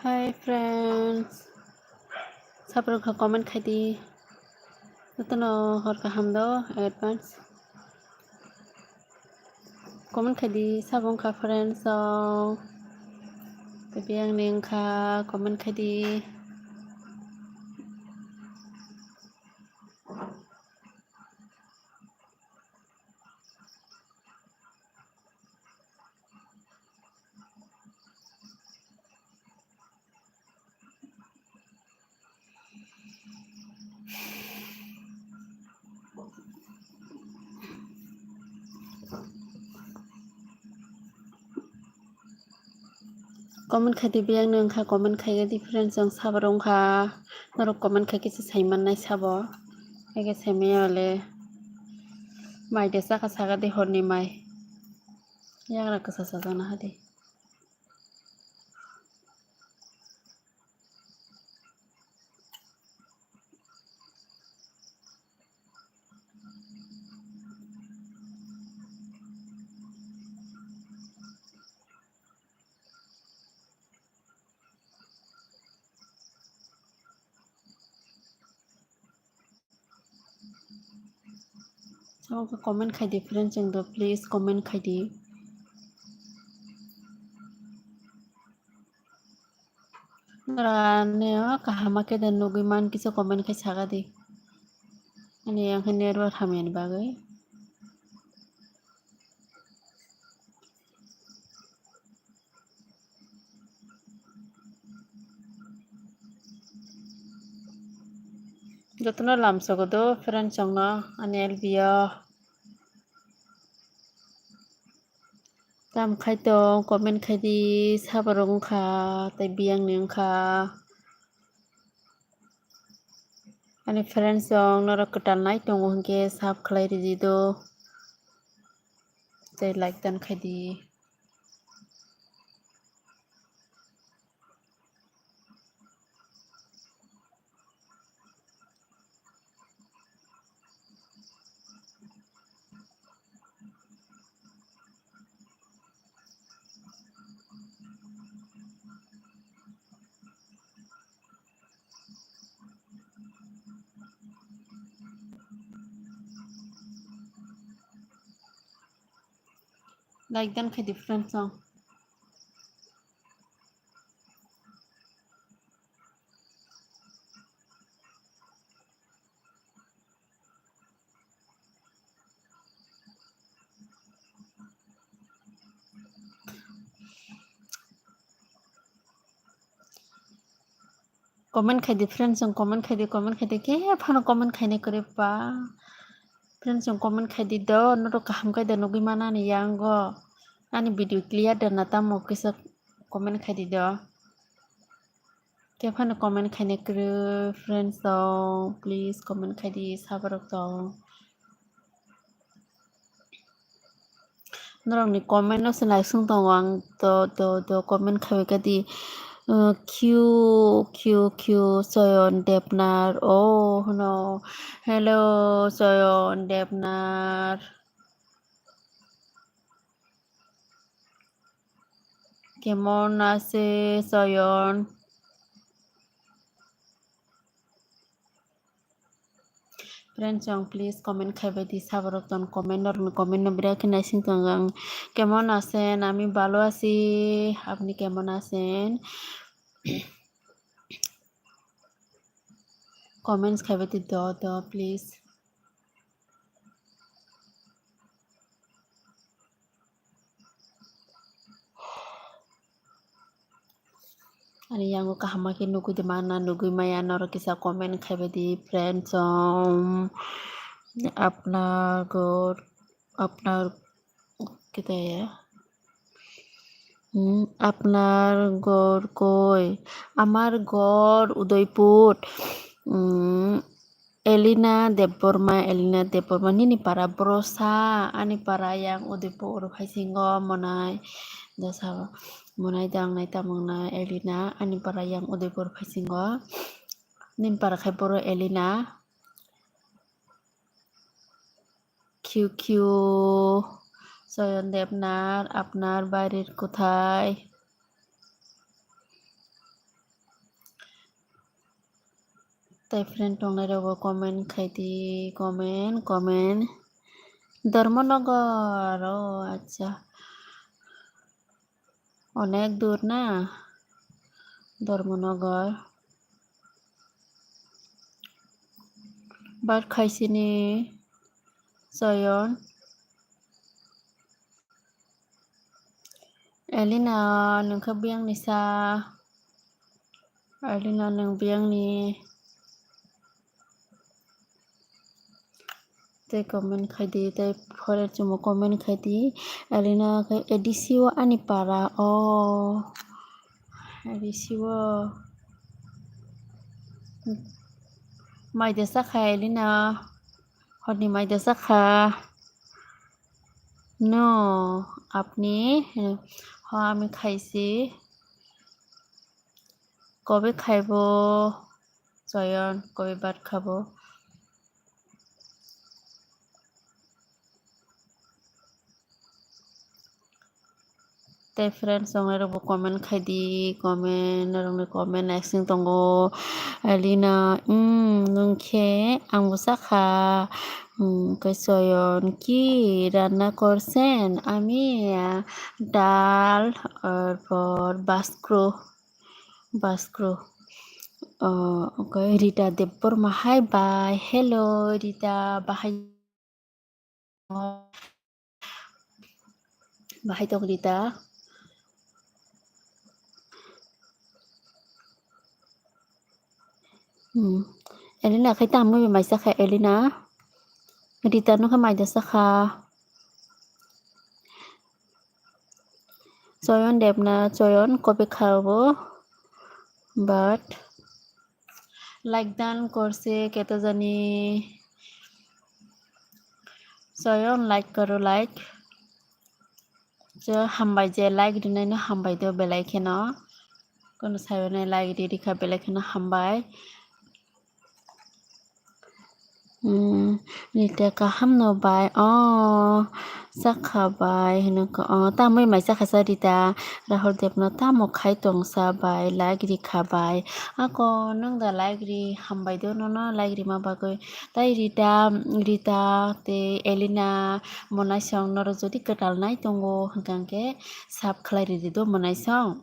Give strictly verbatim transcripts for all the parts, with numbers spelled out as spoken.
Hi friends, sabrok kha comment khai di. Jotono hor kaham do advance. Comment khai di, sabo wngkha friends song. Tei biyang ni wngkha comment khai di. Comment khai di, biyang ni wngkha comment khai di friends, ang sabar wngkha. Norok comment khai kisa sai mannai sabo. Ege sai maya le. Mai de saka saka di horni mai. Yagra kasa sajana hadi. Oke, comment khai di friends, chwng do, please comment khai di. Nora ne o kaham khe de nugwi man kisa comment khai saga di. Ani ang khe network hamya ni bagwi. Jotono lamsogo do friends chwngno ani L B o. Tam khai tong, comment khai di, saborok wngkha, tei biyang ni wngkha. Ani friends rok norok kwtal nai tongo hinkhe sub khlai ridi do. Tei like dan khai di. Like dan khai di friends song. Comment khai di friends, chwng comment khai di, comment khai di, khe phano comment khainai kwrwi pa. Friends, chwng comment khai di do, norok kaham khai da nugwi mana ani yango. Ani video clear da na tamo kisa comment khai di do. Khe phano comment khainai kwrwi friends rok, please comment khai di, saborok tong. Norokni comment no se naising tongo ang, to, to, to comment khaibai kha di. Uh, Q, Q, Q, Soyon Debnar. Oh, no. Hello, Soyon Debnar. কেমন আছে Sayan? Friends, ang please comment khaibai di, saborok ton comment, norokni comment no birat khe naising tongo ang. কেমন আছেন? আমি ভালো আছি। আপনি কেমন আছেন? Comments khaibai di do, do, please. Ani yango kaham khe nugwi de mana, nugwi maya, norok kisa comment khaibai di friends song. Apnar ghor, apnar, kita ya. Hmm, apnar ghor koi? Amar ghor Udaipur. Hmm, Elina Debbarma, Elina Debbarma, nini para borosa, ani para yang Udaipur phaisingo monai. Dosa monai dangnai tamungna Elina, ani para yang Udaipur phaisingo. Nini para khai boro Elina. Q Q, Soyon Debnar, apnar barir kothai? Tai friend tongnai rokbo comment khai di, comment, comment. Dharmanagar, oh, acha. Onek dur na? Dharmanagar. Bar khaisini Chayan. Elina, nwng khe biyang ni sa? Elina, nwng biyang ni? Tei comment khai di, tei phore chwngbo comment khai di. Elina khe A D C o ani para o. A D C o. Mai de sakha Elina. Horni mai de sakha. No, apni? Ho, ami khaisi. Kobe khaibo? Chayan, kobe bhat khabo? Tei friends tongnai rokbo comment khai di, comment, norokni comment naising tongo. Elina, mm, nwng khe angbo sakha, mm, khe Chayan ki ranna korsen, ami, ah, dal, arpor baskro, baskro. Oh, okay, Rita Debbarma, hi bye, hello Rita, bahai Bahai tong Rita. Hmm. Elina khai tamo mai sakha Elina. Rita no khe mai da sakha. Chayan Debnath, Chayan kobe khabo. But like dan korse keto jani. Chayan like karo, like. Je hambai je like rinai no hambai do belai kheno. Kono sayo nai like ri rikha belai kheno hambai. Hmm, Rita kaham no bai. Oh, sakha bai hino ko. Oh, tamoi mai sakha sa Rita. Rahul Debnath tamo khai tongsa bai, like rikha bai. Ako nwng da like ri hambai do nono like rima bagwi. Tai Rita, Rita tei Elina mwnaisong norok jodi kwtal nai tongo hwnkha hwnkhe sub khlai ridi do mwnaisong.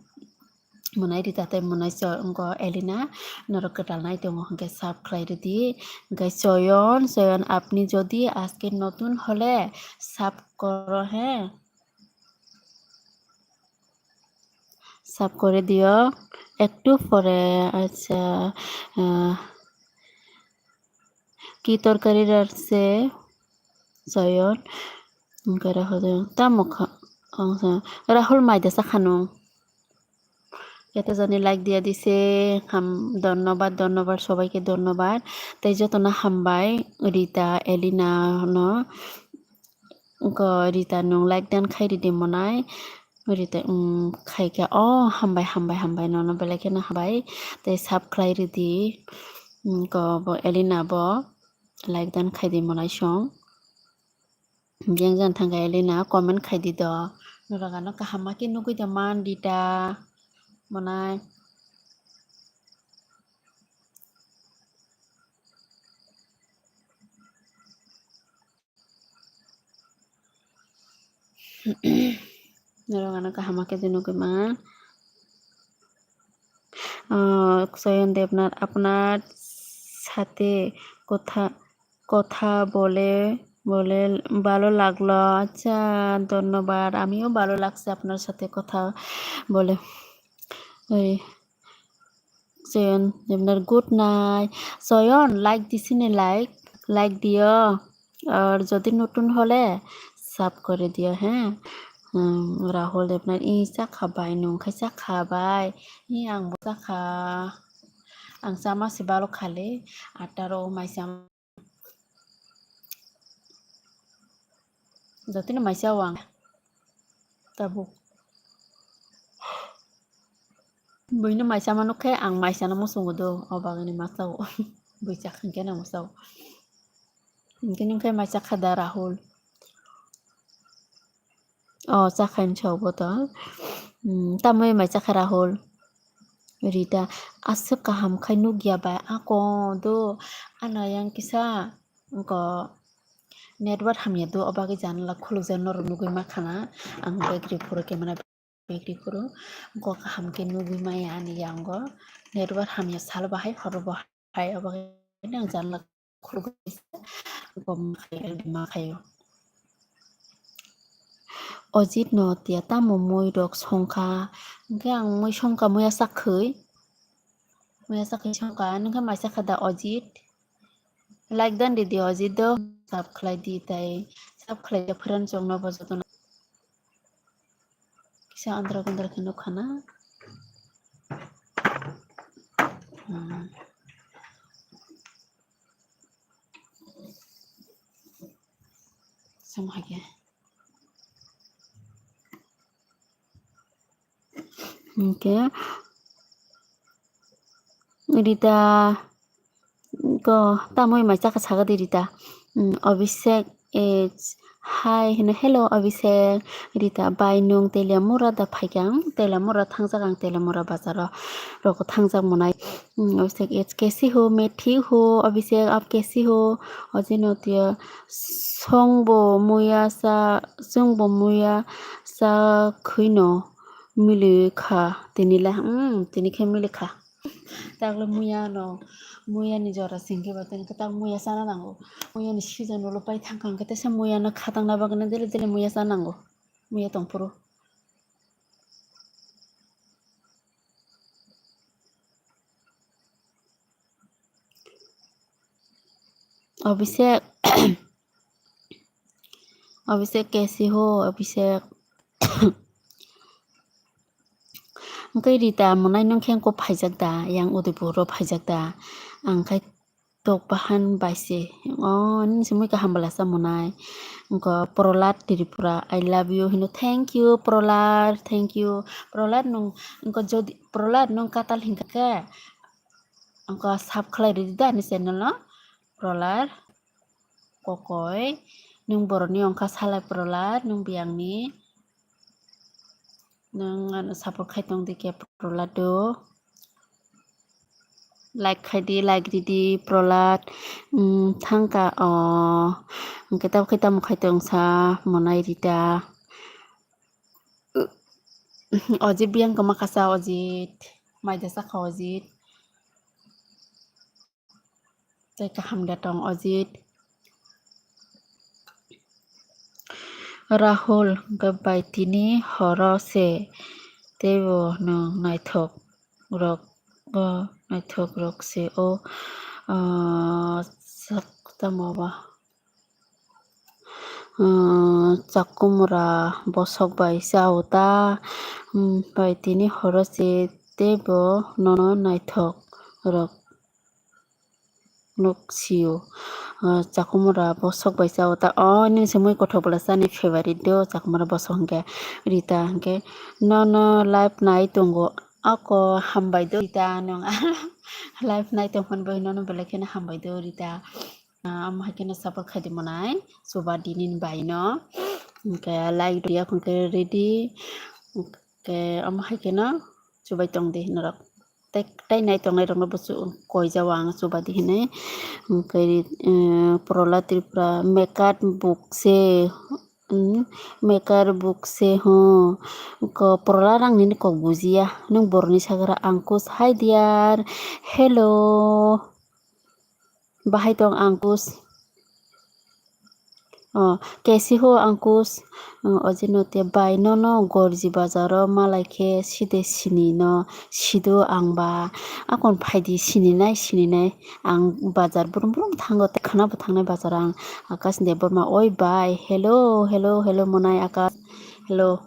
Mwnai Rita tei mwnaisong Elina norok kwtal nai tongo hwnkhe sub khlai ridi. Hwnkhe Chayan, Chayan apni jodi aske notun hole sub koro he. Sub kore diyo. Ektu pore, acha, ah, ki torkari rarse Chayan. Hwnkhe Rahul tamo kha, ang sa, Rahul mai da sakha nung. Eto jani like diya dise, ham, dhonnobad, dhonnobad, sobaike dhonnobad. Tei jotono hambai, Rita, Elina no. Ko Rita nwng like dan khai ridi monai. Rita, um, khai khe, oh, hambai, hambai, hambai, nono belai kheno hambai. Tei sub khlai ridi. Um, ko bo Elina bo like dan khai di monai song. Jeng jang thangkha Elina comment khai di do. Norok ano kaham ma khe nugui da man Rita monai. Norok ano kaham ma khe de nugui man. Ah, Chayan Debnath, আপনার সাথে কথা, কথা বলে, বলে ভালো লাগলো। আচ্ছা, ধন্যবাদ। আমিও ভালো লাগছে আপনার সাথে কথা বলে। ওই, Chayan Debnath, good night. Chayan, like দিছি নি, like, like দিও। আর যদি নতুন হলে sub করে দিও, হ্যাঁ। উম, Rahul Debnath, i chakha bai, nwng khai chakha bai. I ang bo chakha. Ang chama se balo khale, ataro mai chama. Jotino mai chao ang. Tabuk. Buino mai chama nuk khe ang mai chana muchungo do, o bagwni ma chao. Bui chakha hwnkhe nang ma chao. Hwnkhe nwng khe mai chakha da Rahul? O, chakha hinwi sao bo to. Hmm, tamoni mai chakha Rahul? Rita, aswk kaham khai nukya bai ako do, ano yang kisa wngkha network hamya do, o bagwi janala khulukjak norok nugwi mankha na, ang background phuru camera background phuru wngkha kaham khe nugwi maya ani yango network hamya salo bahai horo bahai o bagwi ang janala khulugwi gom khaio, ma khaio. Ojit no tiya tamo mui rok songkha, hwnkhe ang mui songkha, muya sakhwi, muya sakhwi songkha, nwngkhe mai sakha da Ojit? Like dan ridi Ojit do, sub khlai di tai, sub khlai di friend chong no bo joto no. Kisa andra gundra khe nukha na. Hmm. Sam hake. Hwnkhe Rita, ko tamo mai chakha saga di Rita. Hmm, Abhishek is hi hino, hello Abhishek. Rita, bai nwng Teliamura da phaikha? Ang Teliamura thangjak, ang Teliamura bazaro roko thangjak monai. Hmm, Abhishek is kaise ho, main thik ho, Abhishek aap kaise ho? Ojino tiya songbo muya sa, songbo muya sa khwino mili kha tini le, hmm, tini khe mili kha. Takle muya no, muya ni jora singke ba tini tak muya sana nango. Muya ni season ulo pai thangkha hwnkhe tesa muya no khatang na bagwi dele dele muya sa nango. Muya tong phuru. Abhishek. Abhishek kaise ho, Abhishek? Hwnkhe Rita, monai nwng khe wngkho phaijak da, yang Udaipur o phaijak da? Ang khai tok bahan bai se. O, nini se mui kaham bwla sa monai. Wngkha Prolad Tripura, I love you hino. Thank you, Prolad, thank you. Prolad nwng, wngkha jodi, Prolad nwng katal hinkha khe, wngkha sub khlai ridi da ani channel no. Prolad, kokoi, nwng boroni wngkha salai Prolad, nwng biyangni. Nwng ano support khai tong di khe Prolad do. Like khai di, like ridi Prolad. Hmm, thangka o. Hwnkhe tamo khai tong sa monai Rita. Ojit biyang kwma kasa Ojit. Maida sakha Ojit. Tei kaham da tong Ojit. Rahul, hwnkhe bai tini horo se teibo nwng naithok rok, o naithok rok se o, ah, sak tamo ba, ah, Chakumra bosok bai chao ta, hmm, bai tini horo se teibo nono naithok rok. Nuk sio, ah, Chakumra bosok bai chao ta. O, nini se mui kothok bwla chani favorite do, Chakumra bosok hwnkhe Rita hwnkhe. Nono live nai tongo, ako hambai do Rita, nwng live nai tongphano bai nono belai kheno hambai do Rita. Ah, omo hai kheno support khai di monai, chuba di nini bai no. Hwnkhe like rwya hwnkhe ready. Hwnkhe omo hai kheno chubai tong di norok. Tei, tei nai tongnai rokno bo chu koi jao ang chuba di hinui. Hwnkhe, eh, Prolad Tripura, Mekar Bukse, hmm, Mekar Bukse ho. Ko Prolad ang nini kok bujiya. Nwng boroni sagra Ankush. Hi dear. Hello. Bahai tong Ankush? O, kaise ho Ankush? O, ojino te bai nono Gorji bazaro malai khe side sini no sido ang ba. Akon phaidi sininai, sininai. Ang bazar brum brum thango, tei khwna bo thangnai bazar ang. Akash Debbarma, oi bai, hello, hello, hello, monai Akash, hello.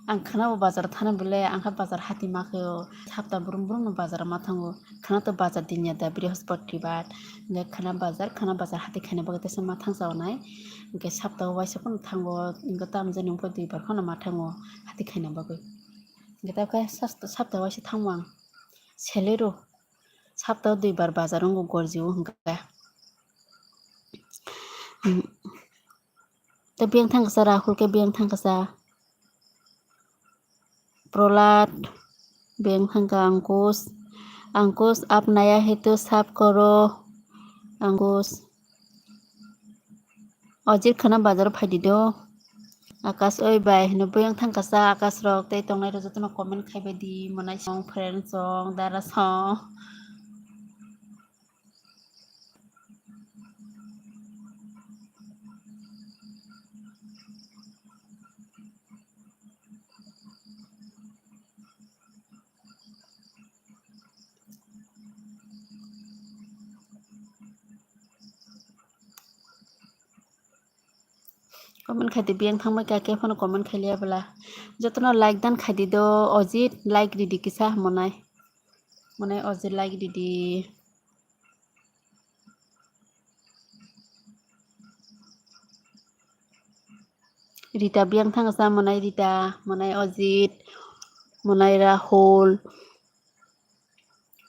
Ang khwna bo bazar thana bole, ang kha bazar hati ma khe o, sapta brum brum no bazar ma thango. Khwna to bazar din ya da, Brihospoti bar. Hwnkhe khwna bazar, khwna bazar hati khaina bagwi teisa ma thangsa onai. Hwnkhe sapta o waisa phano thango, hwnkhe tamo jani wngkha duibar phano ma thango hati khaina bagwi. Hwnkhe ta khe sas-, sapta waisa thango ang. Selero. Sapta o duibar bazar wngo Gorji o hwnkhe. Hmm. Tei biyang thang kasa Rahul khe biyang thang kasa. Prolad. Beng thangkha Ankush. Ankush, aap naya hai to sab karo. Ankush. Ojit khana bazar phaidi do. Akash oi bai hino buyang thangkha sa Akash rok tei tongnai rok jotono comment khaibai di monai song friend song dara song. Comment khaidi biyang thangbai kha, khe phano comment khailiya bwla. Jotono like dan khaidi do, Ojit like ridi kisa monai. Monai Ojit like ridi. Rita biyang thangsa monai Rita, monai Ojit, monai Rahul.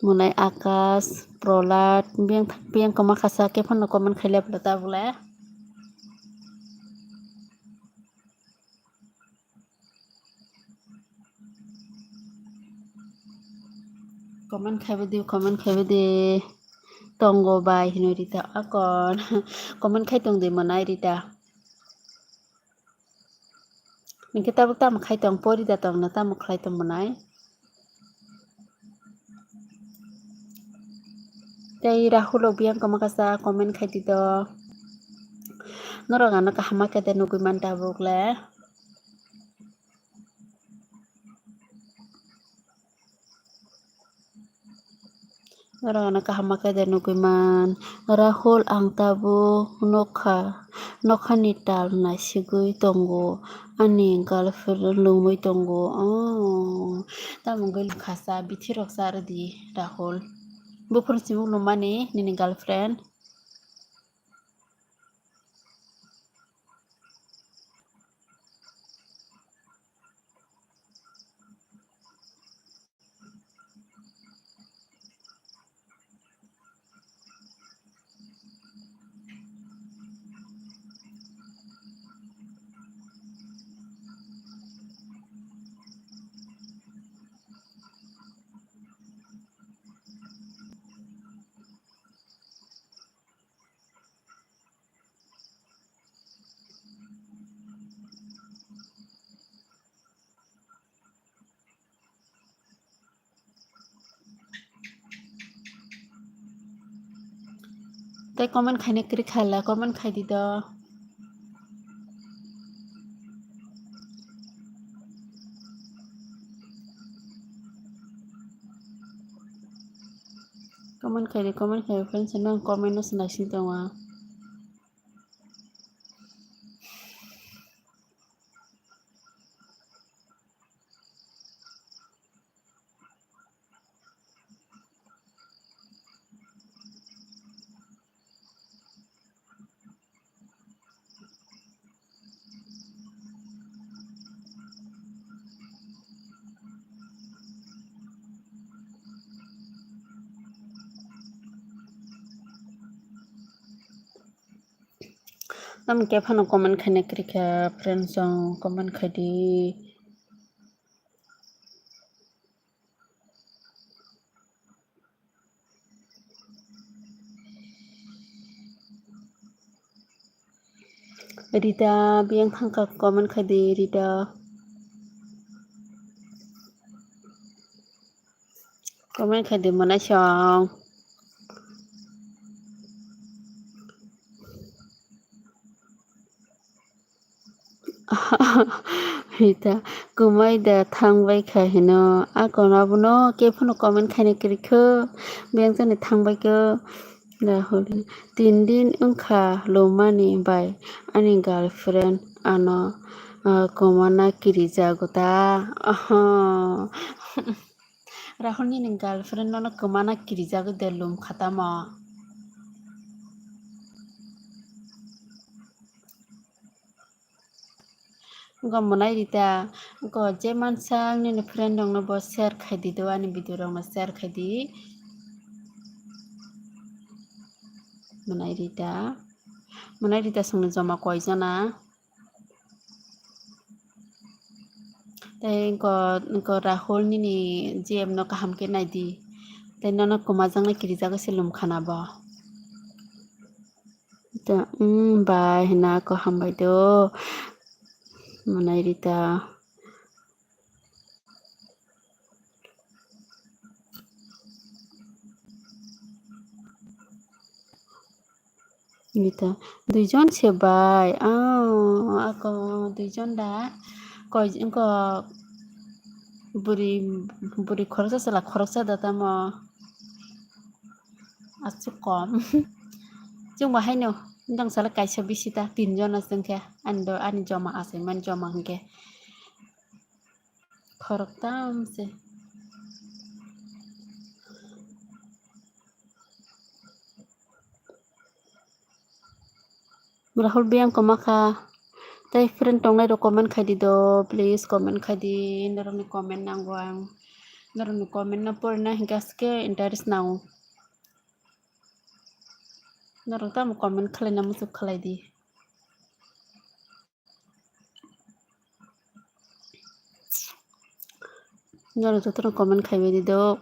Monai Akash, Prolad, biyang thang biyang koma khasa khe phano comment khailiya bwla tabuk le. Comment khaibai di, comment khaibai di. Tongo bai hino Rita akon. Comment khai tong di monai Rita. Hinkhe tabuk tamo khai tong, pori da tong na, tamo khlai tong monai. Tei Rahul rok biyang koma kasa comment khai di do. Norok ano kaham ma khe de nugui man tabuk le. Oro ano kaham ma khe de nugui man. Rahul, ang tabuk nokha, nokhani tal naisigwi tongo. Ani girlfriend lungwi tongo. Oh, tamo wngwi khasa bithi rok cha rwdi Rahul. Buphuru chibuk lumani nini girlfriend. Tei comment khaina kwrwi kha la, comment khai di do. Comment khai di, comment khai di, friends, nang comment no se naising tongo. Tamo khe phano comment khaina kwrwi kha, friends, chwng comment khai di. Rita, biyang thangkha comment khai di, Rita. Comment khai di, monai song. Rita, kwmai da thangbai kha hino. Akon abono khe phano comment khaina kwrwi kho. Biyang jani thangbai kho. Rahul, tin din wngkha lumani bai ani girlfriend ano, ah, kwmana kirijago ta. Aha. Rahul nini girlfriend nono kwmana kirijagwi de lum kha tamo. Go monai Rita, go je mansa nini friend rokno bo share khai di do, ani video rokno share khai di. Monai Rita, monai Rita songni joma koi jona? Tei wngkha, wngkha Rahul nini G M no kaham khe nai di. Tei nono kwmajaknai kirijagwi se lum khana bo. Ta, mm, bai hwnwi ako hambai do. Mwnai Rita. Rita, duijon se bai. Ah, ako duijon da. Koi, wngkha bwrwi, bwrwi khoroksa, chwla khoroksa da tamo. Aswk kom. Chwngbo haino, wngkha sala kaisa bisi ta, tinjon aswk khe. Ani do, ani joma achaimani joma hwnkhe. Khoroktam se. Rahul biyang kwma kha. Tei friend tongnai rok comment khai di do, please comment khai di. Norokni comment nango ang. Norokni comment no porina hinkhe aske interest nango. Norok tamo comment khlaina muchuk khlai di. Norok jotono comment khaibai di do.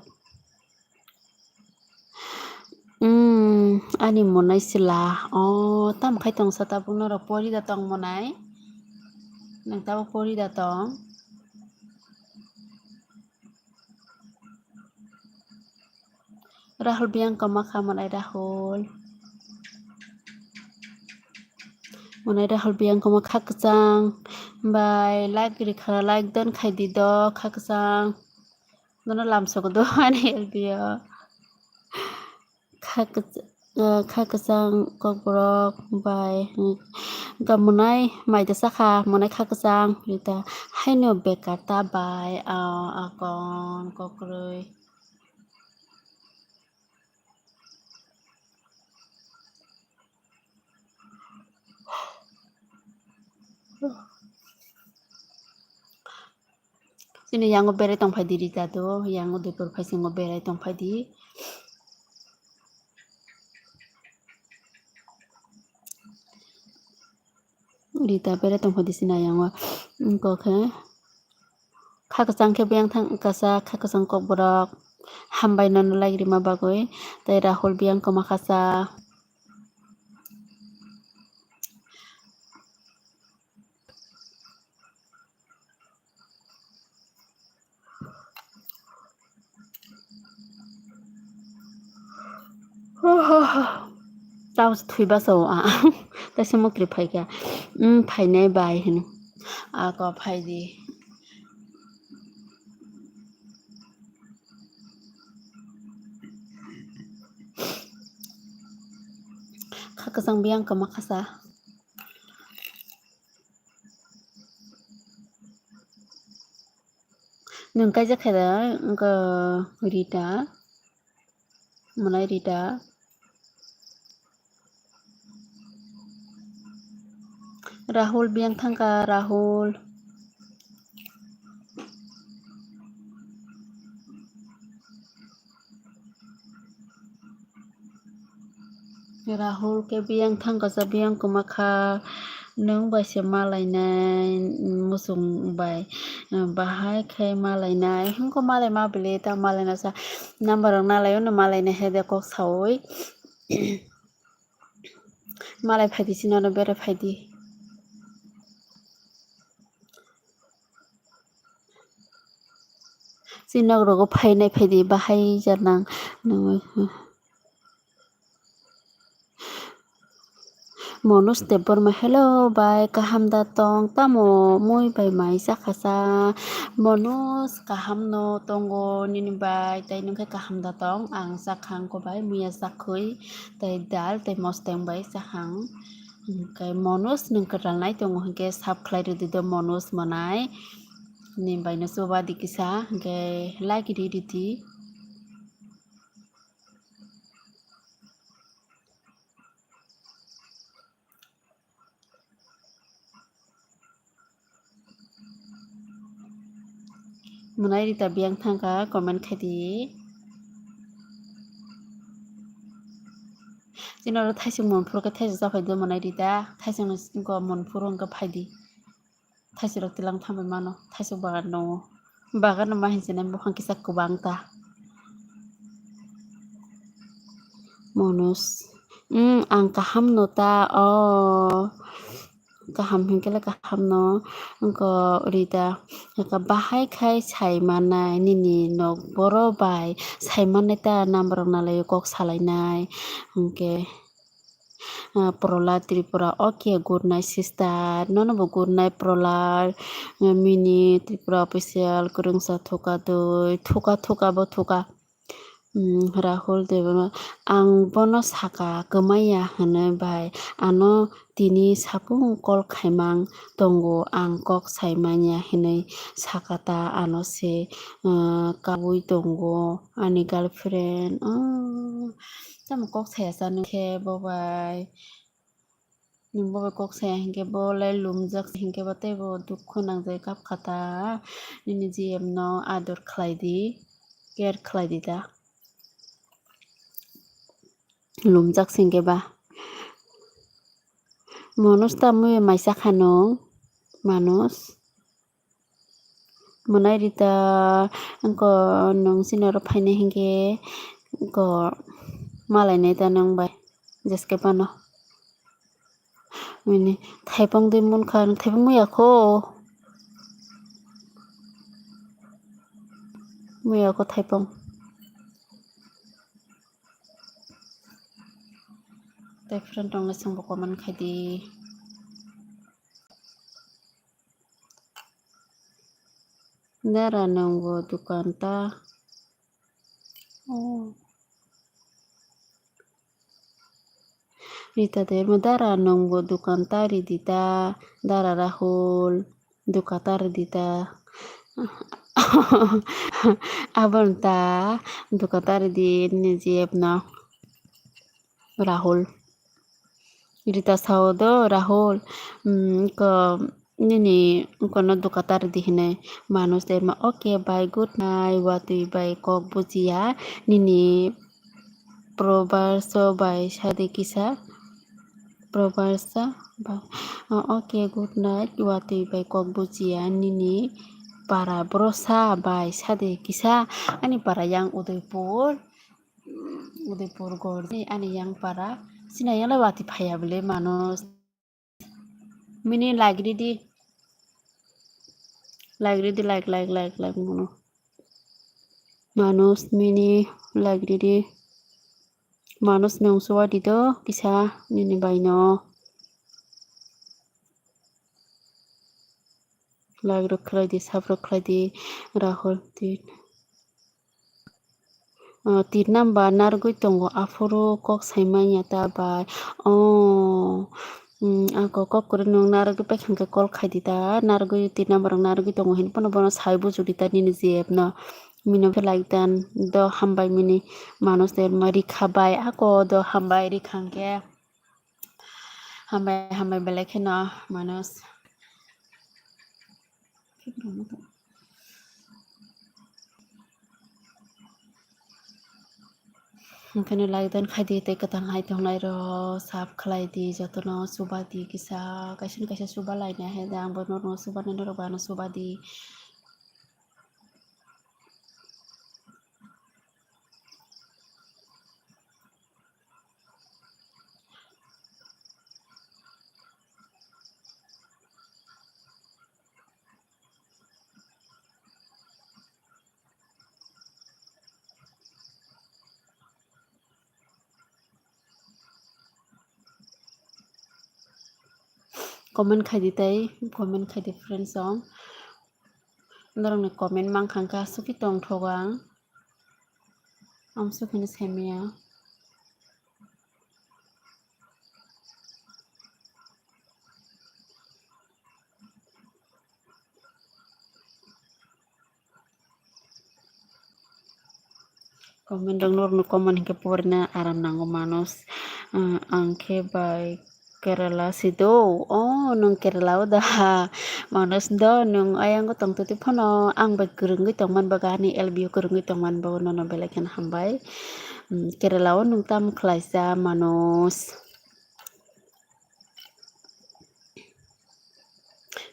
Hmm, ani monai sila. Oh, tamo khai tongsa tabuk norok pori da tong monai. Nang tabuk pori da tong. Rahul biyang kwma kha monai Rahul. Monai Rahul biyang kwma kha kwchang. Bai like rikha, like don khai di do kha kwchang. Nono lamsogo do ani L B o. Kha kwch-, eh, kha kwchang kokborok bai, hmm, wngkha monai mai da sakha, monai kha kwchang Rita. Haino bekar ta bai, ah, akon kokroi. Chini yango berai tongphai di Rita do, yango Duipur phaisingo berai tongphai di. Rita berai tongphai di chini yango. Wngkha khe kha kwchang khe biyang thang kasa, kha kwchang kokborok. Hambai nono like rima bagwi. Tei Rahul biyang kwma kasa. Tamo se thwi basa o ang. Taisa mokri phaikha. Wng phainai bai hino. Ako phaidi. Kha kwchang biyang kwma khasa. Nwng kaijak khe da wngkha Rita, mwnai Rita. Rahul biyang thangkha, Rahul. Rahul khe biyang thangkha sa biyang kwma kha, nwng bai se malainai, muchung bai, bahai khe malainai, hwnkhe malaima bile ta malaina sa, number rok nalaio no malainai hai de kok saui, malai phaidi chini oro berai phaidi. Chini nok rogo phainai phaidi bahai janang. Manoj Debbarma, hello bai, kaham da tong? Tamo mui bai mai chakha sa? Manoj, kaham no tongo nini bai, tai nwng khe kaham da tong? Ang chakhang ko bai, muya chakhwi, tai dal, tai mosteng bai chakhang. Hwnkhe Manoj nwng kwtal nai tongo hwnkhe sub khlai rwdi do Manoj mwnai. Nini bai no chuba di kisa hwnkhe like ri rwdi. Mwnai Rita biyang thangkha comment khaidi. Chini oro thaising monphuru khe thaising chaphai do mwnai Rita, thaising ni go monphuru hwnkhe phaidi. Thaisirok tilang thambai mano, thaisok bagan tongo. Bagan no ma hinwi sinai buphang kisa kwbang ta. Manus, "Mm, ang kaham no ta, o." Kaham hinkhe le kaham no, wngkha Rita. Bahai khai sai manai nini nok boro bai sai manai ta number rok nalai kok salainai. Hinkhe, ah, Prola Tripura, okay, good night sister. Nono bo good night Prola, Mini Tripura official, kwrwngsa thuka dui, thuka thuka bo thuka. Mm, Rahul Debbarma, ang bono saka kwmaya hwnwi bai, ano tini sapung call khaimang tongo, ang kok sai manya hwnwi saka ta ano se, uh, kabui tongo ani girlfriend. Oh, tamo kok saya sa nung khe bo bai. Nwng bo bai kok saya hinkhe bo lai lumjak hinkhe bo teibo dukhu nangjai kap kha ta. Nini G M no ador khlai di, care khlai di ta. Lumjak se hinkhe ba. Manus ta mui maisa kha nwng, Manus. Mwnai Rita, wngkha nwng chini oro phainai hinkhe, wngkha malainai ta nwng bai, jeske phano. Mini thaipung de munkha, thaipung muya kho. Muya kho thaipung. Tei friend rok no chwng bo comment khai di. Dara nwng bo dukan ta. Oh. Rita Debbarma, dara nwng bo dukan ta ridi ta, dara Rahul, dukan ta ridi ta. Abon ta, dukan ta ridi nini G M no. Rahul. Rita sao do, Rahul, mm, ko nini kono dukatar di hinui. Manus Debbarma, okay, bye, good night, watwi bai kok bujiya, nini probarso bai sadi kisa, probarso bai, oh, okay, good night, watwi bai kok bujiya, nini para brosa bai sadi kisa, ani para yang Udaipur. Udaipur Gorji ani yang para. Sina yang le wati phaya bole Manus. Mini like ridi. Like ridi, like, like, like, like, mono. Manus, mini like ridi. Manus nung suwa di do, kisa nini bai no. Like rok khlai di, sub rok khlai di, Rahul, di. Ah, tir number narwgwi tongo, aphuru kok sai manya ta bai. Oh, mm, ako kok kwrwi nwng narwgwi paikha hwnkhe call khai di ta, narwgwi tir number rok narwgwi tongo hinwi phano bono sai buju di ta nini G M no. Mino khe like dan do hambai mini Manus Debbarma rikha bai ako do hambai rikha hwnkhe. Hambai, hambai belai kheno Manus. Hwnkhe no like dan khai di tei kwthang hai tongnai rok sub khlai di, jotono chuba di kisa, kaisa ni kaisa chuba lainai hai da, ang bo norok no chuba nai, norok bo ano chuba di. Comment khai di tei, comment khai di friends song. Norokni comment mankha hwnkhe aswk khe tongthok ang. Amswk hwnwi saimanya. Comment rok norokni comment hinkhe porina aram nango Manus. Ah, ang khe bai Kerala si do. Oh, nwng Kerala o da. Manus do, nwng ayang o tong twi phano ang bai kwrwngwi tong man bago, ani L B o kwrwngwi tong man bago, nono belai kheno hambai. Hmm, Kerala o nwng tamo khlaisa Manus?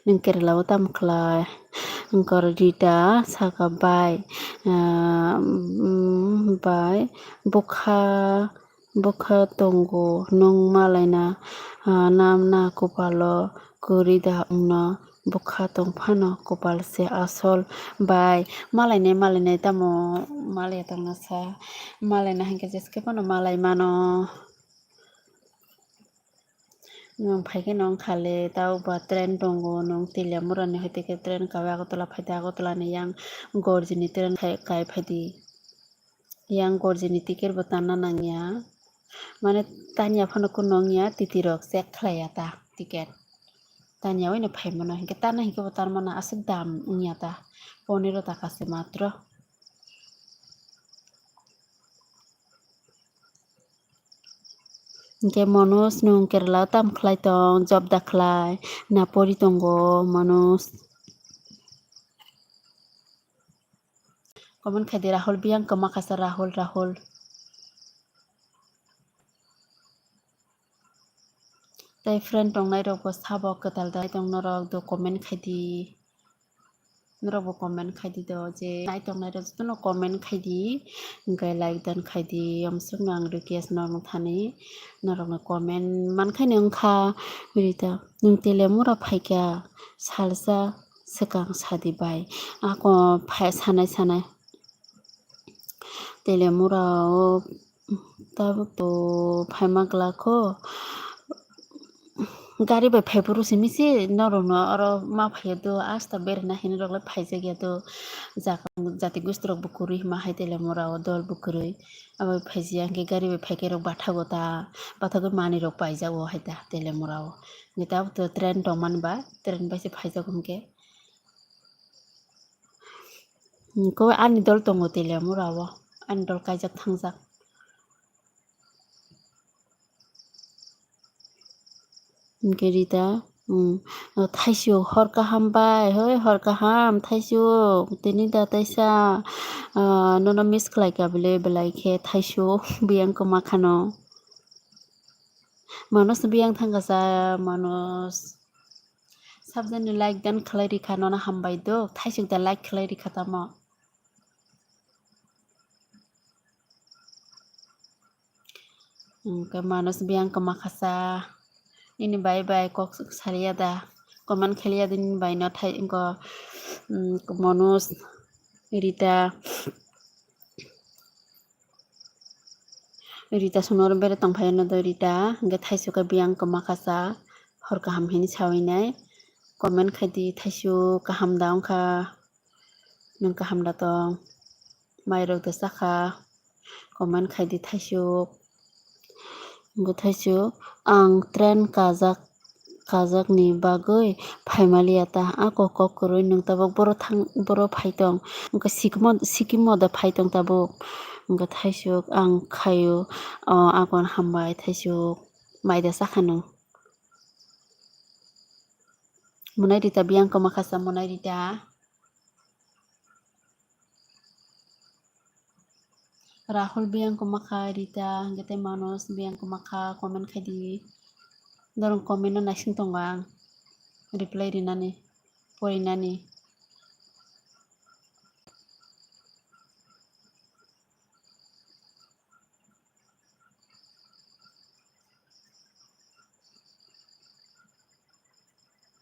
Nwng Kerala o tamo khlai? Wngkha Rita saka bai, ah, mm, bai bwkha, bwkha tongo nwng malaina, ah, nam na kopalo kwrwi da wngno bwkha tong phano kopal se asol bai malainai malainai tamo malaiya tongna sa malaina hinkhe jeske phano malai mano. Nwng phaikhe nwng khale tauba train tongo, nwng Teliamura ni hoite khe train kaui Agartala phaidi, Agartala ni yang Gorjini train khai, kai phaidi. Yang Gorjini ticket bo tanna nangya. Mane tanya phano kunu wngya, T T rok check khlaiya ta ticket. Tanya oino phai mano, hinkhe tanna hinkhe bo tanmano aswk dam wngya ta, ponero taka se matro. Hinkhe Manoj nwng Kerala o tamo khlai tong, job da khlai, na pori tongo Manoj? Comment khai di Rahul, biyang kwma kha sa Rahul, Rahul. Tei friend tongnai rok bo sabo kwtal da tong norok do comment khai di. Norok bo comment khai di do je nai tongnai rok jotono comment khai di. Hwnkhe like dan khai di. Amswkno ang request norok thani norokno comment man khai ni wngkha. Rita nwng Teliamura phaikha salsa swkang sadi bai ako phai sanai sanai. Teliamura o tabuk to phaima glak kho. Gari bai phaiphuru simi se norokno oro ma phaiya do, asta berana hinwi rok le phaijakya do. Jati gosti rok bo kwrwi hima hai Teliamura o dol bo kwrwi. Abo phaijakya hwnkhe gari bai phaikhe rok bathago ta, bathagwi manwi rok paijago hai ta Teliamura o. Hwnkhe tabuk to train tongmani ba, train bai se phaijago hwnkhe. Hwnkhe ani dol tongo Teliamura o, ani dol kaijak thangjak. Hwnkhe Rita, um, thaisuk hor kaham bai, hoi hor kaham thaisuk, tini da taisa, ah, nono miss khlaikha bile, belai khe thaisuk biyang kwma khano. Manoj biyang thangkha sa, Manoj. Sabjani like dan khlai rikha, nono hambai do, thaisuk da like khlai rikha tamo. Hwnkhe Manoj biyang kwma kha sa, nini bai bai kok saliya da, comment khaliya da nini bai no thai wngkha, um, Manoj, Rita. Rita songno oro bere tongphai no do Rita, hwnkhe thaisuk khe biyang kwma kha sa, hor kaham hinwi sawi nai, comment khai di thaisuk kaham da wngkha, nwng kaham da tong, mai rok da chakha, comment khai di thaisuk, bo thaisuk ang train kajak. Kajakni bagwi phaimaliya ta, a kok kok kwrwi nwng tabuk boro thang, boro phai tong, wngkha sikimo, sikimo da phai tong tabuk, wngkha thaisuk ang khaio, o agon hambai thaisuk maida sakha nwng. Monai Rita biyang kwma kha sa Monai Rita. Rahul biyang kwma kha, Rita, hwnkhe tei Manoj biyang kwma kha, comment khai di. Norok comment no naising tongo ang, reply rinani, porinani.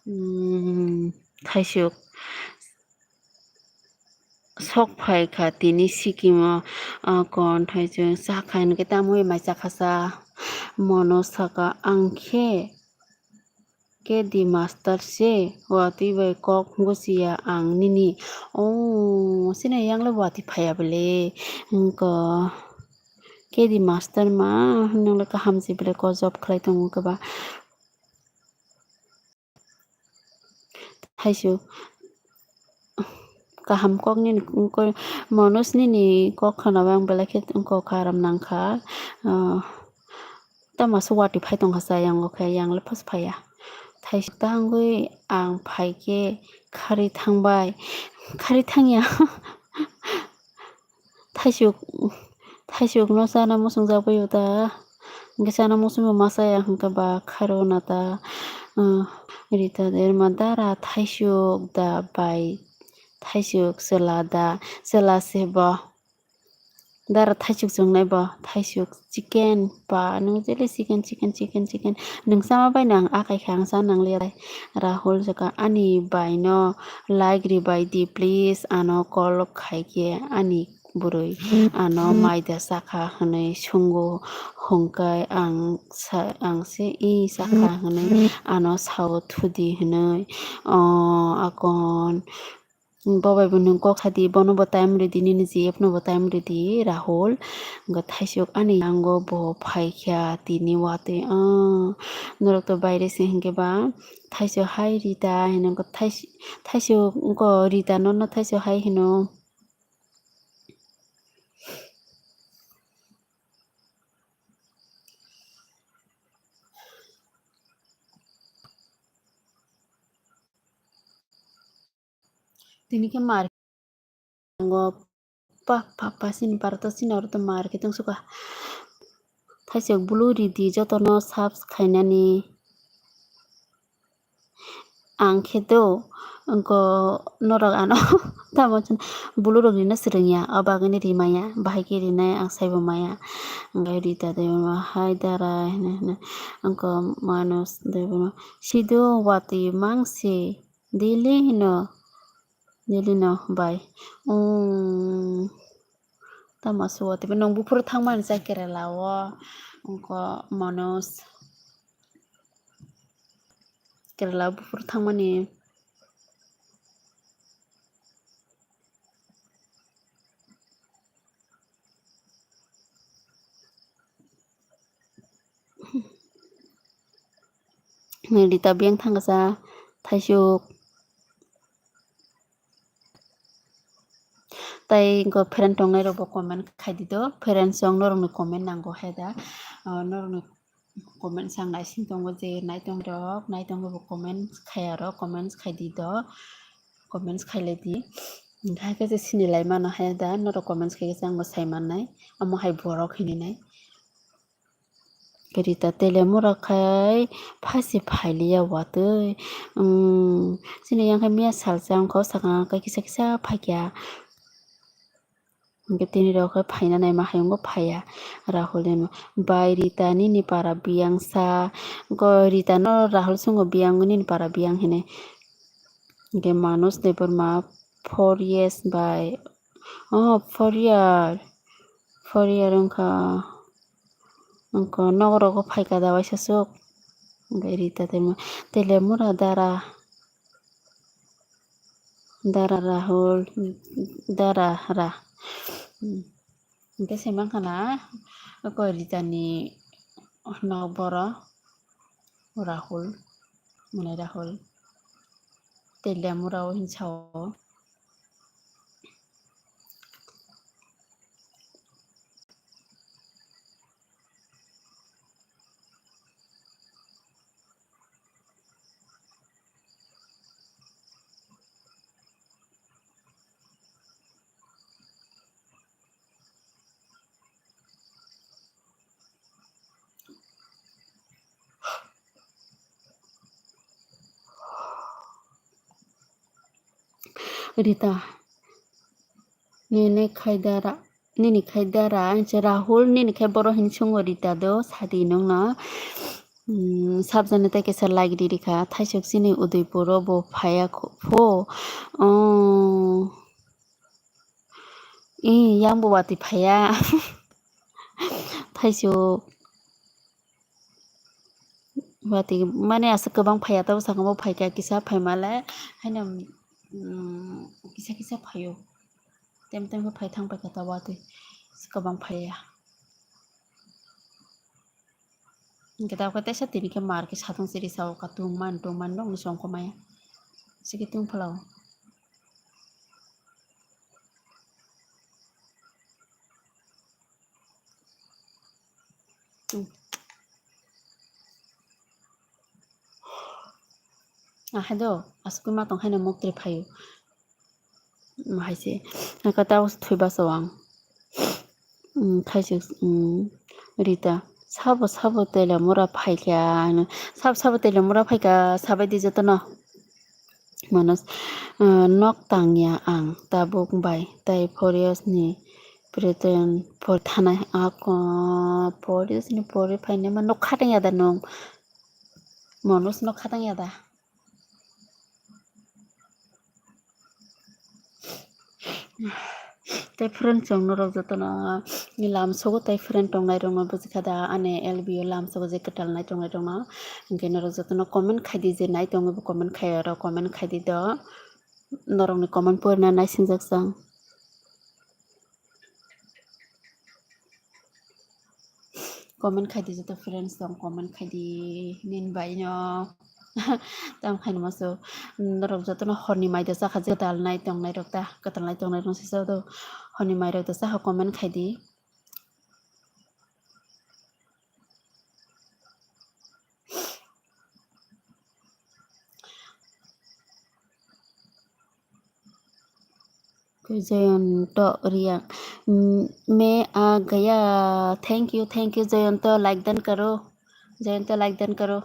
Hmm, thaisuk. Sok phai kha tini sikimo, ah, kon thai chwng cha kha hwn khe tamo bai mai cha kha sa. Mono saka, "Ang khe K D master se, watwi bai kok gosi ya ang nini." Oh, sini yang le watwi phai ya bele. Wngkha K D master ma, nwng le kaham se bele ko job khlai tongo khe ba. Thaisuk kaham kok nini, Manoj nini kok khana ang belai khe kok karam nang kha. Ah, tamo se watwi phai tong kha sa yang o khe yang le phas phai ya. Thaisuk ta wngwi ang phai khe khari thang bai, khari thang ya. Thaisuk, thaisuk no chana muchung jak bai o ta. Hwnkhe chana muchung bo ma chaya hwnkhe ba khairo na ta. Ah, Rita Debbarma, dara thaisuk da bai, thaisuk chwla da, chwla se bo. Dara thaisuk chwngnai bo, thaisuk chicken pa, nwng jeli chicken, chicken, chicken, chicken. Nwng chama bai no ang akai kha, ang cha nang liya. Rahul saka, ani bai no like ri bai di, please, ano call khai khe ani bwrwi ano maida chakha hwnwi sungo, hwnkhe ang sa-, ang se i chakha hwnwi ano sao thudi hwnwi, o, akon. Bo bai bo nwng kok sadi, bono bo time ridi, nini G F no bo time ridi, Rahul. Hwnkhe thaisuk ani yango bo phaikha tini watwi, ah, norok to baire se hinkhe ba thaisuk hai Rita hino, hwnkhe thaisuk, thaisuk wngkha Rita nono thaisuk hai hino. Tini khe mar ngo pa, pa, pa, sini para to sini aro to mar khe tong suka. Thaisuk bulu ridi jotono subs khainani. Ang khe do, wngko norok ano tamo chwng bulu rok rina swrwngya, o bagwino rimaya, bahai khe rinai ang saibo maya. Hwnkhe Rita Debbarma hai dara hino hino, wngko Manoj Debbarma, sido watwi mangsi, Delhi hino, Delhi no bai. Umm. Tamo suo tei nwng buphuru thangmani cha Kerala o, wngkha Manoj. Kerala buphuru thangmani. Rita biyang thangsa thaisuk. Tai wngkha friend tongnai rok bo comment khai di do. Friends rok norok ni comment nango hai da. Ah, norok ni comment sang naising tongo je nai tong rok, nai tongo bo comment khai aro, comments khai di do. Comments khai lai di. Hai khe je sini lai mano hai da, norok comments khai khe je ang bo sai mannai. Omo hai borok hinwi nai. Rita Telemura khai phasi phailiya watwi. Umm, chini yang khe miya salsa wngkha, o saka khe kisa kisa phaikya. Hwnkhe tini rok khe phaina naima hai wngkha phaiya. Rahul ni bai Rita nini para biyang sa. Go Rita no Rahul sungo biyang nini para biyang hinwi. Hwnkhe Manoj Debbarma four years bai. Oh, four year. Four year wngkha. Wngkha, nokrogo phaikha da waisa swk. Hwnkhe Rita tei Telemura dara. Dara Rahul, dara Ra. Hmm. Hwnkhe se mankha na, oko Rita ni nok boro Rahul, mwnai Rahul. Telemura o hinsa o. Rita, nini khai dara, nini khai dara, hinsa Rahul, nini khai boro hin sungo Rita do, sadi nungna. Hmm, sabjani tei kisa like di rikha, thaisuk chini Udaipur o bo phaiya khu-, pho. Oh. Ee, yang bo watwi phaiya. Thaisuk. Watwi mane aswk kwbang phaiya, tabuk sakao bo phaikha kisa phaimale. Haino, mm, kisa kisa phaio. Tem tem khe phai thang paikha ta watwi. Kwbang phaiya. Hwnkhe tabuk khe teisa tini khe mar khe satung chiri sao ka tungmani tungmani nokni songkho maya. Sikhe tungphlao. Hmm. Ahai do, aswk ma tong haino moktre phaio. Mahai se, aka tao thwi baso ang. Hmm, thaisuk, hmm, Rita. Sabo sabo tela mura phaikha, sabo sabo tela mura phaikha, sabai di jotono. Manus, ah, nok tangya ang tabuk bai tei Forest ni president por thanai ako Forest ni pore phainai ma nok khatang ya da nung? Manus nok khatang ya da? Tei friend chwng norok jotono lam sogo tei friend tongnai rokno bujikha da ani L B o lam sogo je kwtal nai tongnai rokno. Hinkhe norok jotono comment khaidi je nai tongo bo comment khai oro comment khaidi do. Norokni comment porina naisingjak chwng. Comment khaidi joto friends tong comment khaidi nini bai no. Tam khaini maso norok jotono horni mai da chakha je kwtal nai tongnai rok ta kwtal nai tongnai rok sisa do horni mai rok da chakha comment khaidi. Jayanto Reang, mm, मैं आ गया। Thank you, thank you Jayanto, like dan karo. Jayanto, like dan karo.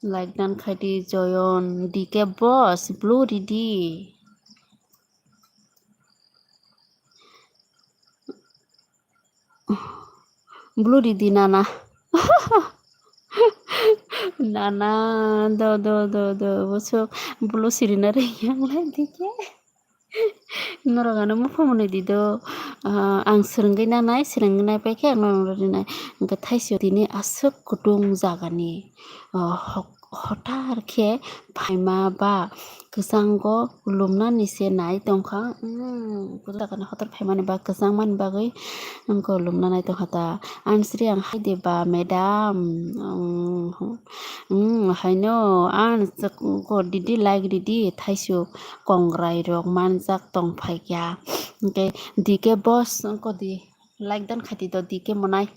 Like dan khaidi Joyon, D K boss, blue ready. Blue ready nana. Nana, do, do, do, do, bosok blue sirina ri yang lai D K. Norok ano mopha mwnwi di do, ah, ang swrwngwi nanai, swrwngwi nai paikhe ang norokno rinai. Hwnkhe thaisio tini aswk kutung jagani, ah, hok-, hotar khe phaima ba kwchango lumnani se nai tongkha. Hmm, kutung jagani hotar phaimani ba kwchangmani bagwi wngkha lumna nai tongkha ta. Ansri ang hai de ba madam, hmm, hmm, haino ang chwk-, ko didi like didi thaisio. Kongrai rok manjak tong phaikha. Hwnkhe D K boss wngkha di like dan khaidi do D K mwnai.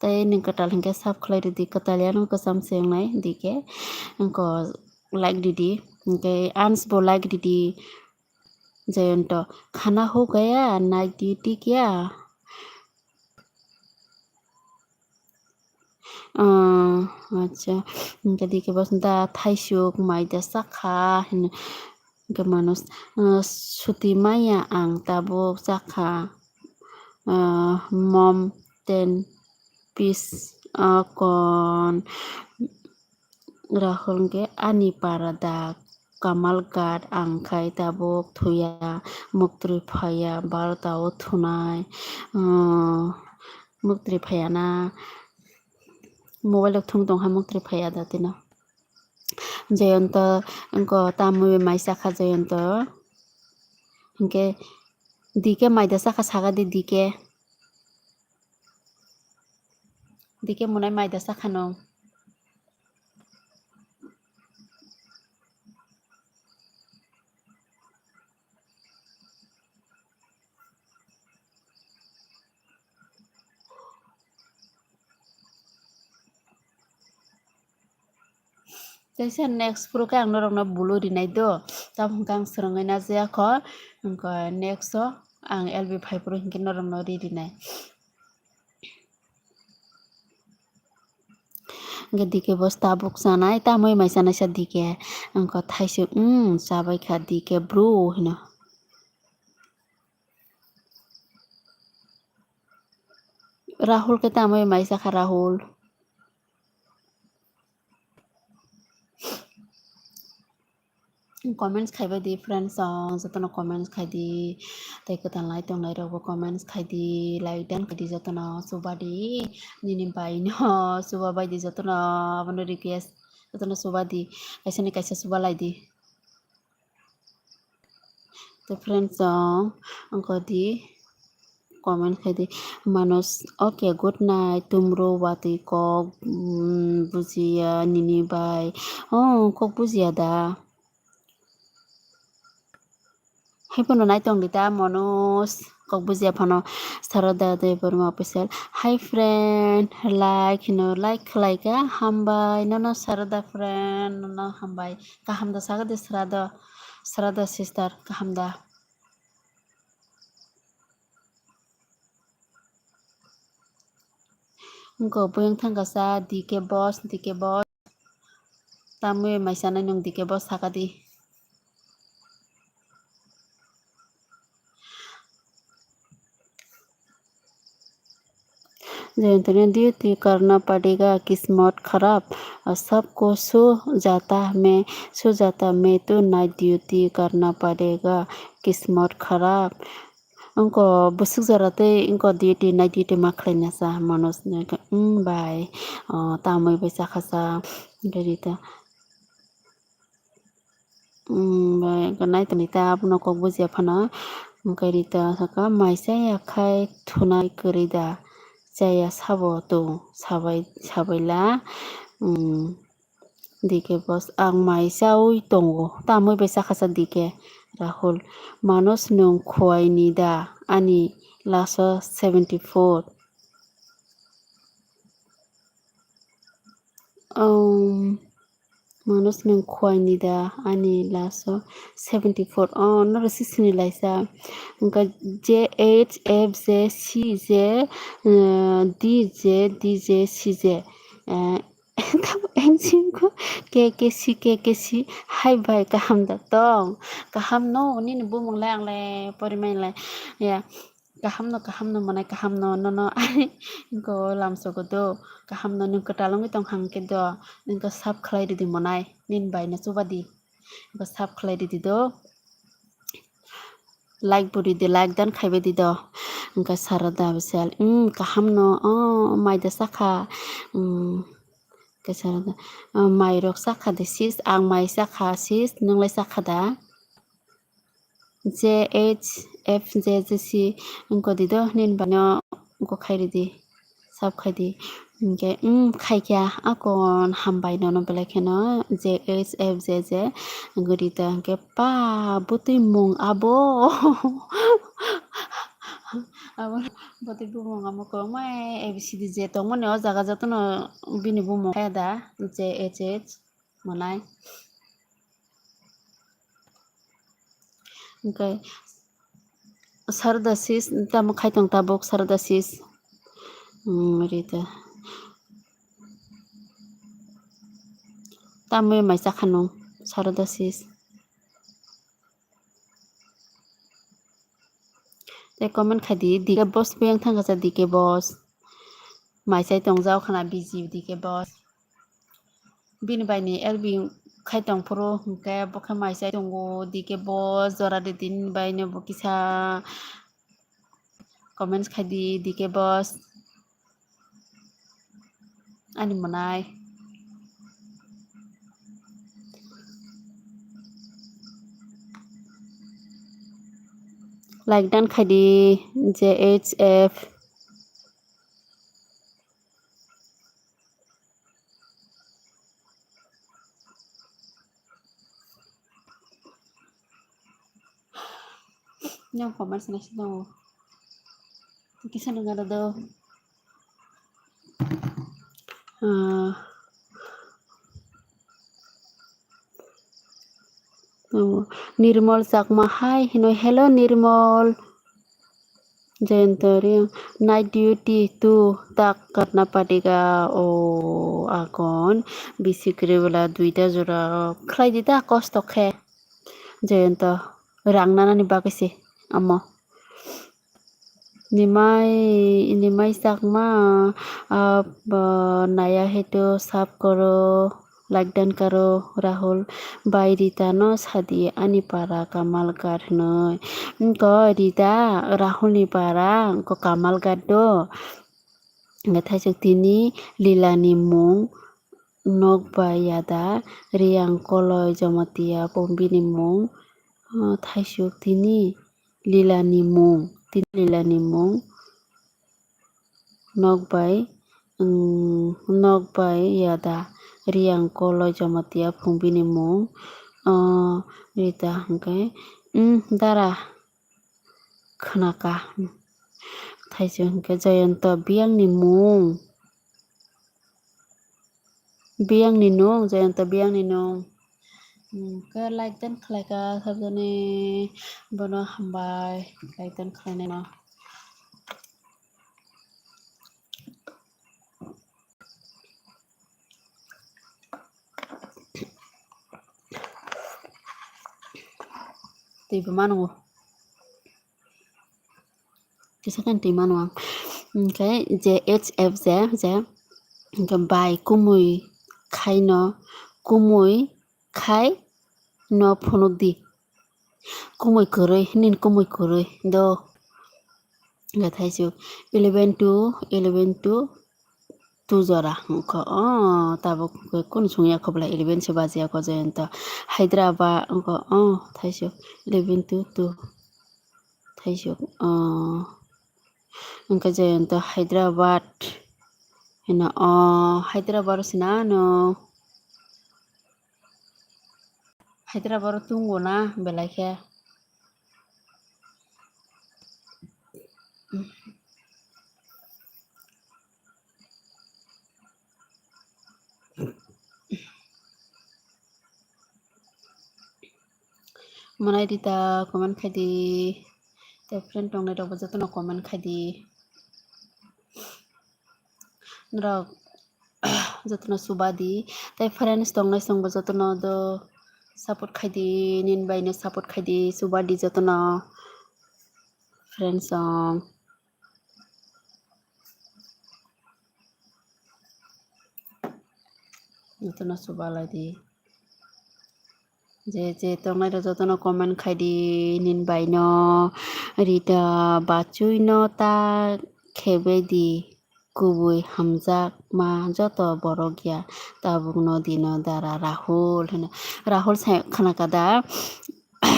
Tei nwng kwtal hinkhe sap khlai rwdi, kwtal ya nwng kwcham se wngnai D K. Wngkha like didi, hinkhe ans bo like didi. Jayanto, khana ho gaya, night duty kya? Ah, acha. Hwnkhe D K boss da thaisuk mai da sakha hino. Hwnkhe manus, ah, suti maya ang tabuk sakha. Ah, mom ten piece, ah, kon. Rahul hwnkhe ani para da Kamal ghat ang khai tabuk thuya, muktri phaiya, barota o thunai, ah, muktri phaiya na. Mobile rok thung tongkha muktri phaiya da tino. Jayanta wngkha tamwi bai mai sakha Jayanta. Hinkhe D K mai da sakha saga di D K. D K mwnai mai da sakha no. Teisa next phuru khe ang norokno bulu rinai do. Tamo hwnkhe ang swrwngwi na jaya kho. Wngkha next o ang L B phai phuru hinkhe norokno ri rinai. Hwnkhe D K boss tabuk chanai, tamwi mai chanai sa D K. Wngkha thaisuk, hmm, chabai kha D K bro hino. Rahul khe tamwi mai sakha Rahul. Comments khaibai di friends song, jotono comments khai di, tei kwtal nai tongnai rokbo comments khai di, like dan khai di, jotono chuba di, nini bai no chuba bai di, jotono abono request, jotono chuba di, kaisa ni kaisa chuba lai di. Tei friends song, wngkha di. Comment khai di. Manus, okay, good night. Tumro watwi kok, mm, bujiya nini bai. Oh, kok bujiya da. Hai phano nai tong di ta Manus. Kok bujiya phano Sarada Debbarma official. Hi friend, like hino, like khlai kha. Hambai, nono Sarada friend, nono hambai. Kaham da saga di Sarada, Sarada sister, kaham da. Wngkha buyung thangkasa D K boss, D K boss. Tamwi mai chanai nwng D K boss sakadi. Jayant ने duty करना पड़ेगा, किस्मत खराब, सबको सो जाता मैं, सो जाता मैं तो night duty करना पड़ेगा, किस्मत खराब. Wngkha bwswk jora tei wngkha duty, night duty ma khlaina sa Manoj ni, hmm, bai, oh, tamwi bai chakha sa, hwnkhe Rita. Hmm, bai, hwnkhe nai tongdi ta, abono kok bujiya phano. Hwnkhe Rita sakha, mai chaya khai thunai kwrwi da, chaya sabo tong, sabai, sabaila. Hmm. D K boss, ang mai chaui tongo. Tamwi bai chakha sa D K. Rahul, Manoj nwng khuaini da ani laso seventy four. Um, Manoj nwng khuaini da ani laso seventy four. Oh, noro sisini laisa. Hwnkhe J H F J C J, uh, D J, D J C J. Eh, Tamo N C ko K K C, K K C. Hai bai, kaham da tong? Kaham no, nini bumung le ang le porimai le. Ya, kaham no, kaham no, manai kaham no, no, no. Ani ko lamso ko do. Kaham no, nwng kwtal wngwi tong hang khe do. Nwng ko sap khlai ridi manai. Nini bai no chuba di. Nwng ko sap khlai ridi do. Like bo ridi, like dan khaibai di do. Hwnkhe Sarada Bisal, "Hmm, kaham no, oh, mai da sakha." Hmm, hwnkhe Sarada, "Oh, mai rok sakha de sis, ang mai sakha sis, nwng lai sakha da?" J H F J J C wngkha di do, nini bai no wngkha khai ridi. Sap khai di. Hwnkhe, hmm, khai kha, akon hambai nono belai kheno J H F J J. Gurita hwnkhe pa bwtwi mung abo. Abo bwtwi bumung amo kwbangma A B C D je tongmani o jaga jotono bini bumung khe da J H H manai. Hwnkhe Sarada sis, tamo khai tong tabuk Sarada sis. Hmm, rita. Tamwi mai chakha nung Sarada sis. Tei comment khai di, D K boss buyang thangkha sa D K boss. Mai chai tong jao khana busy D K boss. Bini bai ni L B khai tong phuru hwnkhe bo khe mai chai tongo D K boss, jora ridi nini bai no bo kisa comments khai di D K boss. Ani mwnai. Like dan khai di J H F. Yang comment sana sih dong. Kisa nung ada do. Ah. Oh, Nirmol Chakma, hai hino, hello Nirmol. Jayanta Reang, night duty tu tak karna padega, o agon, bisi kwrwi bwla duita jora khlai di ta, kosto khe. Jayanta, rang nanani bagwi se amo. Nimai, Nimai Chakma, ah, bo naya hai to sap koro, like dan karo, Rahul bai Rita no sadi ani para Kamalghat hwnwi. Wngkha Rita, Rahul ni para wngkha Kamalghat do. Hwnkhe thaisok tini Lila ni mung, nok bai yada, Reang Koloi Jamatia bo bini mung, ah, thaisok tini Lila ni mung, tini Lila ni mung, nok bai, mm, nok bai yada, Reang Koloi Jamatia phung bini mung, ah, Rita hwnkhe, mm, dara khwnaka, thaisok hwnkhe Jayanta biyang ni mung. Biyang ni nung, Jayanta biyang ni nung. Hmm, khe like dan khlai kha, sabjani bono hambai, like dan khlainai no. Twibo mano. Kisa khe twi mano ang. Hwnkhe je H F je, je, hwnkhe bai kumui khaino, kumui khai no phunuk di. Kumui kwrwi, nini kumui kwrwi do. Hwnkhe thaisuk eleven to, eleven to two jora wngkha. O tabuk kunu songya kho bwla eleven se bajiya kho Jayanta. Hyderabad wngkha, o thaisuk eleven to two. Thaisuk, o wngkha Jayanta Hyderabad hino, o Hyderabad o sina ano. Hyderabad o tungo na belai khe. Mwnai Rita comment khai di. Tei friend tongnai rok bo jotono comment khai di. Norok jotono chuba di. Tei friends tongnai chwng bo jotono do support khai di. Nini bai no support khai di. Chuba di jotono friends song. Jotono chuba lai di. Je je tongnai rok jotono comment khai di, nini bai no Rita bachwi no ta khebe di, kubui hamjakma joto borok ya tabuk no dino dara Rahul hino. Rahul sai khana kada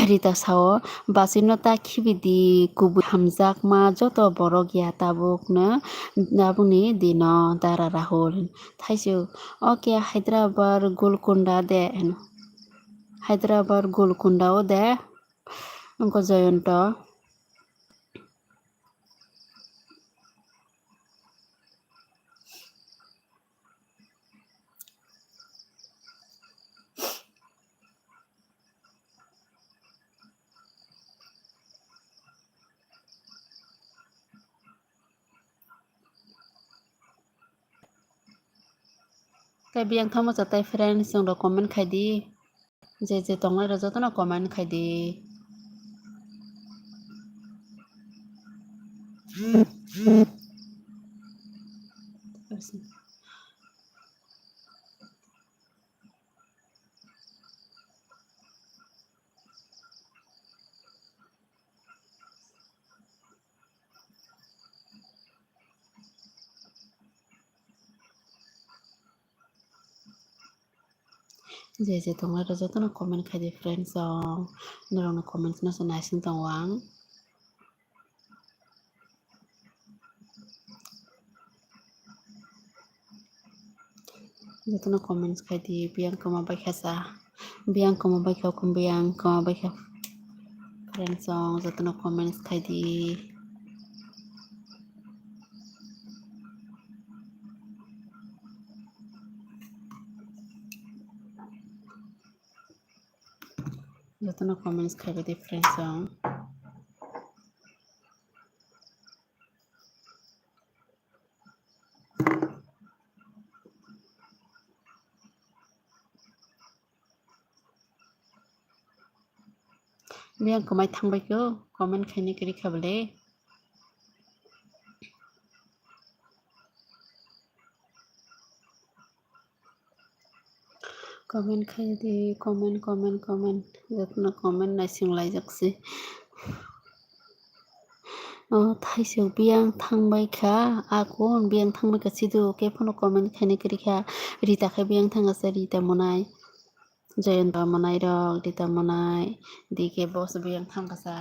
Rita sao, bachwi no ta khibi di, kubui hamjakma joto borok ya tabuk no, tabuk ni dino dara Rahul. Thaisuk, okay, Hyderabad Golconda de, hino. Hyderabad Golconda o de, wngkha Jayanta. Tei biyang thangma cha tei friends chwng rok comment khai di. Je je tongnai rok jotono comment khai di. Je je tongnai rok jotono comment khai di friends song. Norokni comments no se naising tongo ang. Jotono comments khai di, biyang kwma bai kha sa. Biyang kwma bai kha, biyang kwma bai kha. Friends song, jotono comments khai di. Jotono comments khaibai di friends song. Biyang kwmai thangbai kho, comment khaini kwrwi kha bwle. Comment khai di, comment, comment, comment. Jotono comment naising laijak se. O, thaisok biyang thangbai kha, akon biyang thangbai kha, sidu khe phano comment khaini kwrwi kha. Rita khe biyang thangkha sa, Rita Monai, Jayanta Monai rok, Rita Monai, D K boss biyang thangkha sa.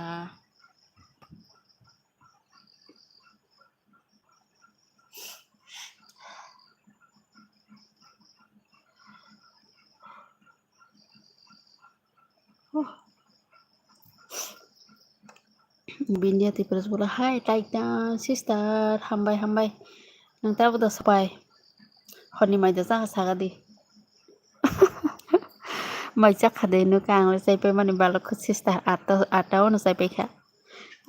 Bindia Tripura bola, hai, taita sister, hambai, hambai. Nang tabo da sapai. Horni mai da chakha saga di. Mai chakha de no kang le chaipai mani balok kho sister, ata, ata ono chaipai kha.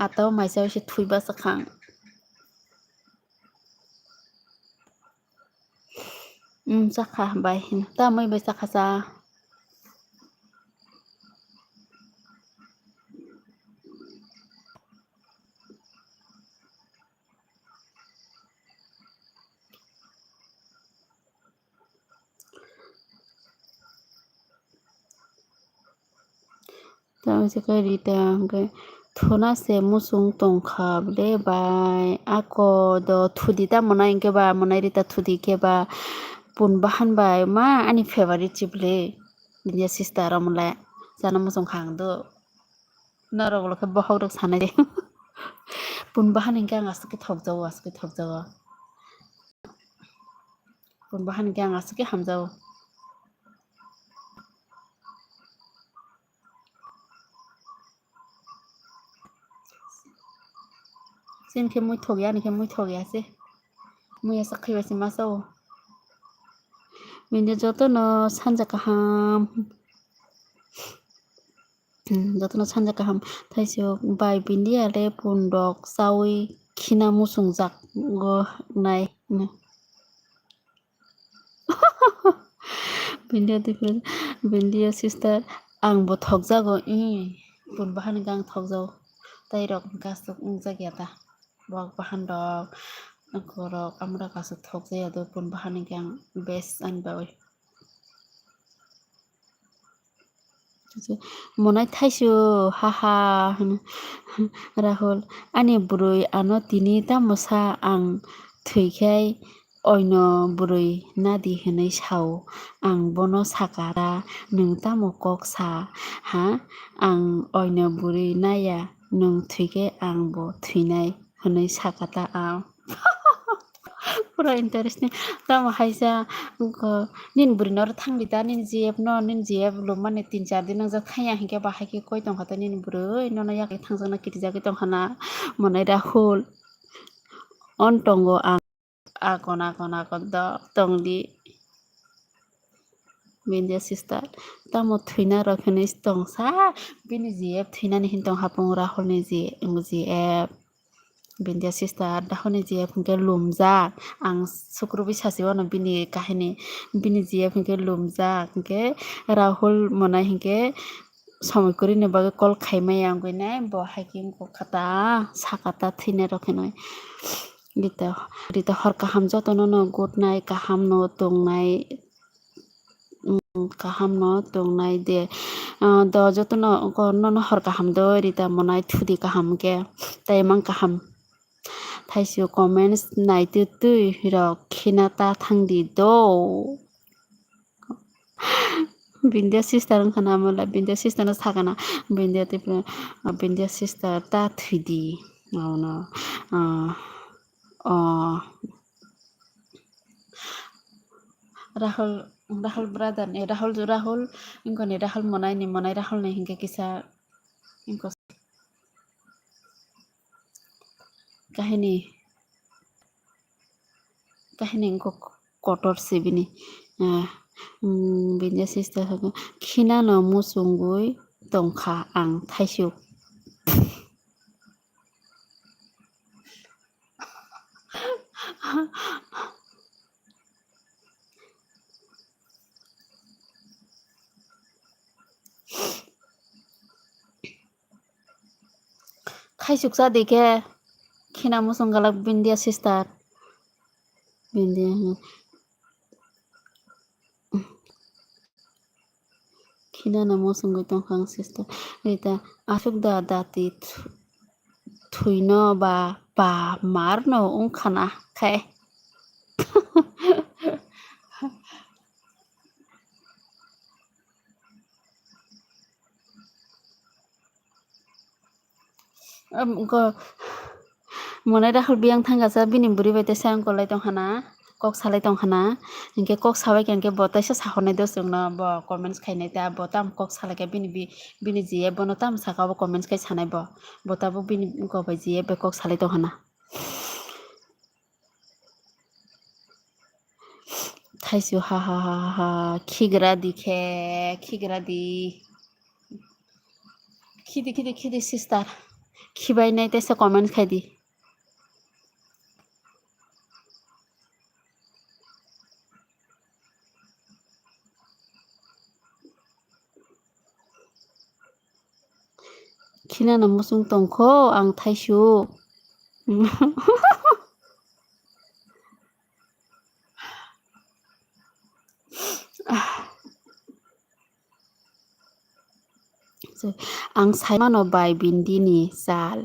Ata o mai chai se thui ba sakhang. Um, chakha bai hino. Ta mai bai chakha cha. Tamo se khe Rita hwnkhe, "Thuna se muchung tongkha ble bai, ako do thudi tamo nai hwnkhe ba, monai Rita thudi khe ba, pun bahan bai ma ani favorite chip le." Bini sister omo le chana muchung kha ang do. Norok ulo khe bokhok rok sanai de. Pun bahan hwnkhe ang aswk khe thokjago, aswk khe thokjago. Pun bahan hwnkhe ang aswk khe hamjago. Chini khe muithok ya, ani khe muithok ya se. Muya sak khaiba se ma sao. Bini jotono sanja kaham. Hmm, jotono sanja kaham. Thaisok bai bini ale pundok chawi khina muchungjak go nai. Bindia different, Bindia sister, ang bo thokjago, ih, pun bahan hwnkhe ang thokjago. Tai rok hwnkhe aswk wngjak ya ta. Bok bahan rok, angkorok, amorok aswk thokjak ya do, pun bahan hwnkhe ang best ani bagwi. Monai thaisu, haha, hwno. Rahul, ani bwrwi ano tini tamo sa, ang thwikhai oino bwrwi nadi hwnwi sao. Ang bono sakha da, nwng tamo kok sa, ha? Ang oino bwrwi naiya, nwng thwikhai ang bo thwinai hwnwi sakha ta ang. Pura interesting. Tamo haisa, wngkha, nini bwrwi no oro thangdi ta, nini G F no, nini G F lubmani tin char din nwngjak thangya hinkhe, bahai khe koi tongkha ta nini bwrwi, nono yakle thangjak na kirijagwi tongkha na, monai Rahul. On tongo ang, akon, akon, akon do tongdi. Bindia sister, tamo thwina rok hinwi tongsa, bini G F thwinani hin tong hapung Rahul ni G F. Bindia sister, Rahul ni G F hinkhe lumjak. Ang sukrubwi sachi wano bini kahini, bini G F hinkhe lumjak. Hinkhe Rahul monai hinkhe somoi kwrwini bagwi call khaimaya wngwi nai, bo hai khe wngkha ta, sakha ta thwina rok hinwi. Rita, Rita hor kaham jotono no good night, kaham no tongnai. Mm, kaham no tongnai de. Ah, do jotono ko nono hor kaham do, Rita monai thudi kaham khe, tei mang kaham. Thaisu comments nai twi twi rok khina ta thangdi do. Bindia sister wngkha na, mala Bindia sister no sakha na, Bindia twi, Bindia sister ta thwidi. Ono, ah, oh. Rahul, Rahul brother ni, Rahul, Rahul, wngkha ni Rahul monai ni, monai Rahul ni hinkhe kisa wngkha kahini, kahini wngkha kotor se bini. Ah, mm, bini sister sakha, "Khina no muchungwi tongkha ang thaisuk." Khaisuk cha di khe, khina muchung galak Bindia sister. Bindia, hmm. Khina no muchungwi tongkha ang sister. Rita, aswk da dati thu-, thwino ba, ba mar no wngkha na khe. Am, go, monai Rahul biyang thangkasa bini bwrwi bai tei sayang kolai tongkha na, kok salai tongkha na, hinkhe kok sabai khe hinkhe bo taisa sahornai do chwngno, bo comments khainai ta, bo tamo kok salai khe bini bi-, bini G F bono tamo saka obo comments khai sanai bo, bo tabuk bini wngkok bai G F bai kok salai tongkha na. Thaisu ha ha ha ha, khigra di khe, khigra di. Khidi, khidi, khidi sister. Khibai nai tesa comment khai di. Khinana muchung tongkho ang thaisu. Ang saimano bai bindini sal.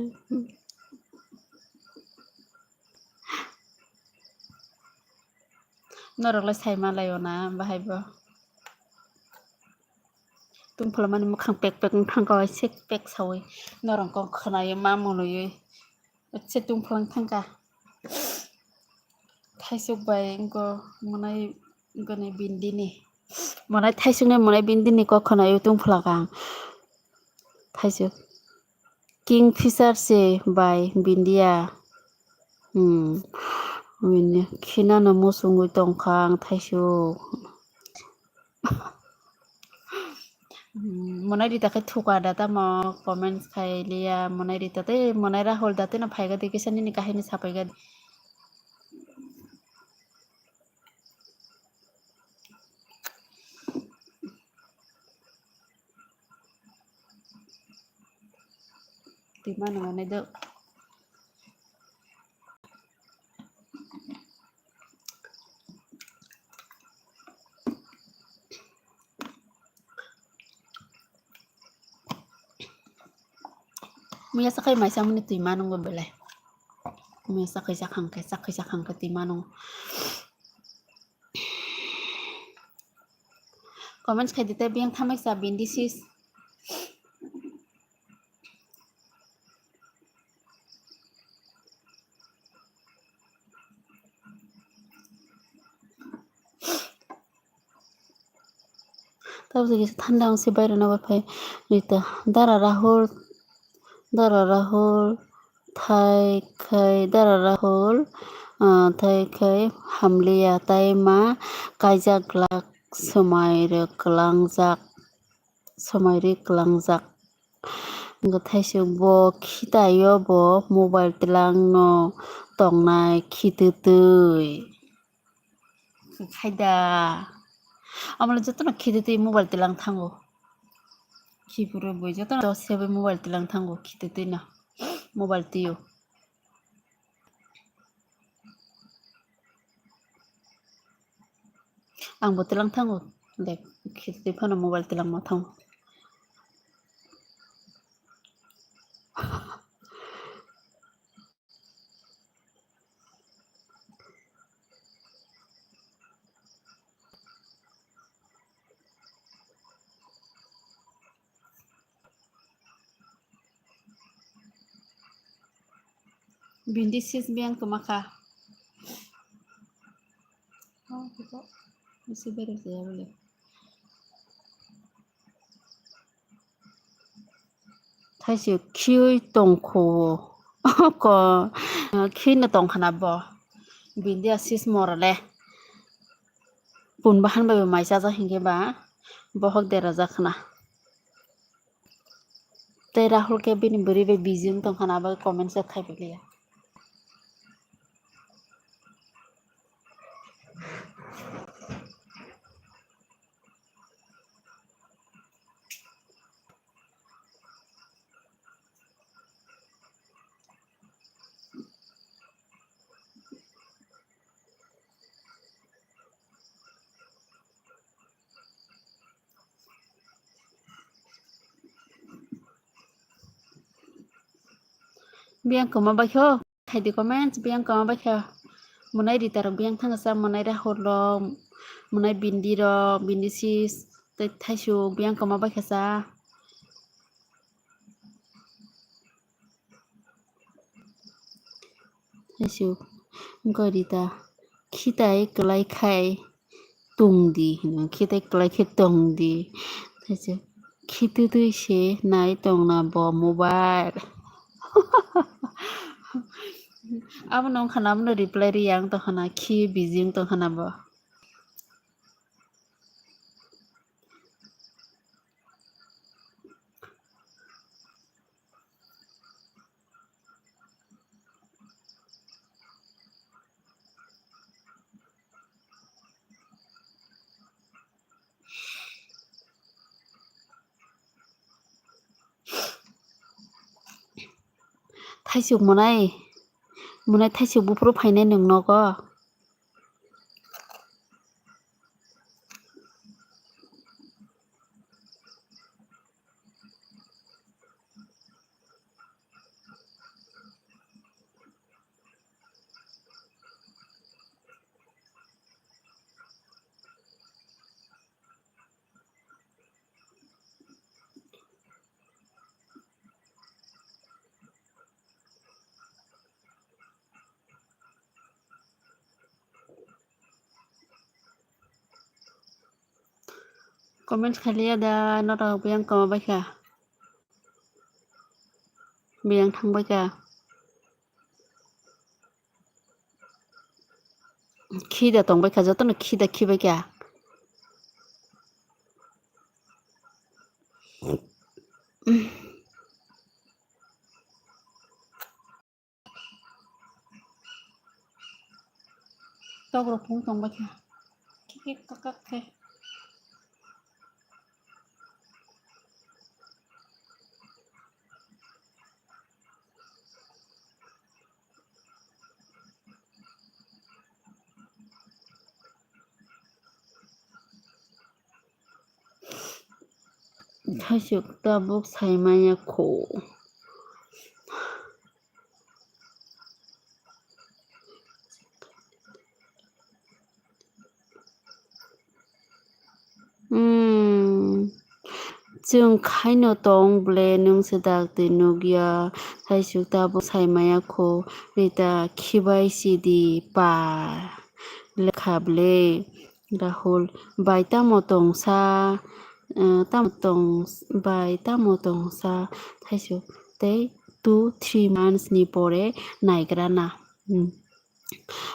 Norok lai saima laio na bahai bo. Tungphla mani mukhang pek pek wng thangkha, sek pek sawi norok kok khnayo ma mwnwi. Etse tungphla wng thangkha. Thaisuk bai wngkha monai wngkha ni bindini. Monai thaisukni monai bindini kok khnayo tungphla kha ang. Thaisuk. Kingfisher se bai bindia. Hmm. Bini khinano muchungwi tongkha ang thaisuk. Hmm, monai rita khe thuka da tamo comments khai liya, monai rita tei monai Rahul da tei no phaiga de kisa nini kahini sapaiga. Twi mano manai do. Muya sakai maisa mani twi mano go belai. Muya sakai sakhang khe, sakai sakhang khe twi mano. Comments khai dite biyang thamai sa bindi sis. Tabuk kisa thanda wngse bairona bai phai rita. Dara Rahul, Dara Rahul, thai khai, Dara Rahul, ah, thai khai hamliya, tai ma kaijak glak, swmai rwklangjak, swmai rwklangjak. Wngkha thaisuk bo khitaio bo mobile twlangno tongnai khititwi. Khaida. Amole jotono khititwi mobile twlang thango. Khipuru bui jotono dose bai mobile twlang thango khititwino. Mobile twiyo. Ang bo twlang thango. Dek, khititwi phano mobile twlangma thango. Bindi sis biyang kwma kha. Oh, kiko. Isi bereng se ya bole. Thaisuk khiui tongkho. Ko, khiui no tongkhana bo. Bindi asis morale. Pun bahan bai bo mai chajak hinkhe ba bohok dera jak khna. Tei Rahul khe bini bwrwi bai busy wng tongkha na, abo comment se khai piliya. Biyang kwma bai kho, khai di comments, biyang kwma bai kho. Monai Rita rok biyang thangsa, monai Rahul rok, monai Bindi rok, Bindi sis, tei thaisuk biyang kwma bai kha sa. Thaisuk wngkha Rita, khitai kwlai khai tong di, hino khitai kwlai khe tong di. Thaisuk khititwi se nai tongna bo mobile. Abono wngkha na, abono reply ri yang tongkha na, khi busy wng tongkha na bo. Thaisuk monai, monai thaisuk buphuru phainai nwng nogo. Comments khailiya da, norok biyang koma baikha. Biyang thang baikha. Khida tong baikha, jotono khida khibaikha. Tok rok phung tong baikha. Kik kik kak kak khe. Thaisuk tabuk sai maya kho. Hmm. Chwng khaino tong ble, nwng swdak twi nukya. Thaisuk tabuk sai maya kho. Rita khibai sidi pa lekha ble. Rahul, bai tamo tongsa, eh, tamo tong, bai tamo tongsa, Thaisuk tei two three months ni pore naigrana. Hmm.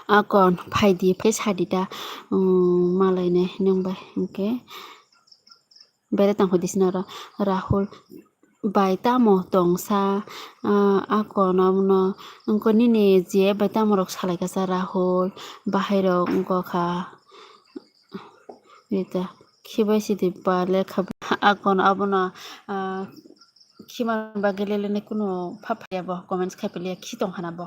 Akon, phaidi, phai sadi da, um, malainai nwng bai, hwnkhe bere tongkho disina oro, Rahul, bai tamo tongsa, ah, akon abono, wngkha nini je bai tamo rok salaikha sa Rahul, bahai rok wngkha kha, Rita, khibai sidi pa lekha, akon abono, ah, khima bagwi leleni kunu pha phaiya bo, comments khai piliya, khi tongkhana bo.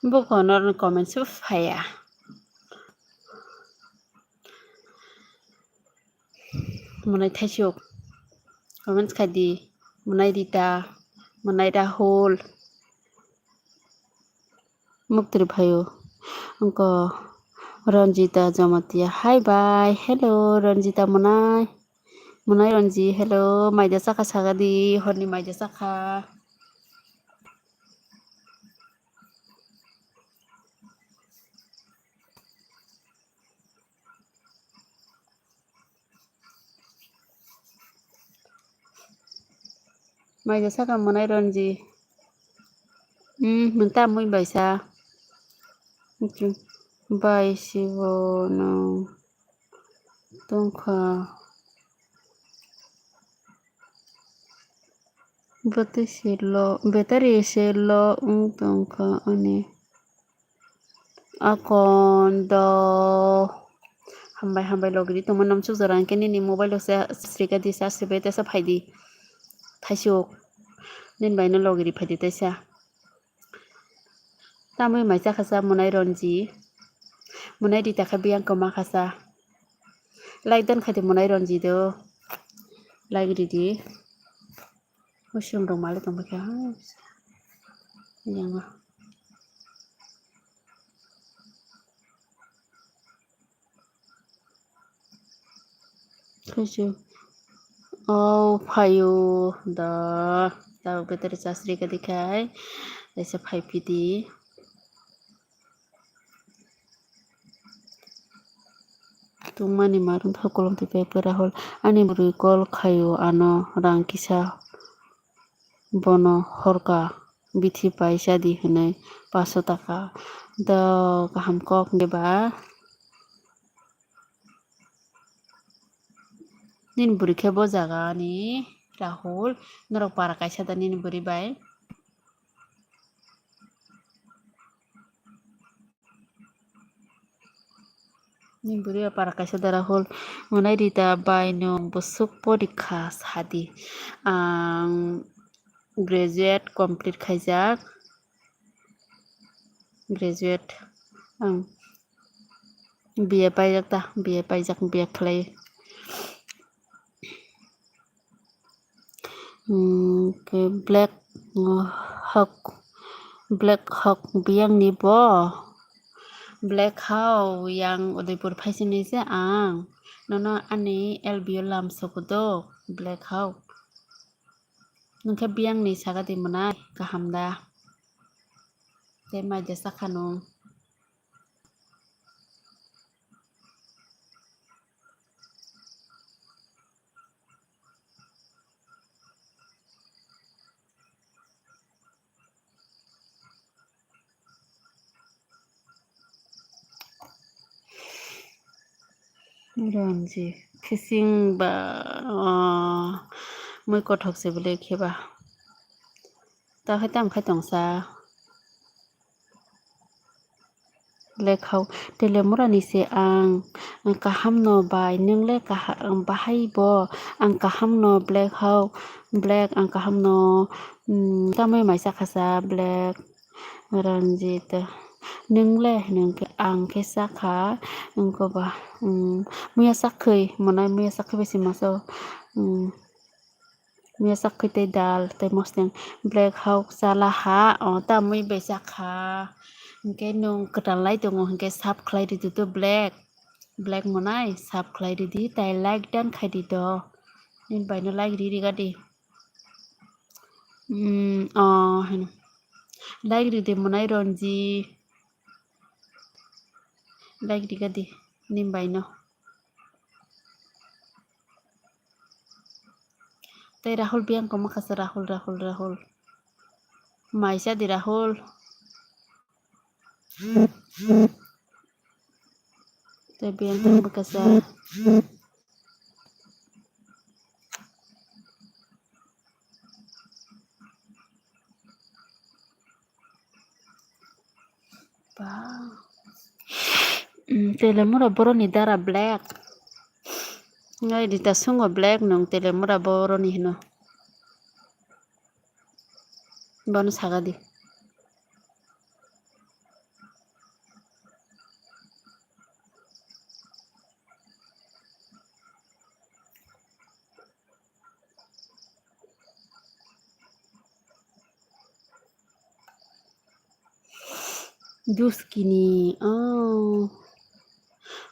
Buko norokni comments bo phaiya. Monai Thaisuk comments khai di, Monai Rita, Monai Rahul. Muktri phaio. Wngkha Ranjita Jamatia. Hi bye. Hello Ranjita Monai. Monai Ranji, hello. Maida chakha sagadi, horni maida chakha. Maida saka Monai Ranji. Hmm, nwng ta mui baisa. Bai sibo nwng tongkha. Battery se low, battery se low wng tongkha ani. Akon do. Hambai, hambai, logiri tongma nomsuk jora hwnkhe nini mobile o se charge rika di, charge ribai tesa phaidi. Thaisuk. Nini bai no logiri phaidi tesa. Tamoi mai chakha sa Monai Ranji. Monai Rita khe biyang kwma kha sa. Like dan khai di Monai Ranji do. Like ridi. Mushroom rok malik tong kha. Yang. Thank you. Oh, phaio da. Tabuk battery charge rika dikhai. Kaisa phai pidi. Tungmani marwng tha kolom twi pai pura hol. Ani bwrwi call khaio ano rang kisa bono horka bithi paisa di hwnwi paso taka. Da kaham kok hwnkhe ba. Nini bwrwi khe bo jaga ni Rahul, norok para kaisa da nini bwrwi bai? Nini bwrwi bai para kaisa da Rahul, Monai Rita bai nwng bwswk porikha sadi. Ang graduate complete khaijak. Graduate ang B A paijak ta, B A paijak, B A khlai. Hmm, khe Black, uh, Hawk, Black Hawk biyang ni bo. Black Hawk yang Udaipur phaisini se ang. Nono ani L B O lam sokodo, Black Hawk. Nungkhe biyang ni saka di mwnai kaham da. Tei mai de sakha nung. Ronji, khising ba, oh, mui kothok se bwle khe ba. Ta khai tam khai tong sa. Black Hawk, Telemura ni se ang, ang kaham no bai, nung le kaha-, ang bahai bo, ang kaham no Black Hawk, Black ang kaham no, mm, tamoi mai sakha sa Black, Ranjit, nung le hinung khe ang khe sakha, wngkhe ba, mm, muya sakhe, mwnai muya sakhe bai se masa, mm. Mia sak khe tei dal tei mosdeng. Black Hawk chala ha, o ta mui bai chakha. Hinkhe nwng kwtal lai tongo hinkhe sub khlai rwdi to Black. Black mwnai sub khlai rwdi tei like dan khai di to. Nini bai no like ri riga di. Hmm, o heno. Like rwdi mwnai Ronji. Like riga di nini bai no. Tei Rahul biyang koma kasa Rahul, Rahul, Rahul. Maisa di Rahul. Tei biyang tong bwkasa. Ba. Mm, Telemura boroni dara Black. Ngai Rita Sungo Black nung Telemura boroni hino. Bono saga di. Duskini, oh.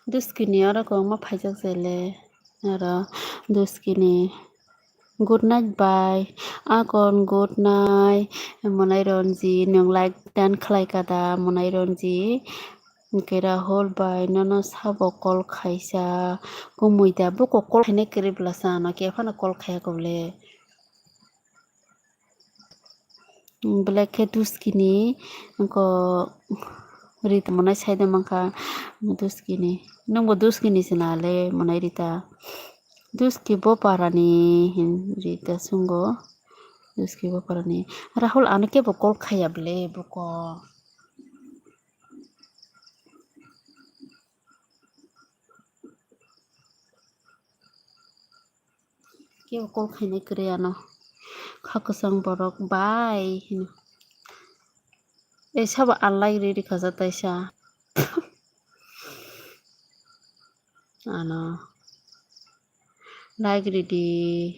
Duskini oro kwbangma phaijak jele. Oro Duskini. Good night, bye. Akon, good night. Monai Ronji, nwng like dan khlai kada, Monai Ronji. Hwnkhe Rahul bai nono sabo call khaisa. Kumui da, buko call khainai kwrwi bwla sa ano, khe phano call khaiya kobole. Belai khe Duskini, wngkha Rita monai side o mankha Duskini. Nwngbo Duskini se nale monai Rita. Duski bo parani hin Rita sungo. Duski bo parani. Rahul ano kebo call khaiya bwle buko. Kebo call khainai kwrwi ano. Kha kwchang borok bai hino. Ei sabo alai ri ri khaja taisa. Ano. Like ridi.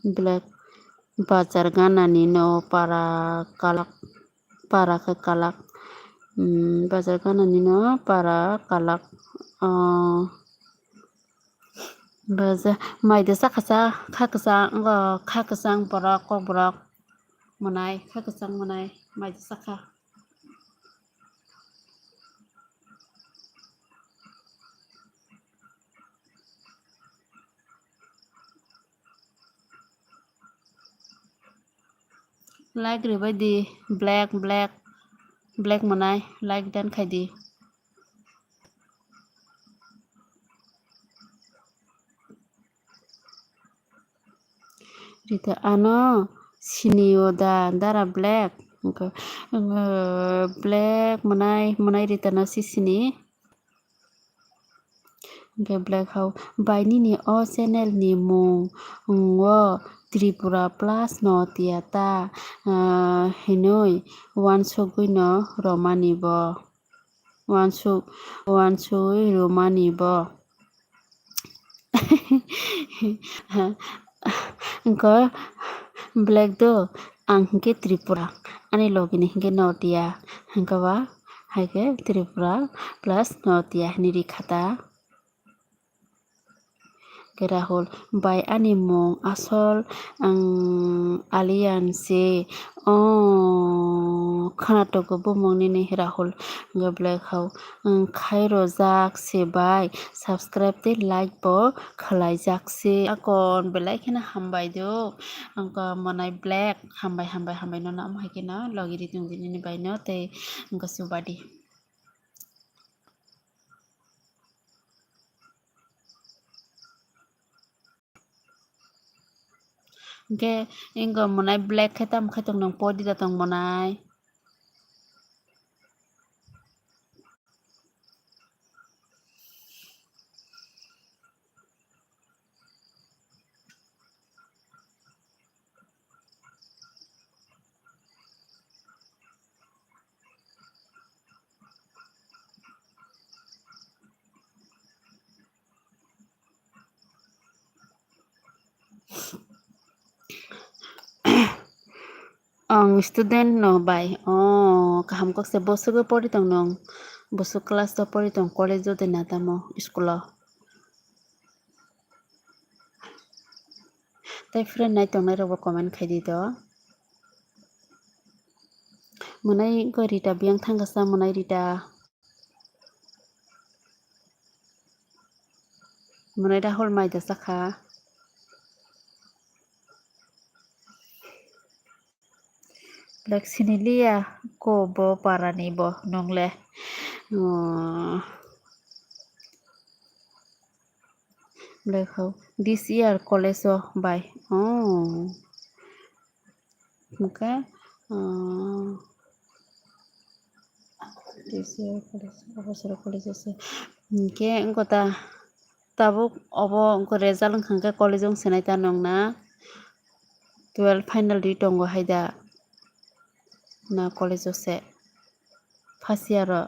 Black. Bazar ganani no para kalak, para khe kalak. Hmm, bazar ganani no para kalak. Oh. Bazar, mai de sakha sa, kha kwchang, wngkha kha kwchang borok, kok borok. Mwnai, kha kwchang mwnai, mai de sakha. Like ribai di, black, black, black mwnai, like dan khai di. Rita ano sini o da dara black. Wngkha, wngkha black mwnai, mwnai Rita no si sini. Hwnkhe Black hao, "Bai nini o channel ni mung, mung o Tripura plus Notiya ta, ah, hinwi uansugwi no romani bo. Uansuk, uansugwi romani bo." Hwnkhe Black do, "Ang hwnkhe Tripura, ani logi ni hwnkhe Notiya." Hwnkhe ba hai khe Tripura plus Notiya hinwi rikha ta. Khe Rahul, "Bai ani mung asol ang Alian se, o khwnatok o bumung nini." Rahul hwnkhe Black hao, "Ang khai rojak se bai, subscribe tei like bo khwlaijak se." Akon belai kheno hambai do, ang khe mwnai Black, hambai, hambai, hambai nono, omo hai kheno logi ri tong di nini bai no tei ang khe chubadi. Hwnkhe ingo mwnai Black khe tamo khe tong nung pori da tong mwnai. Ang student no bai. O, kaham kok se, bwswk o pori tong nung? Bwswk class o pori tong, college o de na tamo school o? Tei friend nai tongnai rok bo comment khai di do. Mwnai ko Rita biyang thang kasa, mwnai Rita. Mwnai Rahul mai da sakha. Black siniliya ko bo parani bo nongle. Oh. Black hao, "This year college o bai." Oh. Hwnkhe, ah, this year college, abosor college o se. Hwnkhe wngkha ta, tabuk obo wngkha result wngkha hwnkhe college o wng se nai ta nong na. Twelve final ri tongo hai da. Na college o se. First year o.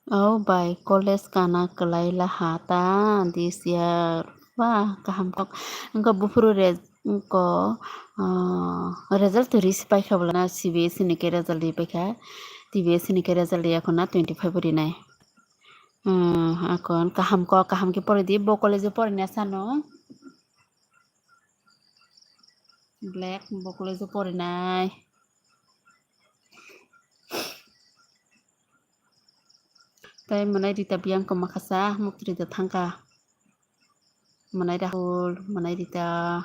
O bai, college kana kwlai laha ta this year. Ba, kaham kok. Wngkha buphuru re-, wngkha, ah, result to risi paikha bolana C B S E ni khe result ri paikha. T B S E ni khe result ri yakho na twenty five rinai. Hmm, akon kaham kok, kaham khe pori di, bo college o porina sano. Black bo college o porinai. Tei mwnai Rita biyang koma kasa, muktri da thangkha. Mwnai Rahul, mwnai Rita.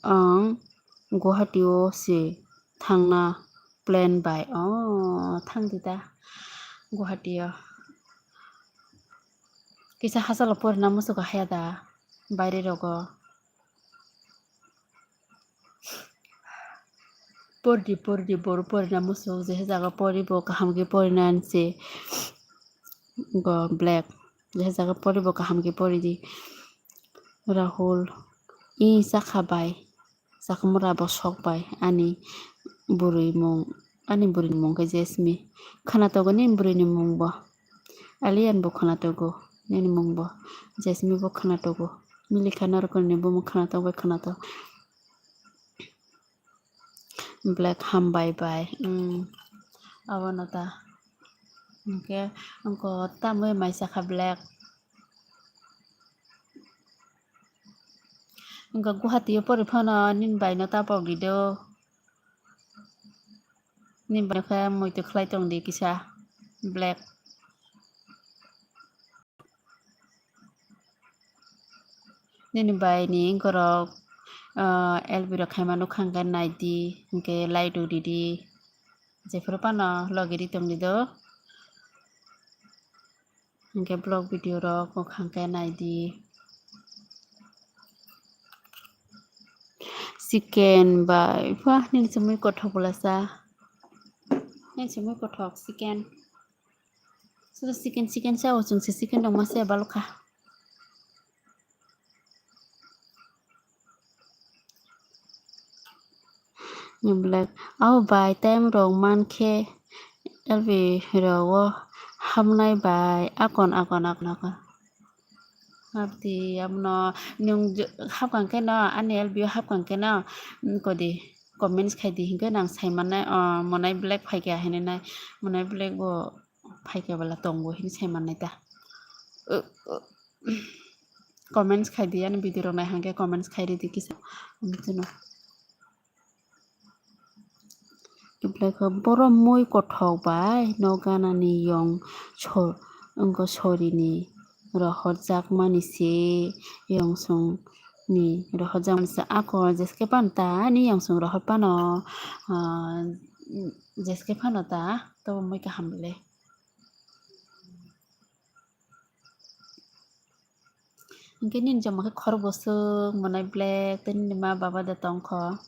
Ang Guwahati o se thangna plan bai. O, thang di da Guwahati o. Kisa hachalo porina muchungo haya da baire rogo. Pordi, pordi, boro porina muchung, je jaga poribo kaham khe porina se. Go Black, je jaga poribo kaham khe pori di. Rahul, i chakha bai, chakhamora bo sok bai, ani bwrwi mung, ani bwrwi ni mung khe Jasmine. Khwnatok nini bwrwi ni mung bo. Alian bo khwnatok nini mung bo. Jasmine bo khwnatok. Milikha norok ni bumung khwnatok bai khwnatok. Black hambai bai. Hmm. Abono ta. Hwnkhe wngkha tamwi mai chakha Black. Wngkha Guwahati o pori phano nini bai no ta pok di do. Nini bai khe muitu khlai tong di kisa black. Nini bai ni gorok, ah, L B rok khaima nukha hwnkhe nai di, hwnkhe like rw ridi. Jephuru phano logi ri tong di do. Hwnkhe vlog video rok wngkha hwnkhe nai di. Chicken bai, wah, nini se mui kothok bwlasa. Nini se mui kothok chicken. Sudu chicken, chicken se, o chwng se chicken rok ma se balokha. Black, abo bai time rok mankhe L B rogo hamnai bai akon, akon, akon, akon. Hapdi abono nwng hapkang khe no, ani L B o hapkang khe no, mm, kodi comments khai di, hinkhe nang sai mannai, o, monai black phaikha hinwi nai, monai black bo phaikha bwla tongo hinwi sai mannai ta. Comments khai di, ani video rok nai hwnkhe comments khai ridi kisa. Borok mui kothok bai no ganani yong so-, wngkha sorini rohorjakmani se, yong songni rohorjakmani se ako jeske phano ta ani yong song rohor phano, ah, jeske phano ta tobo mui kaham le. Hwnkhe nini joma khe khorok bwswk, monai black, tei nini ma baba da tongkho.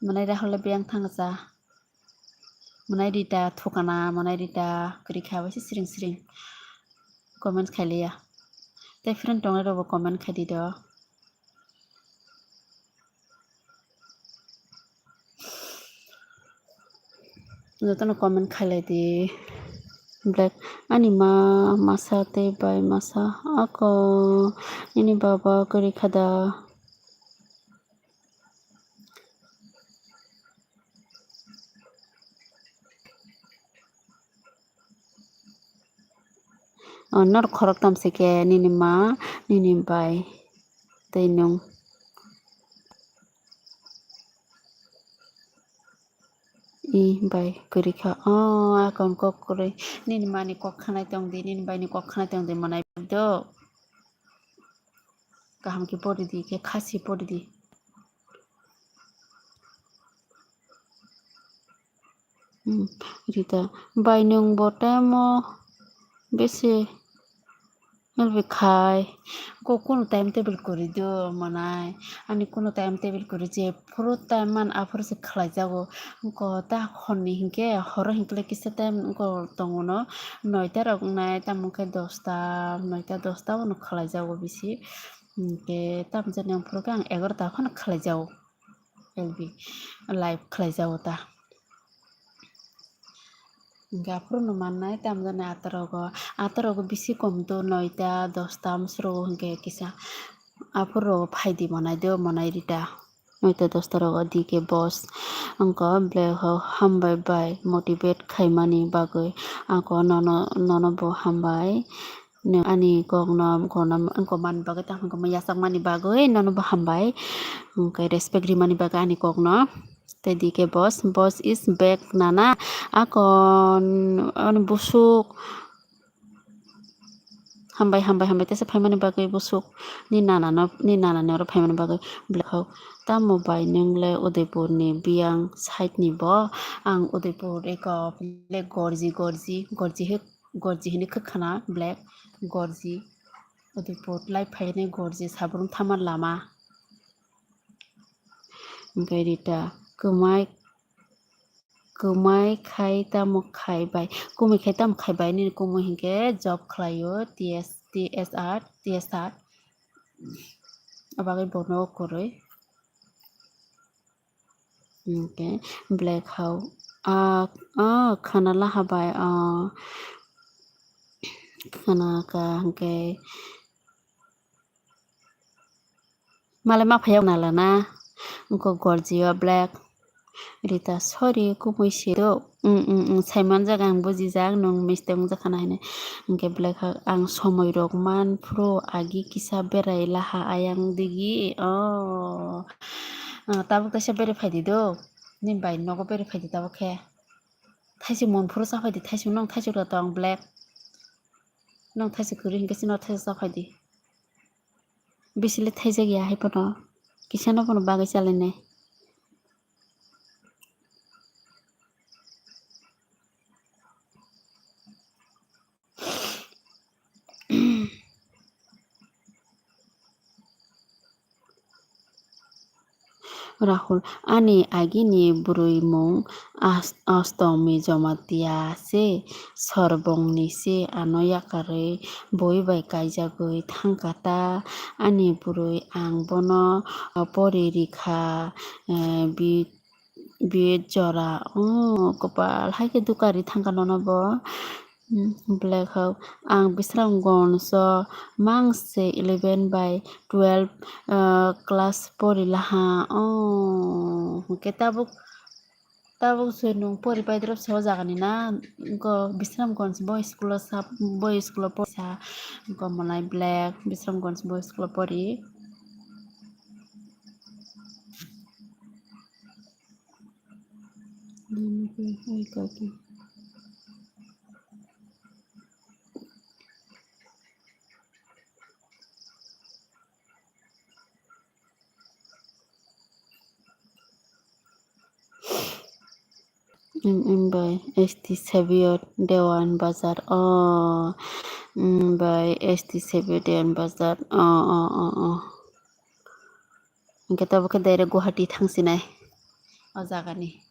Monai Rahul le biyang thangsa. Monai Rita thukana, monai Rita kwrwi kha bai se siring siring. Comment khai liya. Tei friend tongnai rokbo comment khai di do. Jotono comment khailai di. Black, ani ma masa tei bai masa ako nini baba kwrwi kha da. O, norok khoroktham se khe nini ma, nini bai tei nwng. I bai kwrwi kha. O, akon kok kwrwi. Nini mani kok khanai tong di, nini bai ni kok khanai tong di, monai do. Kaham khe pori di, khe khasi pori di. Hmm, Rita, bai nwng bo time o besi L B khai, ko kunu time table kwrwi do monai, ani kunu time table kwrwi je phuru time man aphuru se khlai jago, ko ta honni hinkhe horo hinkhe kisa time ko tongo no, noita rok wngnai tamo khe dosta, noita dosta bono khlai jago bisi, hinkhe tamo jani aphuru khe ang egarota phano khlai jago. L B live khlai jago ta. Hingke aphuru no mannai tamo jani ata rogo, ata rogo bisi kom do noita dosta amsoro hingke kisa aphuru rogo phaidi monai do monai rita noita dosta rogo D K boss wngkha black hok hambai bai motivate khaimani bagwi ako nono nono bo hambai. Nwng ani kokno gwnam-, gwnam-, gwnmani bagwi, tamo wngkha yachakmani bagwi nono bo hambai. Hwnkhe respect rimani bagwi ani kokno. Tei D K boss, boss is back nana. Akon ani busuk. Hambai, hambai, hambai. Tesa phaimani bagwi busuk. Ni nana no, ni nana ni oro phaimani bagwi. Black hok. Tamo bai nwng le Udaipur ni biyang side ni bo. Ang Udaipur eko le gorji, gorji, gorji hik. Gorji hini kwkhwna black, gorji. Odi pot lai phaini gorji sabrung thama lama. Hwnkhe Rita, kwmai, kwmai khai tamo khai bai, kwmwi khai tamo khai bai nini kwmwi hinkhe job khlaio T S, T S R, T S R. Abagwi bono kwrwi. Hwnkhe black hau, ah, ah, khana laha bai, ah, khana ka hwnkhe malai ma phaiya nala na, wngkha gorjio black. Rita, sorry, kumui se do. Mm, mm, mm, saimanjak ang bujijak, nwng mistake wngjakha na hinwi. Hwnkhe black hau, ang somoi rok man phuru agi kisa berai laha ayang digi, oh. Ah, tabuk taisa bere phaidi do. Nini bai nogo bere phaidi tabuk khe. Thaisuk mun phuru cha phaidi, thaisuk nong thaisuk rw tong black. Nong thaisuk kwrwi hinkhe chwngno thaisuk cha phaidi. Bisi le thaijak ya hai phano. Kisa no phano bagwi chalainai. Rahul, ani agini bwrwi mung As-, Astomi Jomatia se, Sorbongni se, ano yakarwi bui bai kaijagwi thangkha ta, ani bwrwi, ang bono, ah, pori rikha, eh, bi-, bi jora, oh, kopal hai khe dukari thangkha nono bo. Hmm, Black Hawk, ang Bisramganj o mang se eleven bai twelve, ah, class pori laha. Oh, hwnkhe tabuk, tabuk se nwng pori pai drop se o jaga ni na? Wngkha Bisramganj boys school o sab, boys school o porsa. Wngkha Monai Black, Bisramganj boys school o pori. Mm, mm, bai, S T Savior Dewan Bazar. Oh, mm, bai, S T Savior Dewan Bazar. Oh, oh, oh, oh. Hwnkhe tabuk khe direct Guwahati thangsinai o jagani.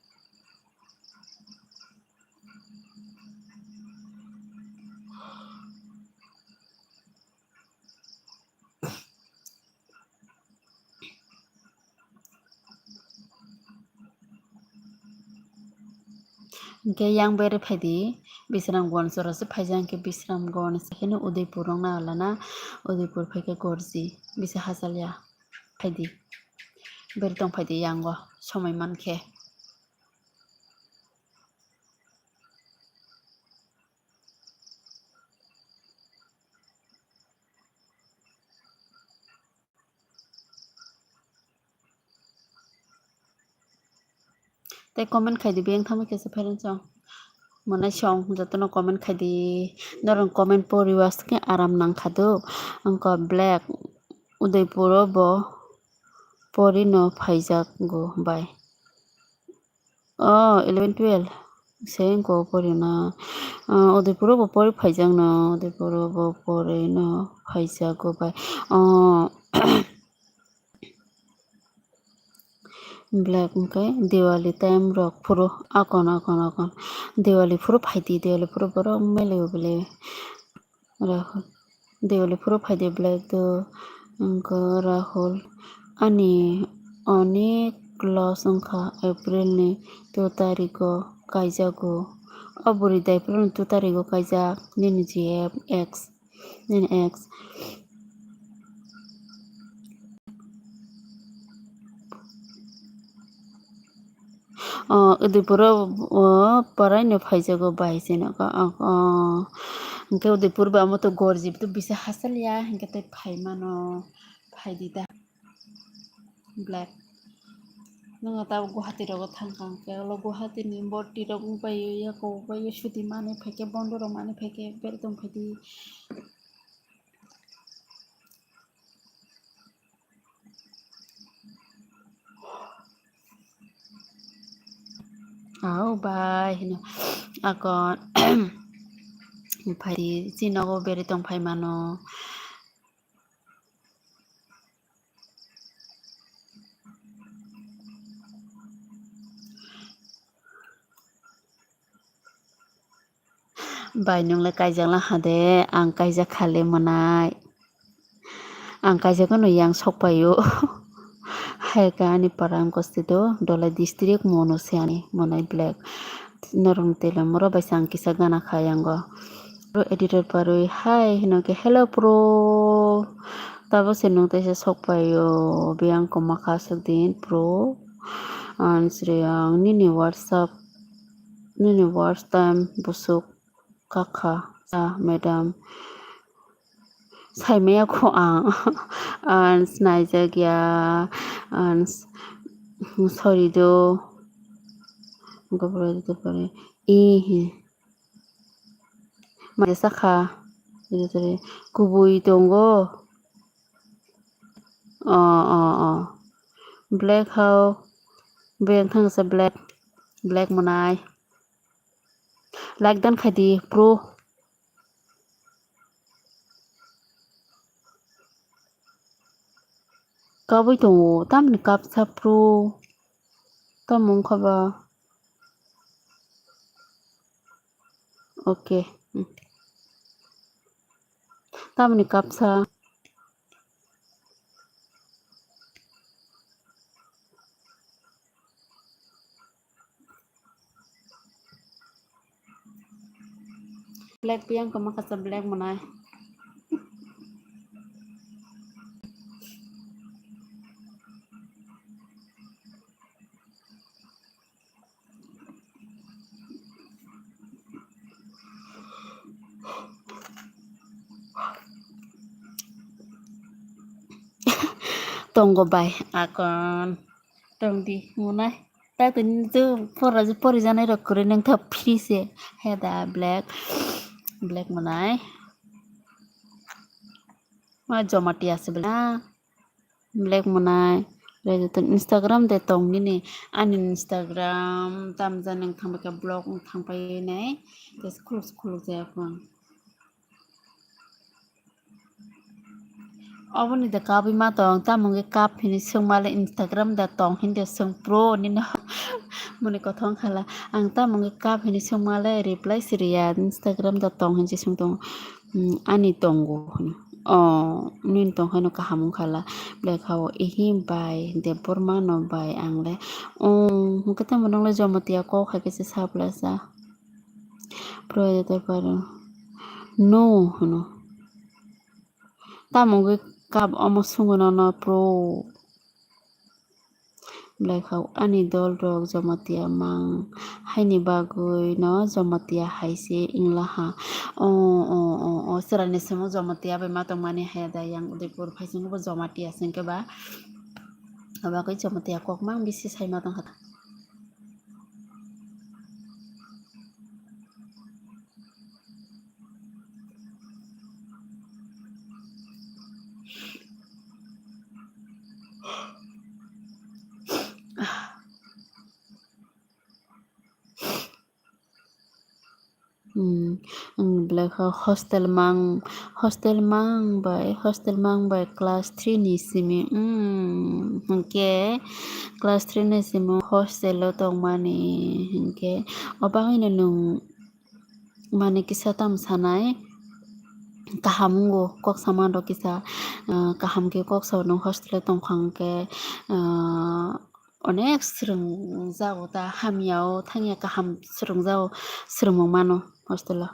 Hwnkhe yang bere phaidi, Bisramganj oro se phaijak, hwnkhe Bisramganj se hino Udaipur rok na lana, Udaipur phaikhe Gorji, bisa hachal ya phaidi, bere tong phaidi yango somoi mankhe. Tei comment khaidi, biyang thangma khe se phairang chong. Monai song jotono comment khaidi. Norok comment pori wasukhe aram nangkha do. Wngkha Black Udaipur o bo pori no phaijak go bai. Oh, eleven twelve se wngkha o pori no. Oh, Udaipur o bo pori phaijak no, Udaipur o bo pori no phaijak go bai. Oh, Black hwnkhe Diwali time rok phuru akon, akon, akon. Diwali phuru phaidi, Diwali phuru borok mele bole. Rahul. Diwali phuru phaidi Black do, wngkha Rahul. Ani onek loss wngkha April ni two tarikh o kaijago. O bwrwi da April ni two tarikh o kaijak nini G F X. Nini ex. Oh, Udaipur o, oh, poraino phaijago bai se nokha. Oh, oh. Hwnkhe Udaipur bo amo to gorjip to bisa hachal ya, hwnkhe tei phai mano, phai di da. Black. Nwng tabuk Guwahati rogo thang kha, hwnkhe ulo Guwahati ni boti rok wng pai o, yako wng pai o, chuti manwi phai khe, bondo rok manwi phai khe, bere tong phai di. Au bai hino akon phai di, chini nogo bere tong phai mano. Bai, nwng le kaijak la ha de, ang kaijak kha le mwnai. Ang kaijak no yang sok pai o. Hai ka ani para ang kosti do, Dholai district mono se ani mwnai Black. Norok tele moro bai sa ang kisa gana kha yango. Editor parwi hai hino khe, "Hello pro." Tabo se nwng teisa sok pai o, biyang koma kha sok din pro. Ansri ang nini WhatsApp, nini watch time busuk kakha sa madam. Saimaya kho ang. Ang snaijak ya, ang s-, Sorry do. Gobra do pare. Ihi. Mai sakha. Kubui tongo. O, o, o. Black hao. Beng thangsa black. Black mwnai. Like dan khai di, bro. Kabui tongo, tamni kapsa bro. Tamo wngkha ba? Okay. Hmm. Tamni kapsa. Black piyang koma kasa black mwnai. Tongo bai akon tongdi mwnai. Ta tini tu pora porijanai rok kwrwi nang kha free se. Heda black, black mwnai. Ma Jamatia se bela. Black mwnai. Rejoton Instagram de tong nini. Ani Instagram tamjani wng thangbai kha blog wng thangbai nai. Just khuluk khuluk jaya phang. Oboni de kabui ma tong, tamo wngkhe kap hinwi swngmale Instagram da tong hindi swng pro nino. Moni kothong khala ang tamo wngkhe kap hinwi swngmale reply siriya Instagram da tong hinwi swng tongo. Hmm, ani tongo hwnwi. O nini tong haino kaham wngkhala. Belai kha o ehi bai Debbarma no bai ang le. O hwnkhe tamo nwngle Jamatia kok hai khe se sa bwlasa. Pro editor paro. No hwno. Tamo wngwi kap omo swngo nono pro. Belai kha ani dol rok Jamatia mang haini bagwi no Jamatia hai se wngla ha. O, o, o, o, chwraini simo Jamatia bai ma tongmani haya da yang Udaipur phai swngo bo Jamatia se hwnkhe ba. Abagwi Jamatia kok mang bisi sai ma tong kha. Hmm, ang belai kha hostel mang, hostel mang bai, hostel mang bai class three ni simi, hmm, hwnkhe class three ni simi hostel o tongmani, hwnkhe o bagwino nwng mani kisa tamo sanai kaham wngo, kok samani rok kisa, ah, kaham khe kok sao nwng hostel o tongkha hwnkhe, ah, onek swrwngjago ta, hamya o thangya kaham swrwngjago, swrwngmung mano hostel o.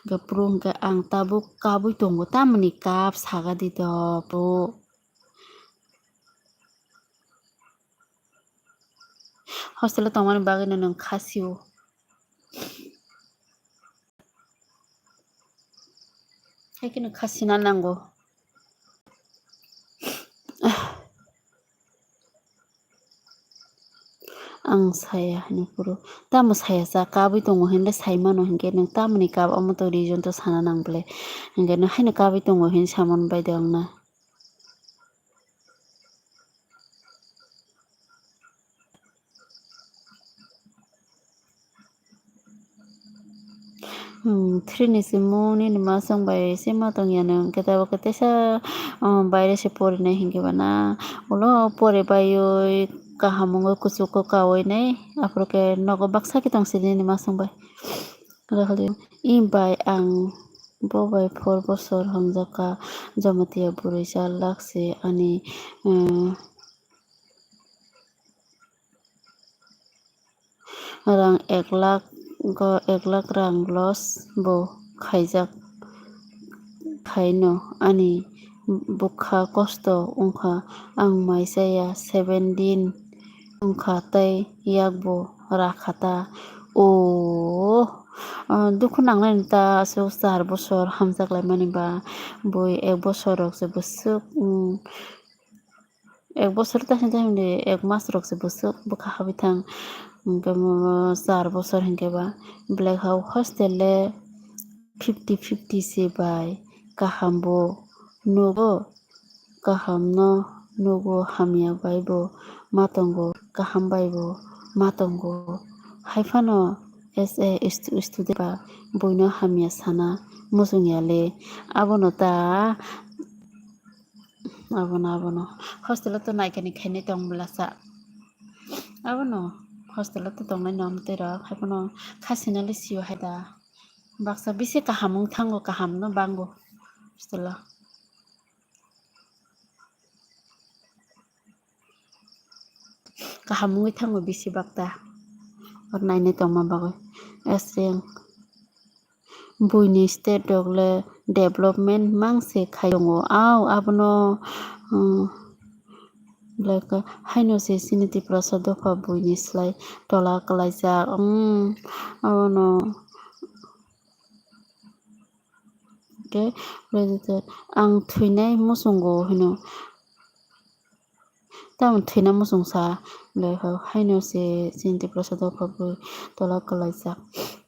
Hwnkhe phuru hwnkhe ang tabuk kabui tongo, tamoni kap saga di do bo. Hostel o tongmani bagwino nwng khasi o. Haikhe no khasina nango. Ang saya hwnwi phuru. Tamo saya cha kabui tongo hinle sai mano hinkhe nwng tamoni kap omo to reason to sana nang bwle. Hinkhe nwng haino kabui tongo hin samani bai de wngna. Hmm, three ni simi nini ma chwng bai se ma tong ya nw, hwnkhe tabuk khe teisa, um, baire se porinai hinkhe bana ulo pori baiwi kaham wngwi kuchugo kaui nai, aphuru khe nogo baksa khe tong sidi nini ma chwng bai. Rakhadi, i bai ang bo bai four bosor hamjakha, Jamatia bwrwi cha lakh se ani, um, rang ek lakh go ek lakh rang loss bo khaijak khaino ani bwkha kosto wngkha, ang mai chaya seven din wngkha tei yakbo rakha ta. O, o, dukhu nangnai ta aswk char bosor hamjak laimani ba bui ek bosor rok se bwswk, um, Ek bosor ta hwnde hwnde ek mas rok se bwswk bwkha habwi thang. Hwnkhe mo char bosor hwnkhe ba belai kha o hostel le fifty fifty se bai kaham bo nugo, kaham no nugo, hamya bai bo ma tongo, kaham bai bo ma tongo. Hai phano as a stu-, student ba buino hamya sana muchung ya le. Abono ta, abono, abono hostel o to naikani khainai tong bwlasa. Abono hostel o to tongnai no amtwi rok, hai phano khasina le sio hai da. Baksa bisi kaham wng thango, kaham no bango hostel o. Kaham wngwi thango bisi bakta. Or nainai tongma bagwi. Aswk buini state rok le development mang se khai tongo. Au abono, um, belai khe haino se chini Tiprasa dopha buini slai tola kwlaijak. Um, abono hwnkhe ang thwinai muchungo hino. Tamo thwina muchungsa, belai kha haino se chini Tiprasa dopha bui tola kwlaijak.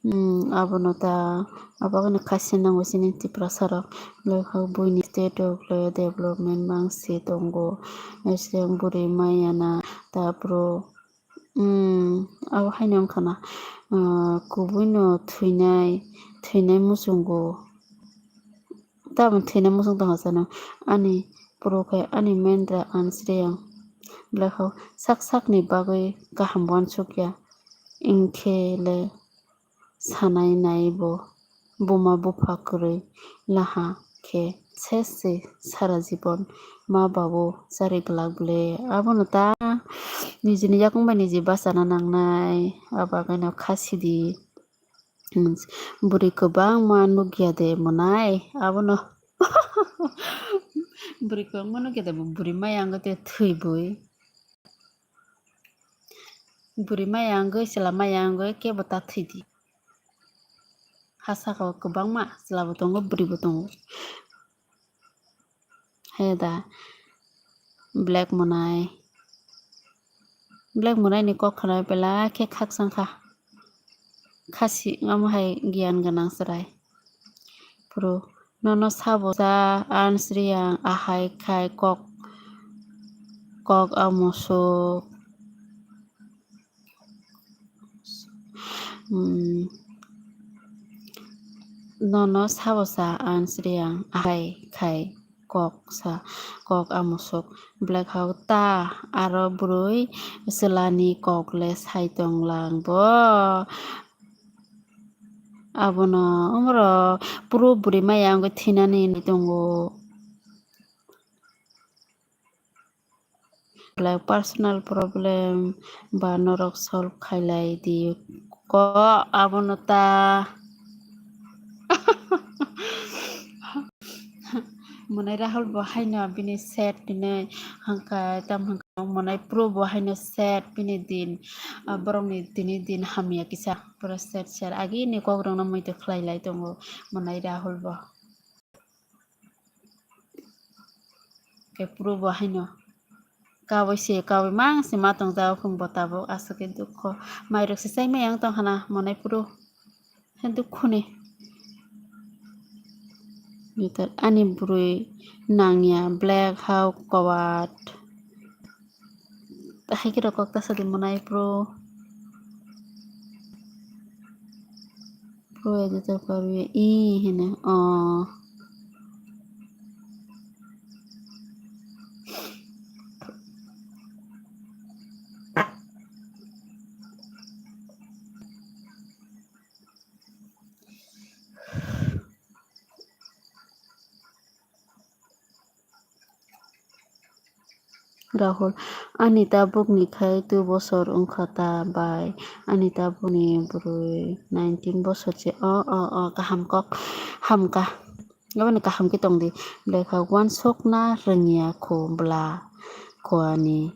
Hmm, abono ta, abo haino khasi nango chini Tiprasa rok, belai kha buini state rok le development mang se tongo. Aswk bwrwi maya na ta bro, hmm, abo haino wngkha na, ah, kubui no thwinai, thwinai muchungo. Tamo thwina muchung tongkha sano. Ani puro khe ani mendra Ansriyang. Belai kha sak sakni bagwi kaham uansukya. Wngkhe le sanai nai bo buma bupha kwrwi laha khe ses se sara jibon ma babu chari glak ble. Abono ta nijini yakung bai niji bachana nangnai. Abo bagwino kha sidi. Hmm, bwrwi kwbangma nukya de mwnai abono. Bwrwi kwbangma nukya de bo bwrwi maya wngwi tei thwibwi. Bwrwi maya wngwi chwla maya wngwi kebo ta thwidi. Ha saka o kwbangma chwla bo tongo, bwrwi bo tongo. He da, black mwnai. Black mwnai ni kok khna belai khe khakchang kha. Khasi wngma hai giyan gwnang chwrai. Phuru nono sabo cha Ansriyang ahai khai kok, kok a musuk. Hmm. Nono sabo cha Ansriyang ahai khai kok sa, kok a musuk. Belai kha o ta aro bwrwi chwlani kok le sai tong lang bo. Abono umoro puro bwrwi maya wngwi thinani hinwi tongo. Belai personal problem ba norok solve khailai di ko, abono ta. Mwnai Rahul bo haino bini set hinwi hwnkha, tamo hwnkha Mwnai Pro bo haino set bini din, ah, borokni tini din hamya kisa pura set set agini kokrokno muitu khlailai tongo Mwnai Rahul bo. Khe Pro bo haino kaui se kaui mang se ma tongjago khung bo tabuk aswk khe dukho. Mairok se chai maya wng tong khana Mwnai Pro. He dukho ni. Ani bwrwi nangya black hao kowat. Hai khe rok kok ta sadi Mwnai Pro. Pro editor karwi i hene o. Rahul, ani tabukni khai two bosor wngkha ta bai? Ani tabukni bwrwi nineteen bosor se. O, o, o, kaham kok, hamkha. Aboni kaham khe tongdi. Belai kha uansukna rwngya kho bwla. Kuani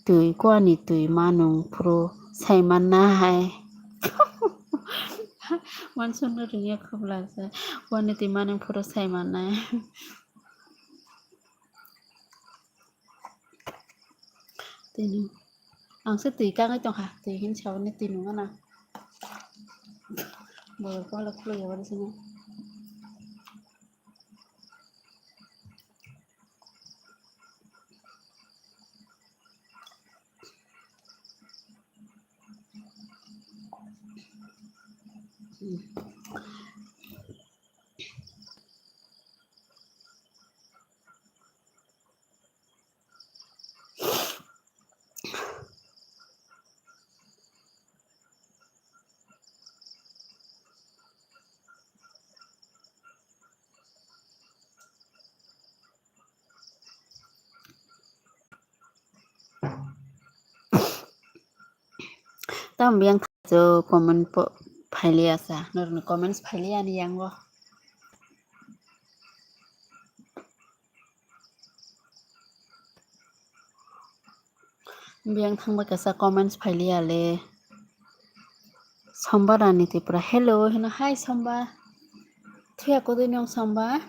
twi, kuani twi manung phuru sai manna hai. Uansukna rwngya kho bwla se. Kuani twi manung phuru sai manna hai. Ang se twi kangwi tongkha, twi hin saboni twi nungana. Borok pala khuluk ya bari sini. Tamo yang thajo comment po phailiya sa, norokni comments phailiya ani yango. Biyang thangba kasa comments phailiya le. Somba Rani Tripura. Hello, hino hi Somba. Thuya kodui nong Somba.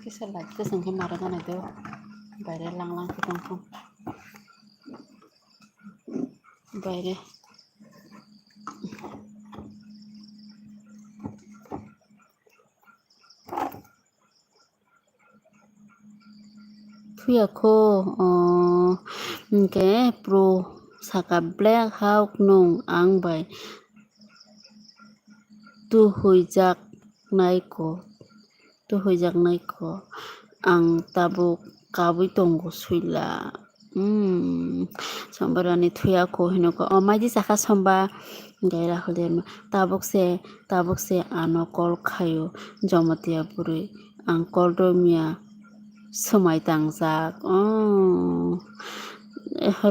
Kisa light kwchwng khe mara ganai do. Baire lang lang khe tongkho. Baire. Thuya kho, oh, hwnkhe pro saka Black Hawk nwng ang bai tuhuijak nai kho, tuhuijak nai kho, ang tabuk kabui tongo suila. Hmm, Somba Rani Thuya kho hino kho, o maidi chakha Somba, hwnkhe Rahul Debbarma, tabuk se, tabuk se ano call khaio, Jomotiya bwrwi, ang call romya. Swmai tangjak. Oh.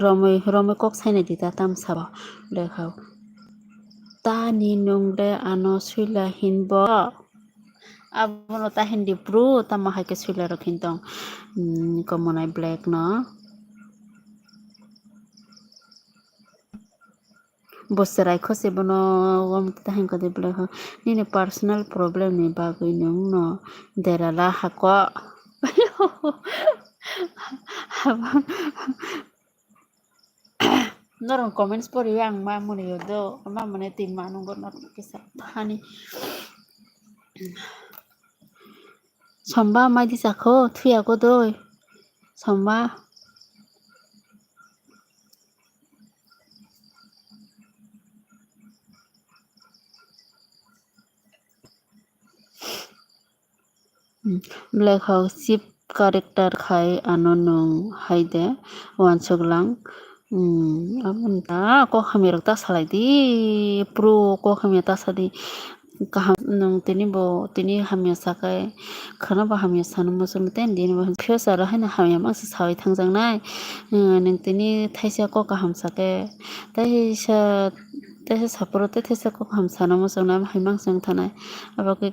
Romwi, romwi kok sainai di ta tamsabo. Lekhao. Tani nung le ano suila hinbo. Abono ta hindi bru, tamo hai khe suila rok hin tong. Hmm, komonai Black no. Bo chwrai kho se bono, omo ta hwn khe de belai kho. Nini personal problem ni bagwi nwng no derala hako. Norok comments poriwi ang ma mwnwi do, ma mwnwi twi ma nungo norok kisa hani. Somba maidi chakho, thuya kodoi. Somba. Hmm, Black Hawk chief character khai ano nwng hai de uansuk lang. Hmm, aboni ta kok hamya rok ta salai di, pro kok hamya ta sa di. Kaham nwng tini bo, tini hamya sakai, khwna bo hamya sano muchung tei nini bo future o haino hamya mangsa sawi thangjaknai. Nwng tini thaisa kok kaham sake, teisa, teisa saporo tei thaisa kok kaham sano muchungnai, hai mangsa wng thanai. Abo khe,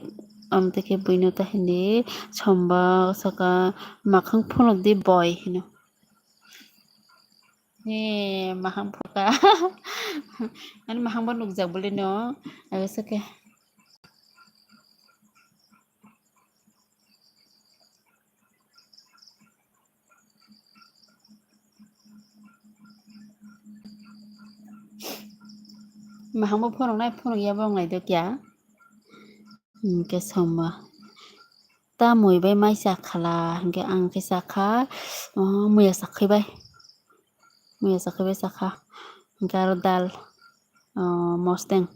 amo tei khe buino ta hindi Somba saka, makhang phunuk di boi hino. He, mahang phoka. Ani mahang bo nukjak bole no. Abo se khe. Mahang bo phunuk nai, phunuk ya bo wng nai do kya. Hwnkhe Somba. Ta mui bai mai cha khala, hwnkhe ang khe cha kha, oh, muya chakhwi bai. Muya chakhwi bai cha kha. Hwnkhe aro dal, oh, mosteng.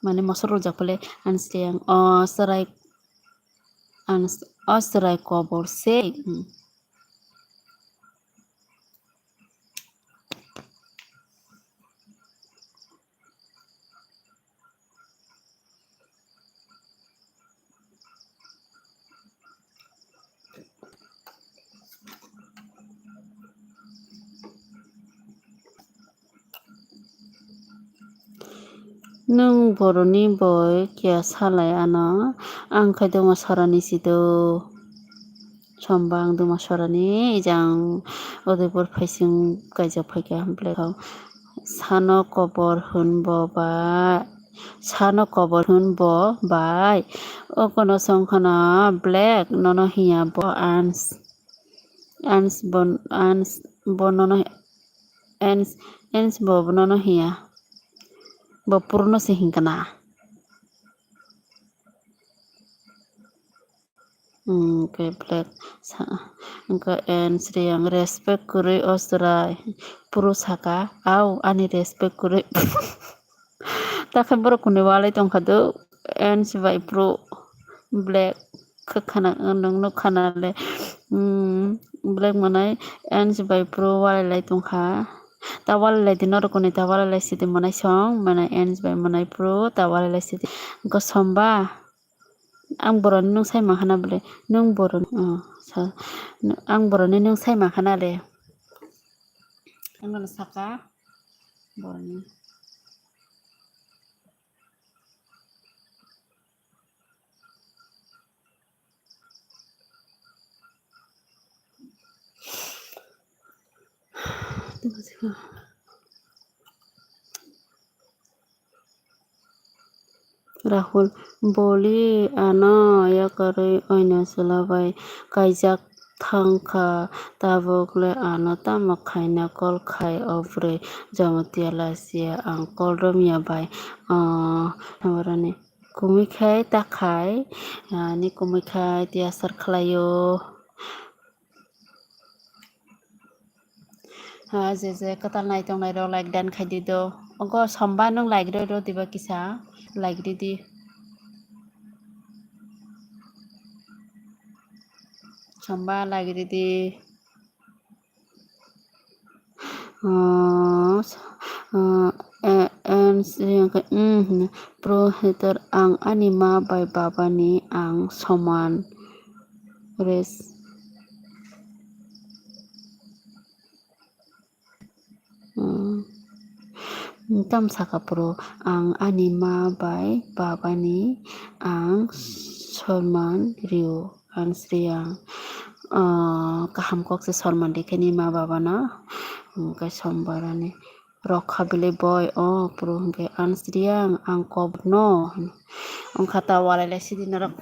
Mane mosor rwjak pole, ani siyang, oh, chwrai, ani s-, oh, chwrai kobor se. Hmm. Nwng boroni boi kiya salai ano, ang khe duma sorani sido. Somba ang duma sorani, ejang Udaipur phaising kaijak phaikha, belai kho. Sano kobor hwn bo ba, Sano kobor hwn bo bai. O kono song khana Black nono hiya bo Ans. Ans bo, Ans bo nono, Ans, Ans bo nono hiya. Bo puruno se hinkana. Hmm, khe Black sa, wngkha Ansri ang respect kwrwi o chwrai. Puro saka, "Au, ani respect kwrwi." Takhe borok kwnwi walai tongkha do, Ans bai Pro Black khe khana, nwng nuk khana le, hmm, Black manai Ans bai Pro walai lai tongkha. Ta walai lai di norok kwnwi ta walai lai sidi manai song, manai Ans bai manai Pro ta walai lai sidi. Wngkha Somba. Ang boroni nwng sai mankha na bwle? Nwng boroni, oh, sa-, ang boroni nwng sai mankha na le? Ang nono saka boroni. Rahul, boli ano yakarwi oino chwla bai kaijak thangkha, tabuk le ano tamo khaina call khai o bwrwi Jamatia Lasia ang call romya bai, ah, hamorani kumui khai ta khai, ani kumui khai tiyasar khlaio. Ha, je je kwtal nai tongnai rok like dan khai di do. Ogo Somba nwng like rw rw diba kisa, like rw di. Somba like rw di. Oh, s-, oh, eh, and, mm, Pro hater ang ani ma bai baba ni ang soman. Res. Hmm. Tam saka Pro, ang ani ma bai baba ni ang sorman rio, Ansri ang, ah, kaham kok se sorman rikhe ni ma baba no, hwnkhe Sombarani rokha bile boy, o Pro hwnkhe Ansri ang, ang kok no, wngkha ta walai lai sidi norok,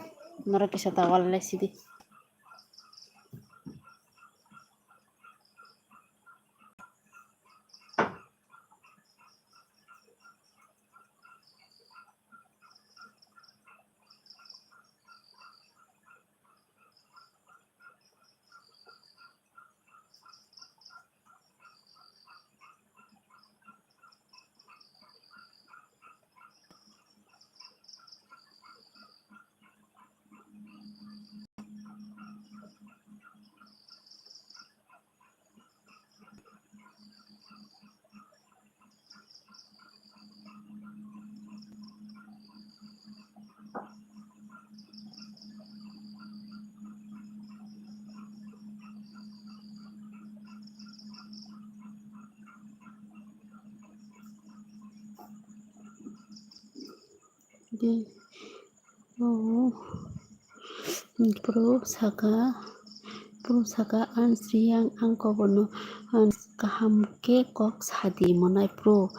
norok kisa ta walai lai sidi. Di, oh, Pro saka, Pro saka, Ansri ang, ang kobono, ang kaham khe kok sadi monai Pro,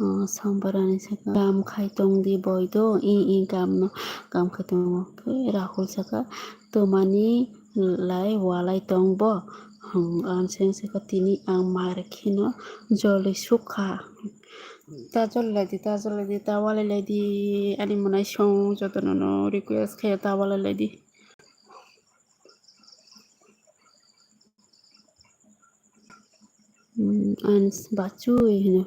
ah, Sombarani saka, gam khai tong di boy do, i, i, gam no, gam khai tongo. Khe Rahul saka, twmani lai walai tong bo, hmm, ang seng saka, tini ang mar kheno joli sukha. Ta joli lai di, ta joli lai di, ta walai lai di, ani monai song jotono no request khe ta walai lai di. Hmm, Ans bachui hino.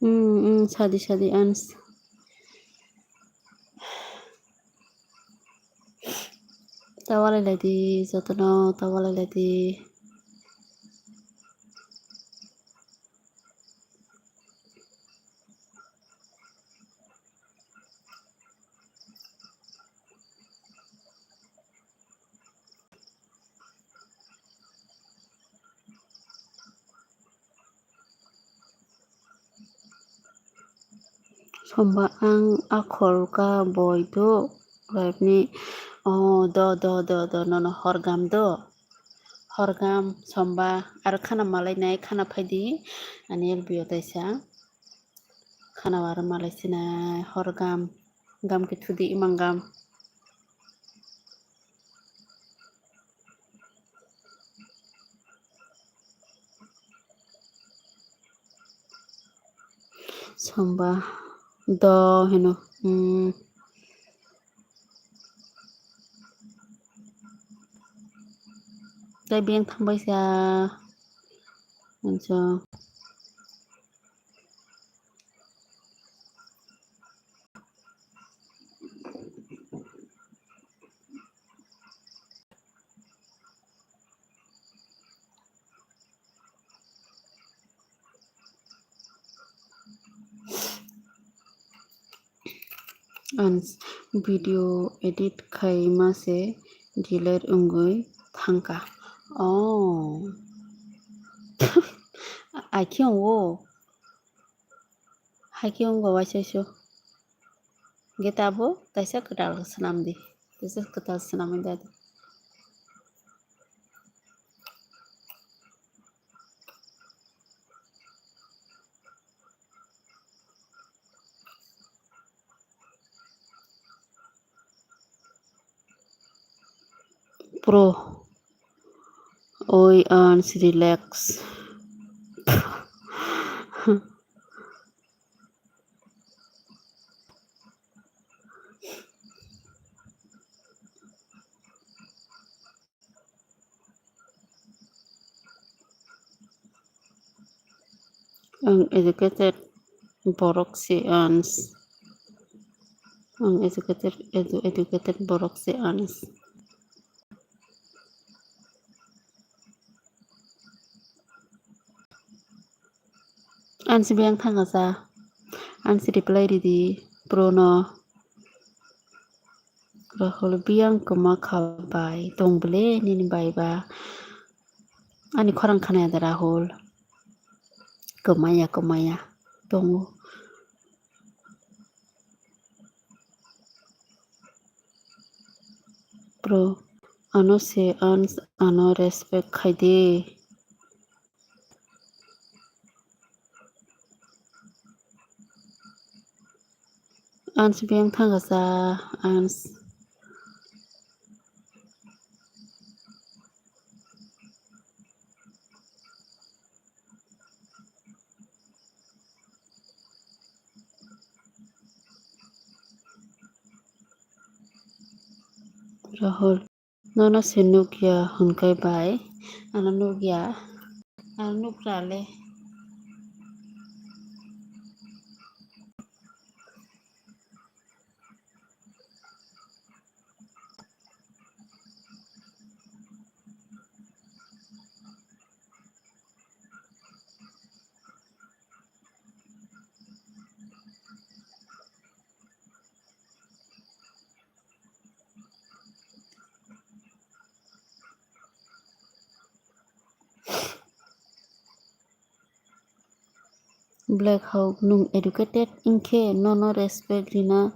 Hmm, hmm, sadi, sadi, Ans. Ta walai lai di, jotono ta walai lai di. Somba ang akhol ka boy do, life ni, oh, do, do, do, do, nono hor gam do. Horgam, somba, aro khana malainai, khana phaidi, ani L B o taisa. Khana aro malaisinai, horgam, gam khe thudi, imang gam. Somba do hino. Hmm. Tei beng thangbai sa. Anso. Ang video edit khaima se delete wngwi thangkha. Oh. Akhe wngo. Hakhe wngo waisa isu. Hwnkhe tabuk kaisa kwtal swnam di. Kaisa kwtal swnamwi da di. Pro. Oi, Ans, relax. Ang educated borok se Ans. Ang educated, edu-, educated borok se Ans. Ansi biyang thangasa. Ansi reply ridi, Pro no. Rahul biyang kwma kha bai. Tong bwle nini bai ba. Ani khorang khanaya da Rahul. Kwmaya, kwmaya. Tongo. Pro. Ano se Ans, ano respect khai de. Ans biyang thangasa, Ans. Rahul. Nono se nukya hwnkhai bai, ano nukya, ano nukra le. Black Hawk, nwng educated wngkhe nono respect rina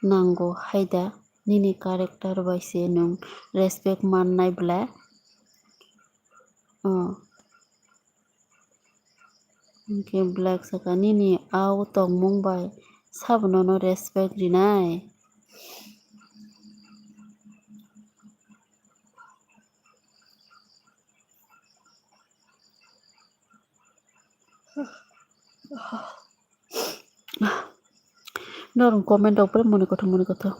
nango haida, nini character bai se nwng respect mannai bla. Oh. Hwnkhe Black saka, nini au tongmung bai sabo nono respect rinai. Norok comment rok pore moni kothok, moni kothok.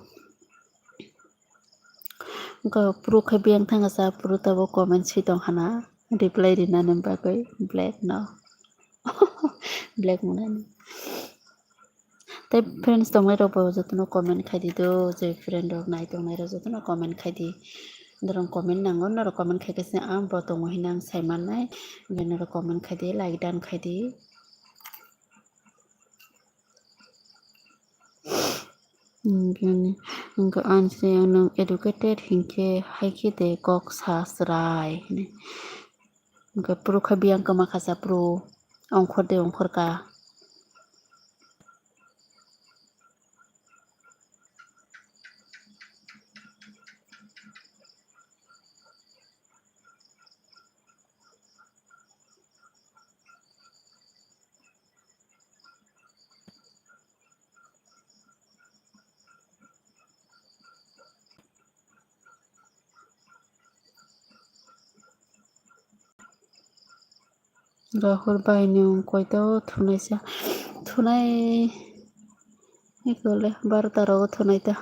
Wngkha pro khe biyang thangasa, pro tabuk comment si tong hana, reply rinani bagwi Black no. Black mwnani. Tei friends tongnai rok bo jotono comment khai di do, je friend rok nai tongnai rok jotono comment khai di. Norok comment nango, norok comment khai khe se ang bo tongo hinwi ang sai mannai. Hwnkhe norok comment khai di, like dan khai di. Hwnkhe, hwnkhe ang se nwng educated hinkhe haikhe de kok sa chwrai hwnwi. Hwnkhe pro khe biyang kwma kha sa pro ongkhor de ongkhor ka. Rahul bai nwng koito thunaisa? Thunai, ekole barota rogo thunai ta.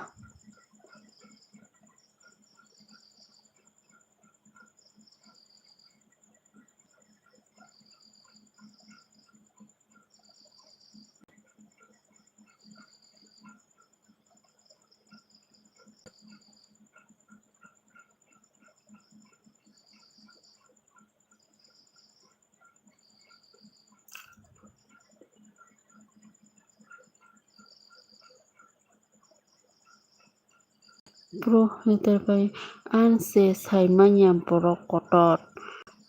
Pro letter bai ang se sai manya borok kotor,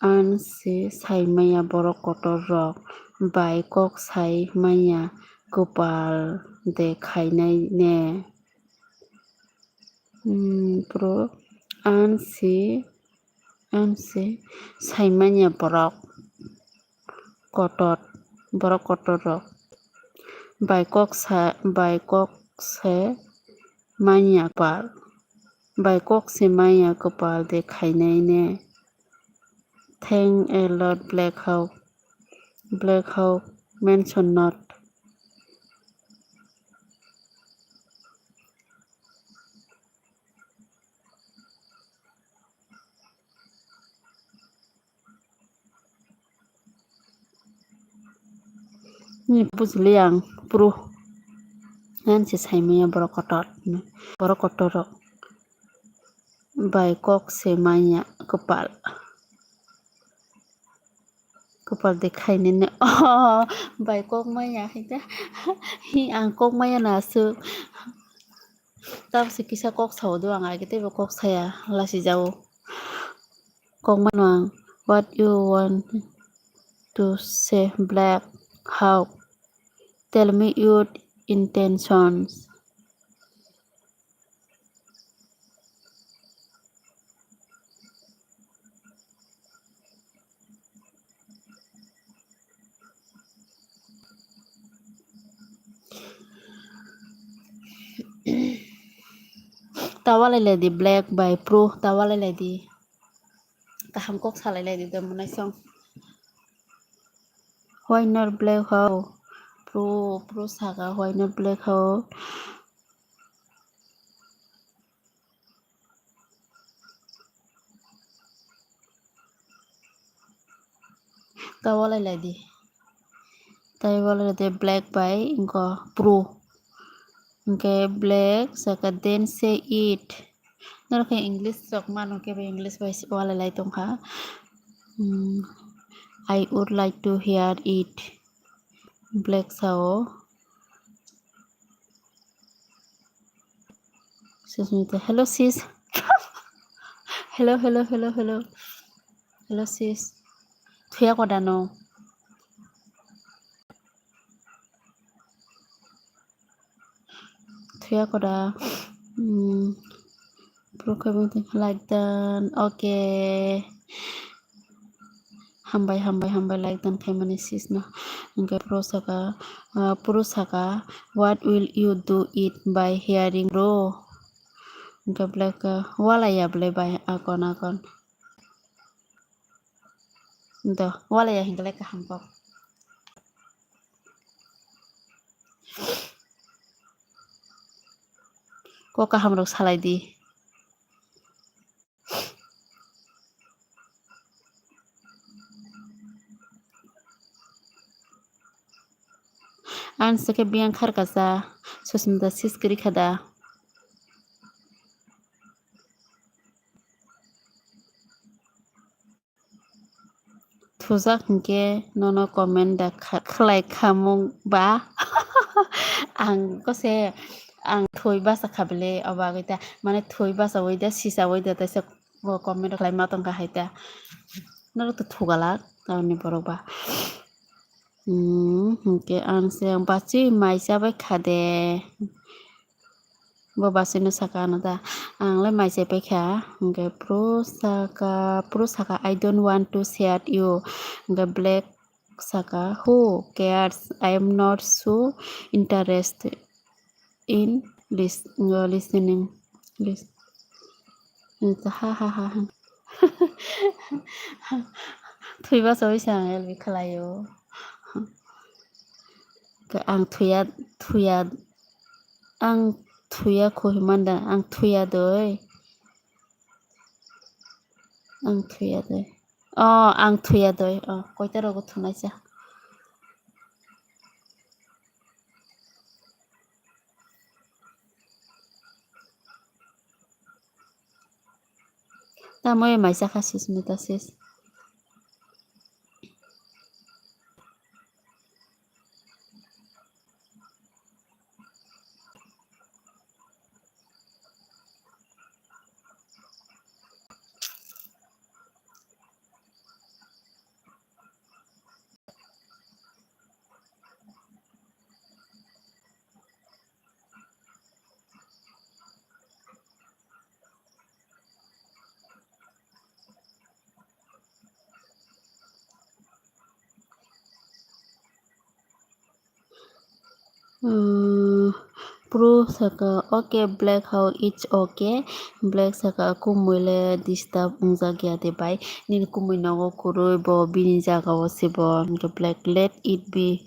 ang se sai manya borok kotor rok bai kok sai manya kwpal de khainai ne. Hmm, pro ang se, ang se sai manya borok kotor, borok kotor rok bai kok sa, bai kok se manya kwpal, bai kok se manya kwpal de khainai ne. Thank a lot, Black Hawk. Black Hawk mention not. Ni bujili ang pro. Ang se sai manya borok kotor, borok kotor rok bai kok se manya kwpal. Kwpal de khainai ne. Oh, bai kok manya hai ta. Hi, ang kok manya na aswk. Tabuk se kisa kok sao do ang, age teibo kok saya, lasi jao. Kok mano ang. What you want to say, Black Hawk? Tell me your intentions. Tawalai lai di Black bai Pro, tawalai lai di. Kaham kok salai lai di, do mwnai song. Why not Black Hawk? Pro, Pro saka, why not Black Hawk? Tawalai lai di. Tawalai lai di Black bai, inko Pro. Inke Black saka, then say it. Norok khe English rok mano khe bo English bai walai lai tongkha. Hmm, I would like to hear it. Black sao. Susmita, hello sis. Hello, hello, hello, hello. Hello sis. Thuya koda no. Thuya koda. Hmm. Pro khe bo like dan. Okay. Hambai, hambai, hambai like dan khaimani sis no. Hingke Pro saka, ah, Pro saka, what will you do it by hearing Pro? Hingke Black, ah, walai ya bwlai bai akon akon. Do, walai ya hingke lai kaham kok. Kok kaham rok salai di. Ang se khe biyang khar kasa, Susmita sis kwrwi kha da? Thujak hinkhe nono comment da kha-, khlai khamung ba? Ang kose, ang thwi basa kha bele, o bagwi ta, mane thwi basawi da, sisawi da, taisa o comment khlai ma tongkha hai ta. Norok to thugalak, tamni borok ba. Hmm, hinkhe ang se, ang bachwi mai chabai kha de. Bo bachwino saka ano da, ang le mai chai paikha, hingke Pro saka, Pro saka, I don't want to share you, hingke Black saka, who cares, I am not so interested in lis-, uh, listening, lis-, ha ha ha ha. Thwiba soi se ang L B khlaio. Ang thuya, thuya, ang thuya kho himanda, ang thuya doi. Ang thuya doi. Oh, ang thuya doi. Oh, koita rogo thunaisa. Tamo e maisa kha Susmita sis. Hmm, Pro saka, okay, Black Hawk, it's okay. Black saka, kumui le disturb wngjak ya de bai. Nini kumui nogo kwrwi bo bini jaga o se bo. Black, let it be.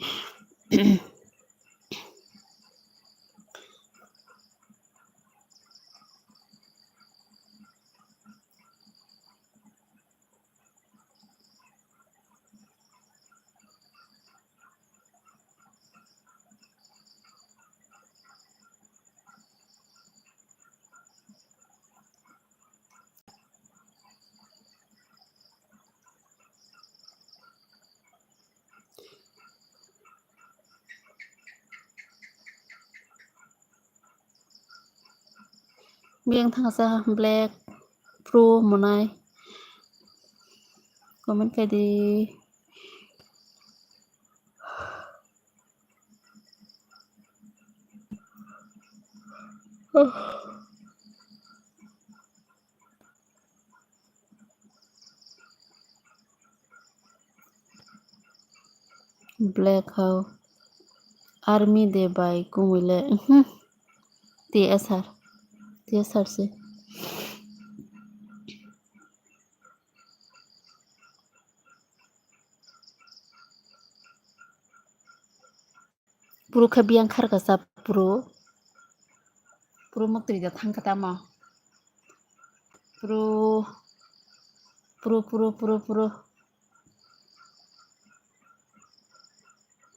Biyang thangsa Black Pro monai. Comment khai di. Black Hawk. Army de bai kumui le. Mhm. T S R. T S R se. Puro khe biyang kharkasa puro. Puro muktrida thangkha tamo. Puro, puro, puro, puro, puro.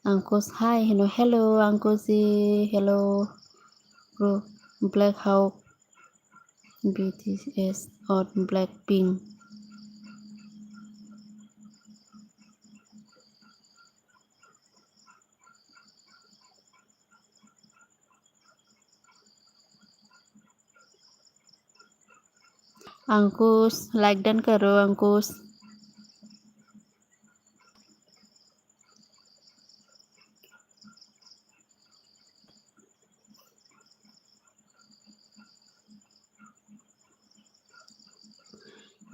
Ankus, hi, hino, hello, Ankusi, hello. Puro, Black Hawk, B T S or Blackpink. Ankush, like dan karo, Ankush.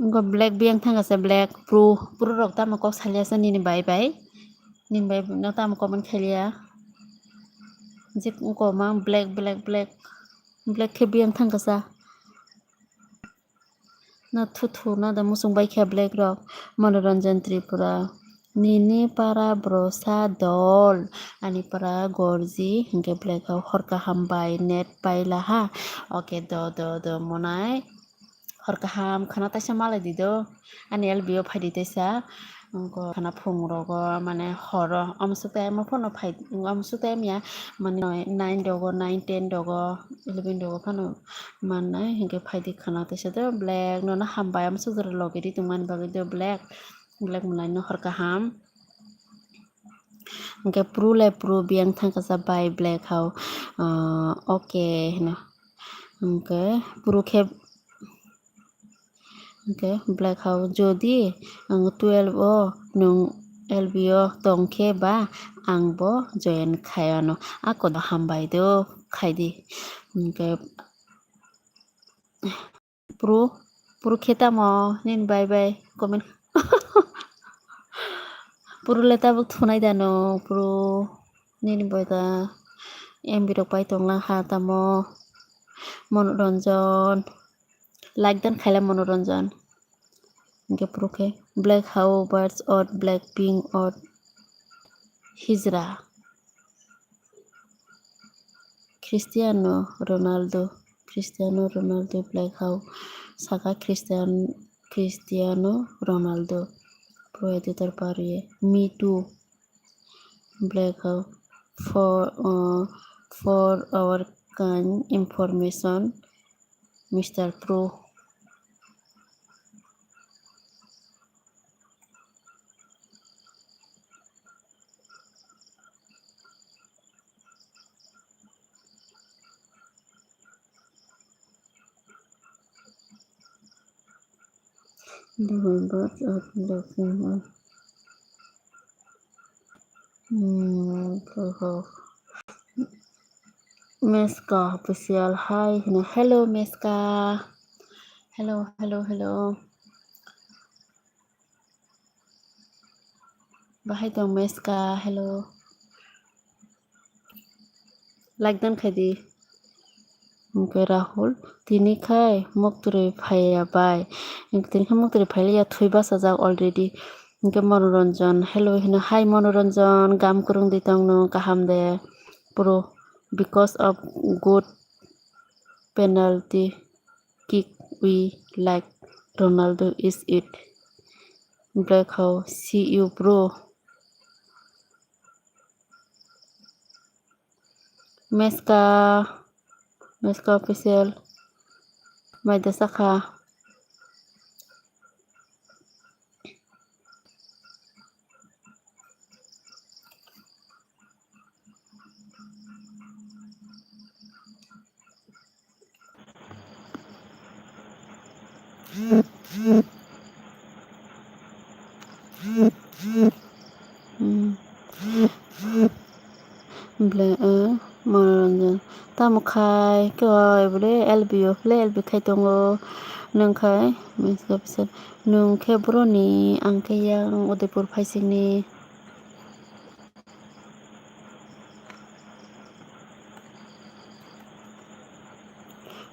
Wngkha Black biyang thangkha se Black, Pro, Pro rok tamo kok salia se nini bai bai, nini bai no tamo comment khailiya, je wngkha ma Black, Black, Black, Black khe biyang thangkha sa. Na thu thu na da muchung bai khe Black rok. Manoranjan Tripura. Nini para brosa dol. Ani para gorji. Hinkhe Black rok hor kaham bai net paila ha. Okay, do, do, do, monai. Hor kaham khana taisa malai di do. Ani L B o phai di taisa. Wngkha khana phung rogo, mane horo. Amswk time o phano phai, amswk time ya. Mane nine rogo, nine, ten rogo, eleven rogo phano mannai, hinkhe phaidi khana teisa do Black nono hambai, amswk jora logi ri tongmani bagwi do Black, Black mwnaino hor kaham. Hinkhe Pro le Pro biyang thangkha sa bai Black hao, ah, okay hino. Hinkhe Pro khe, hinkhe Black hao jodi ang twelve o nwng L B o tongkhe ba ang bo join khai anw. Ako do hambai do khai di. Hinkhe Pro, Pro khe tamo nini bai bai comment. Pro le tabuk thunai dano, Pro nini bai da M B rok pai tonglang ha tamo. Monoranjan, like dan khaila Monoranjan. Hingke pro khe Black How Birds or Blackpink or Hijra. Cristiano Ronaldo, Cristiano Ronaldo Black How saka Christian, Cristiano Ronaldo. Pro editor parye, me too. Black How for, uh, for our kind information, Mister Pro. Hmm, Meska official, hi, hino, hello, Meska. Hello, hello, hello. Bahai tong, Meska, hello. Like dan khai di. Hingke Rahul, tini khai moktoroi phaiya bai. Hingke tini khai moktoroi phailiya, thwi bachajak already. Hingke Monoranjan, hello, hino, hi Monoranjan, gam kwrwng di tong nung, kaham de? Pro, because of good penalty kick we like Ronaldo is it. Black How, see you, bro. Meska, Meska official, mai da sakha. Hmm. Ble, eh, Monoranjan. Tamo khai, khe oi bole L B o, bole L B khai tongo. Nwng khai, nwng khe boroni, ang khe yang Udaipur phaisingni.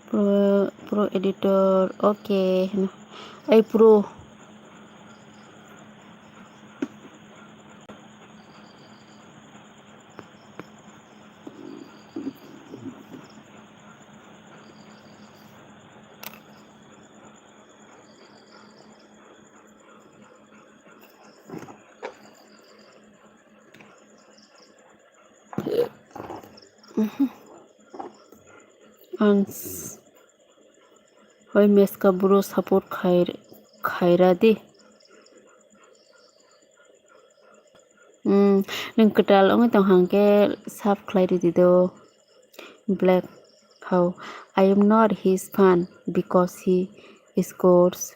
Pro, pro editor, okay. Ai pro. Ang s-, hoi Meska bro support khai, khaira di. Hmm, nwng kwtal wngwi tong hang khe sub khlai ridi do. Black How, I am not his fan because he scores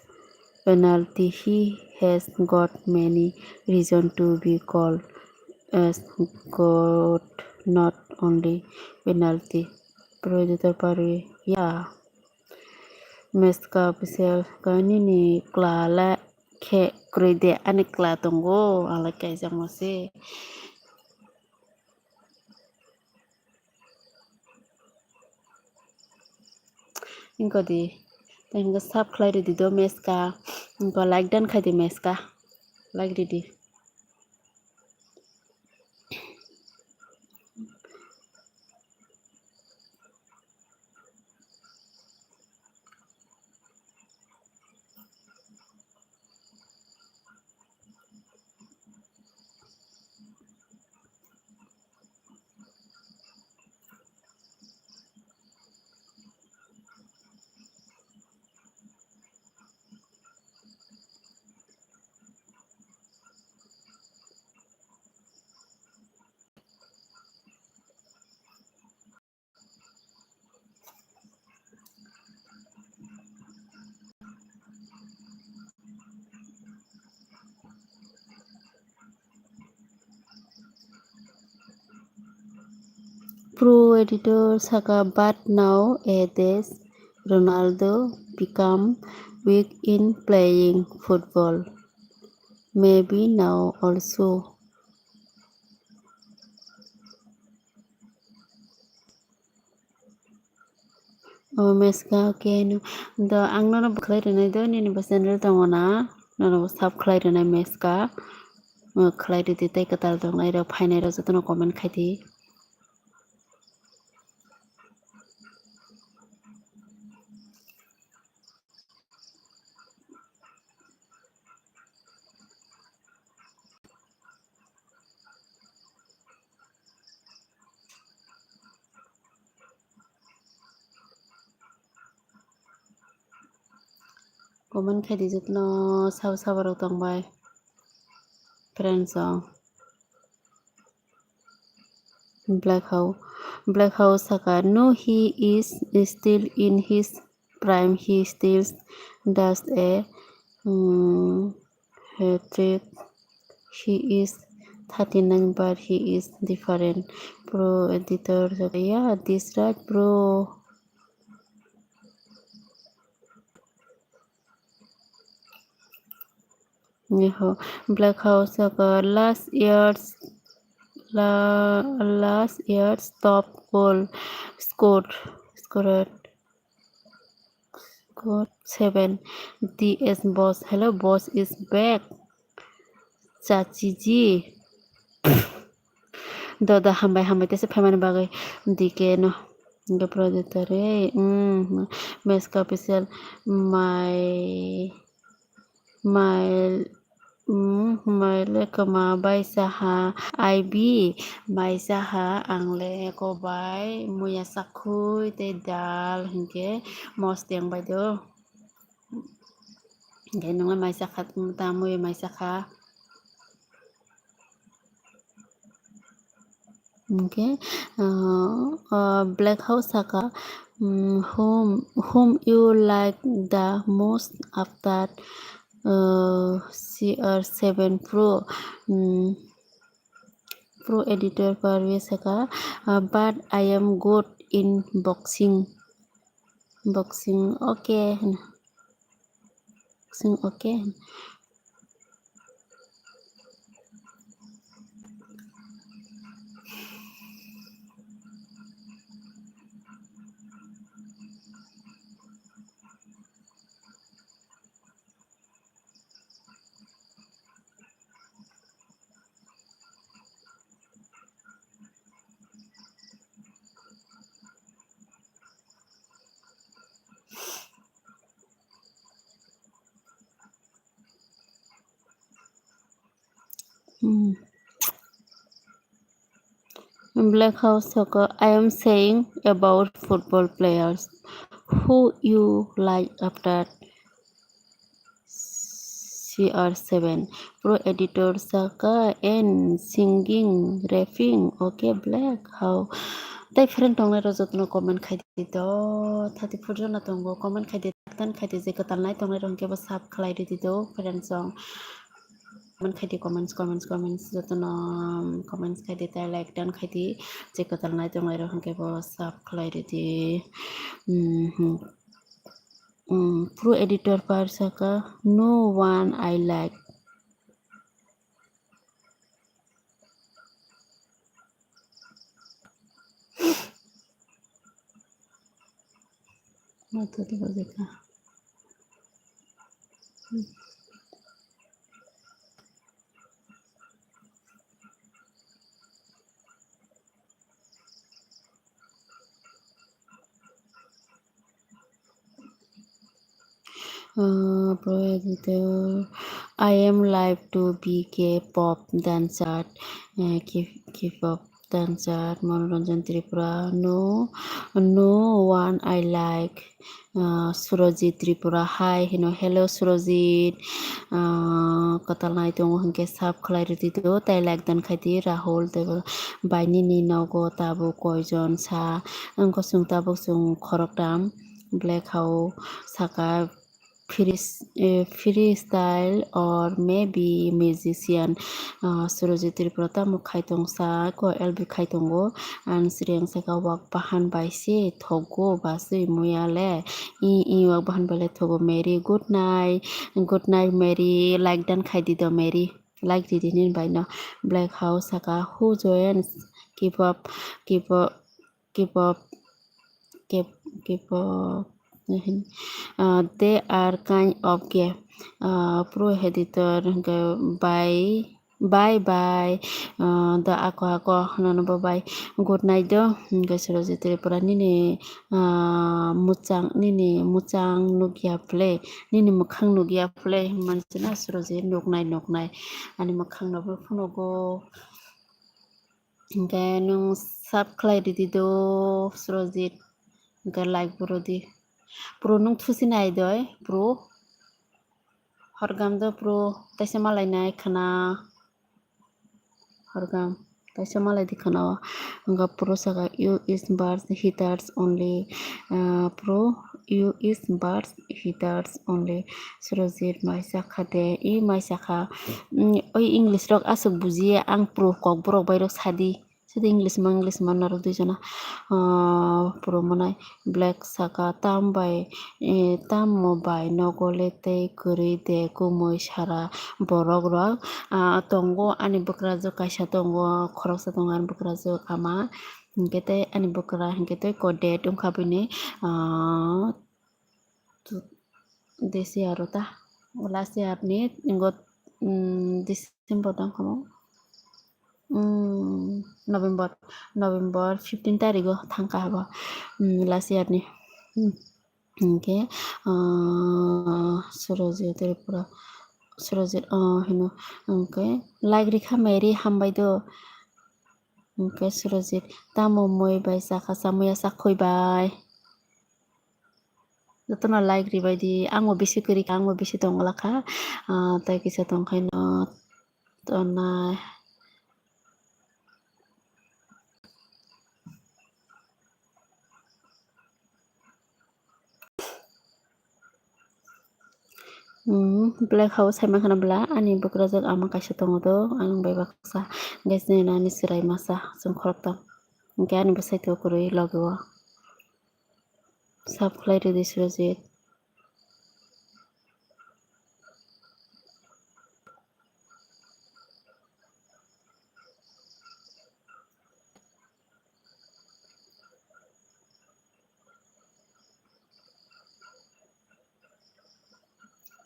penalty. He has got many reason to be called as God, not only penalty. Pro editor parwi, yeah. Meska official, khe nini kla le khe kwrwi de, ani kla tongo, ang le kaijakma se. Wngkha di, tei hwnkhe sub khlai ridi do Meska, wngkha like dan khai di Meska, like ridi. Pro editor saka, but nowadays Ronaldo become weak in playing football. Maybe now also. O Meska, okay, no. Do ang nono bwkhlai rwnai do, nini bo channel tongo na? Nono sub khlai rwnai meska, uh, khlai rwdi tei kwtal tongnai rok phainai rok jotono comment khai di. Comment khai di jotono sabo sabo rok tong bai. Friends song. Black Hawk. Black Hawk saka, no, he is still in his prime. He still does a, um, hat-trick. He is thirty-nine, but he is different. Pro editor saka, yeah, this right, bro. Nihon Black Hawk saka, last year's, la, last year's top goal scored, scored, scored seven. D S boss. Hello, boss is back. Chachiji. Dodo hambai hambai tesa phaimani bagwi D K no. Hingke producer, eh, mm, Meska official, my, my, mm, my le kwma bai saha, I B, bai saha, ang le eko bai, muya sakhui tei dal, hingke mosteng bai do. Hingke nung le mai sakha, ta muya mai sakha. Okay, uh, uh, Black Hawk saka, mm, whom, whom you like the most after, uh, C R seven Pro? Mm, Pro editor Parvi saka, uh, but I am good in boxing. Boxing, okay. Boxing, okay. Hmm. Black Hawk saka, I am saying about football players who you like after C R seven. Pro editor saka, and singing, rapping, okay, Black Hawk. Tai friend tongnai rok jotono comment khai di to. Thati phurjona tongo, comment khai di, tan khai di, je kwtal nai tongnai rok hwnkhe bo sub khlai rwdi do, friend song. Comment khai di, comments, comments, comments, jotono, um, comments khai di, tai like tan khai di, je kwtal nai tongnai rok hwnkhe bo sub khlai rwdi. Mhm. Mm, Pro editor par saka, no one I like. Mata tu baje ka. Uh, Pro editor, I am live to B K pop dancer, uh, K-, K-pop dancer, Manoranjan Tripura. No, no one I like. Uh, Surojit Tripura, hi, hino, hello Surojit. Uh, kwtal nai tongo hwnkhe sub khlai rwdi do, tai like dan khai di, Rahul, teibo bai nini nogo tabuk koijon sa, wngkha chwng tabuk chwng khoroktham. Black Hawk saka, free s-, eh, freestyle or maybe musician, ah, Surojit Tripura tamo khai tong sa, ko L B khai tongo, ang sreng saka wak bahan bai se thogo, basui muya le, i, i wak bahan bai le thogo, Mary, good night, good night, Mary, like dan khai di do, Mary, like di di nini bai no. Black Hawk saka, who joins, keep up, keep up, keep up, keep, keep up. Ah, they are kind of gay. Ah, pro editor hwnkhe bye, bye bye. Ah, the ako ako hwnano bo bye. Good night do. Hwnkhe Surojit Tripura nini, ah, muchang, nini muchang nukya phle, nini mwkhang nukya phle hwnmani chwna Surojit nuknai nuknai. Ani mwkhang no bo phunugo. Hwnkhe nwng sub khlai ridi do Surojit. Hwnkhe like bo rwdi. Pro nwng thusi nai doi, pro. Horgam do pro, taisa malai nai khwna. Horgam, taisa malai di khwna o. Hwnkhe pro saka, "You is birds, heaters only." Ah, pro, "You is birds, heaters only." Surojit mai sakha de, i mai sakha. Mm, oi English rok aswk bujiya, ang pro kokborok bai rok sadi. Sidi English ma, English ma norok duijona, ah, puro mwnai. Black saka, "Tam bai, eh, tamo bai nogo le tei kwrwi de kumui sara borok rok, ah, tongo, ani bwkrajwk kaisa tongo, khoroksa tongo ani bwkrajwk ama, hinkhe tei ani bwkra hinkhe tei co-ed wngkha bini, ah, tu-, this year o ta, last year ni, ingo, mm, December dang kamo, mm, November, November fifteen tarigo thangkha habo, mm, last year ni, mm, hinkhe, ah, Surojit Tripura, Surojit, ah, hino, hinkhe like rikha Mary, hambai do, hinkhe Surojit, tamo mui bai chakha, chamui ya chakhoi bai. Jotono like ribaidi, angbo bisi kwrwi kha, angbo bisi tongwlakha, ah, tei kisa tongkhaino tongnai. Hmm, black house hai mankha na bwla, ani bwkrajwk ama kaisa tongo do, ang bai baksa, guys, nini ani chwrai masa, chwng khoroktham, hinkhe ani bwsai tongo kwrwi logi o. Sap khlai rwdi Surojit.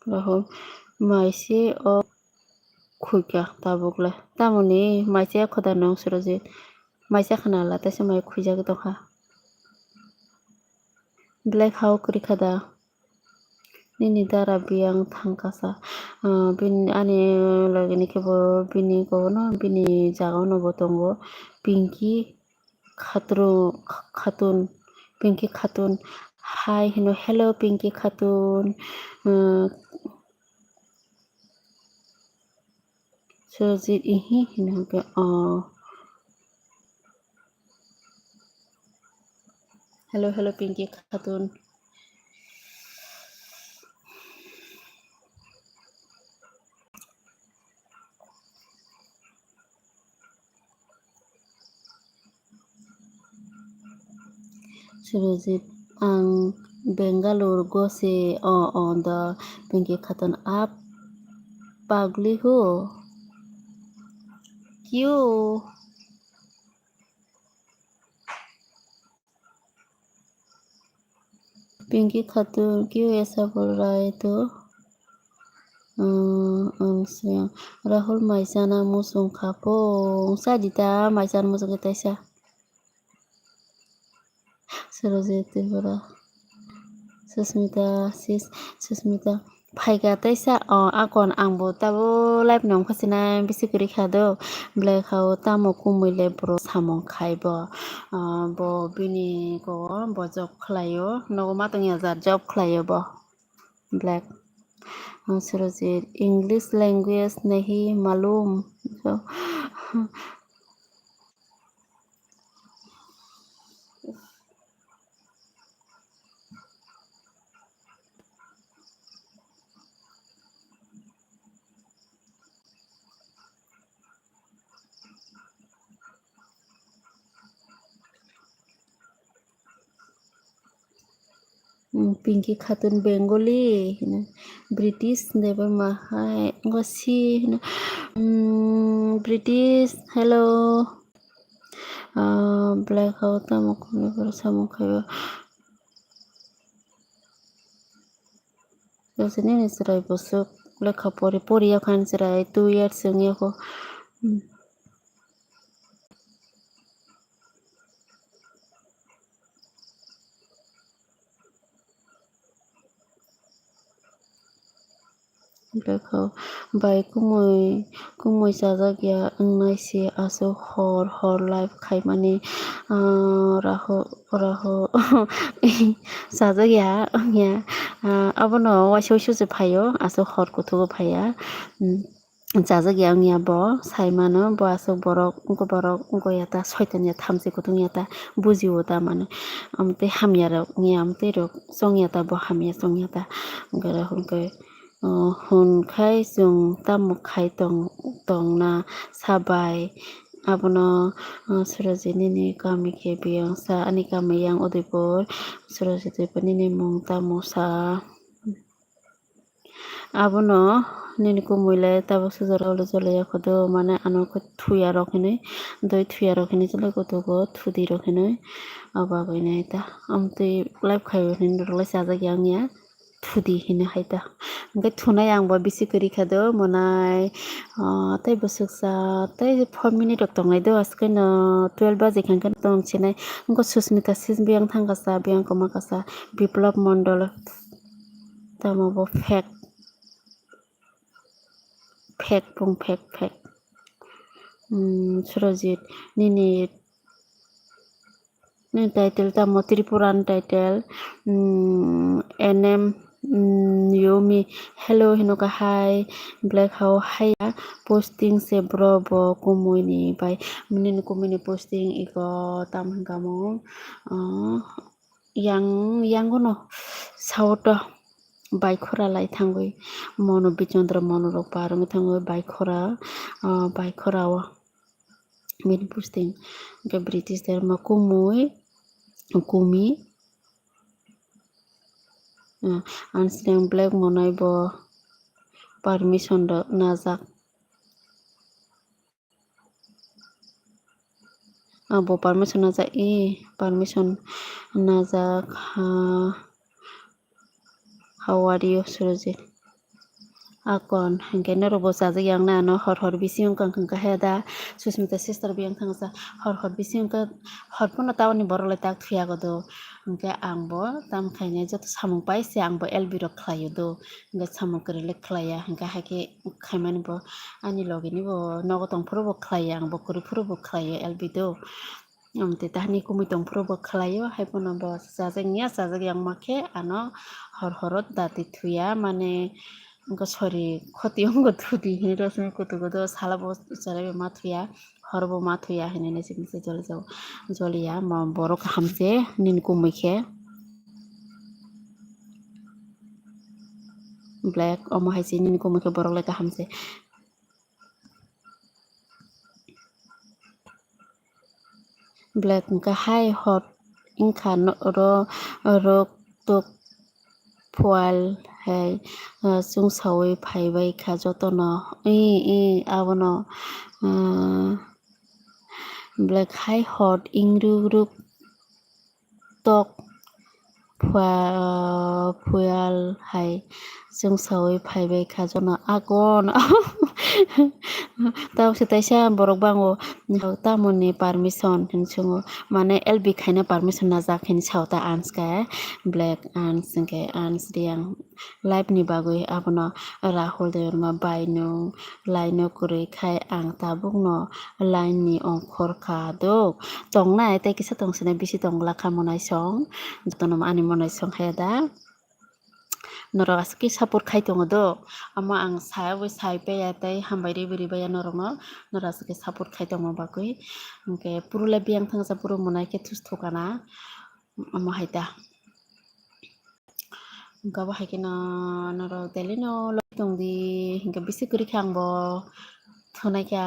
Rahul, maise o khuika tabuk le. Tamoni maise khoda nung Surojit. Maise khana la tesa mai khuijak tongkha. Black hao kwrwi kha da? Nini dara biyang thangkasa. Ah, bini, ani logini khe bo bini kono, bini jaga ono bo tongo. Pinky Khatro-, Khatun, Pinky Khatun. Hai hino, "Hello, Pinky Khatun." Ah, Surojit, ihi, hino hwnkhe, oh. Hello, hello, Pinky Khatun. Surojit, ang Bangalore go se, o, o, do, Pinky Khatun, ap, pagli ho. Kyo? Pinky Khatun, kyo aisa bol raha hai tu? Hmm, ang siyang. Rahul mai chana muchung kha pung. Sa di ta, mai chana muchung khe taisa. Surojit Tripura. Susmita, sis, Susmita. Phaikha teisa, o, akon angbo tabo live nong khachina bisi kwrwi kha do. Belai kha o tamo kumui le bro samung khai bo. O, bo bini ko bo job khlai o. Nogo ma tongya jar job khlai o bo. Black. O, Surojit, English language nahi malum. So, Hmm, Pinky Khatun Bengali hino, British Debbarma hai, ngo si hino, hmm, British, hello. Ah, Black Hole tamo kunu samung khayo. Jose nini chwrai bwswk lekha pori, pori ya kha ani chwrai, two years wng ya kho. Hmm. Lekha bai kumui, kumui chajak ya wngnai se aswk hor hor live khaimani, ah, raho, raho chajak ya wngya, ah, abono waisa waisa se phaio, aswk hor kuthugo phaiya. Hmm. Chajak ya wngya bo, sai mano bo aswk borok, wngkha borok, wngkha ya ta soitan ya thamchi kutung ya ta buji o ta mano. Amtwi hamya rok wngya, amtwi rok chong ya ta, bo hamya chong ya ta. Hwnkhe, hwnkhe, uh, hwn khai chwng tamo khai tong, tong na sa bai. Abono, uh, Surajit nini kami khe biyang sa, ani kami yang Udaipur, Surajit Udaipur nini mung tamo sa. Abono nini kumui le tabuk sujaro le jolai ya kho do, mane ano khe thuya rok hinui, doi thuya rok hinui chwlai kutugo, thudi rok hinui. Abo abo hinui ta, amtwi live khai o hinui norok le chajak ya wngya, thudi hinui hai ta. Hwnkhe thunai ang bo bisi kwrwi kha do, monai, ah, tei bwswk sa, tei four minute rok tongnai do, aswk no twelve baji kha hwnkhe tong sinai. Wngkha Susmita sis biyang thang kasa, biyang kwma kasa, Biplab Mondol. Tamo bo fake. Fake bung fake, fake. Hmm, Surajit, nini, nini title tamo Tripuran title. Hmm, N M, hmm, Yomi, hello, hino ka hi, Black How, hiya, posting se bro bo kumui ni bai, nini kumui ni posting iko tam hwnkha mo, ah, yang, yang gono sao to bai khora lai thangwi mono Bichondra mono rok par wngwi thangwi bai khora, ah, bai khora o bini posting. Hwnkhe British dharma kumui, kumi, ah, ang sining Black monai bo permission rok najak. Abo permission najak, e, permission najak, ha, how are you, Surajit? Akon, hwnkhe norok bo chajak yang na ano hor hor bisi wngkha, wngkha, wngkha he da, Susmita sister bo yang thangsa, hor hor bisi wngkha, hor phano town ni borok le tak thuya go do, hwnkhe ang bo tam khainai joto samung pai se ang bo L B rok khlai o do, hwnkhe samung kwrwi le khlai ya, hwnkhe hai khe khaimani bo ani logi ni bo nogo tong phuru bo khlai ya, ang bo kwrwi phuru bo khlai ya L B do. Amtwi tahni kumui tong phuru bo khlai o, hai phano bo chajak ya, chajak yang ma khe ano hor horo dati thuya, mane wngkha sorry khoti wngkha thudi hinwi rw simi kutugo do sala bo chwrai bai ma thuya, hor bo ma thuya hinwi nai simi se joli jao, joli ya ma borok kaham se nini kumui khe. Black, omo hai se nini kumui khe borok le kaham se. Black wngkha hai hot wngkha no-, ro-, rok tok phual hai, ah, chwngsaui phaibai kha jotono. Ee, ee, abono, ah, Black hai hot ingruk ruk tok phua-, phual hai chwngsaui phaibai kha jono agon. Tabuk se taisa borok bango, tamoni permission hinwi swngo, mane L B khaina permission najak hinwi sao ta Anska, Black Ans hwnkhe Ans Reang. Live ni bagwi abono Rahul Debbarma bai nwng line o kwrwi khai ang tabukno line ni ongkhor kha dok. Tongnai tei kisa tong sinai bisi tong glak kha monai song. Jotono ani monai song haya da. Norok aswk khe support khai tongo do. Omo ang sayawi sai paiya tei hambai riwi ribaiya norokno. Norok aswk khe support khai tongma bagwi. Hwnkhe purula biyang thangsa puru monai khe thus thukana. Omo hai da. Hwnkhe abo hai kheno norok daily no logwi tongdi, hwnkhe bisi kwrwi khe ang bo thunai kha.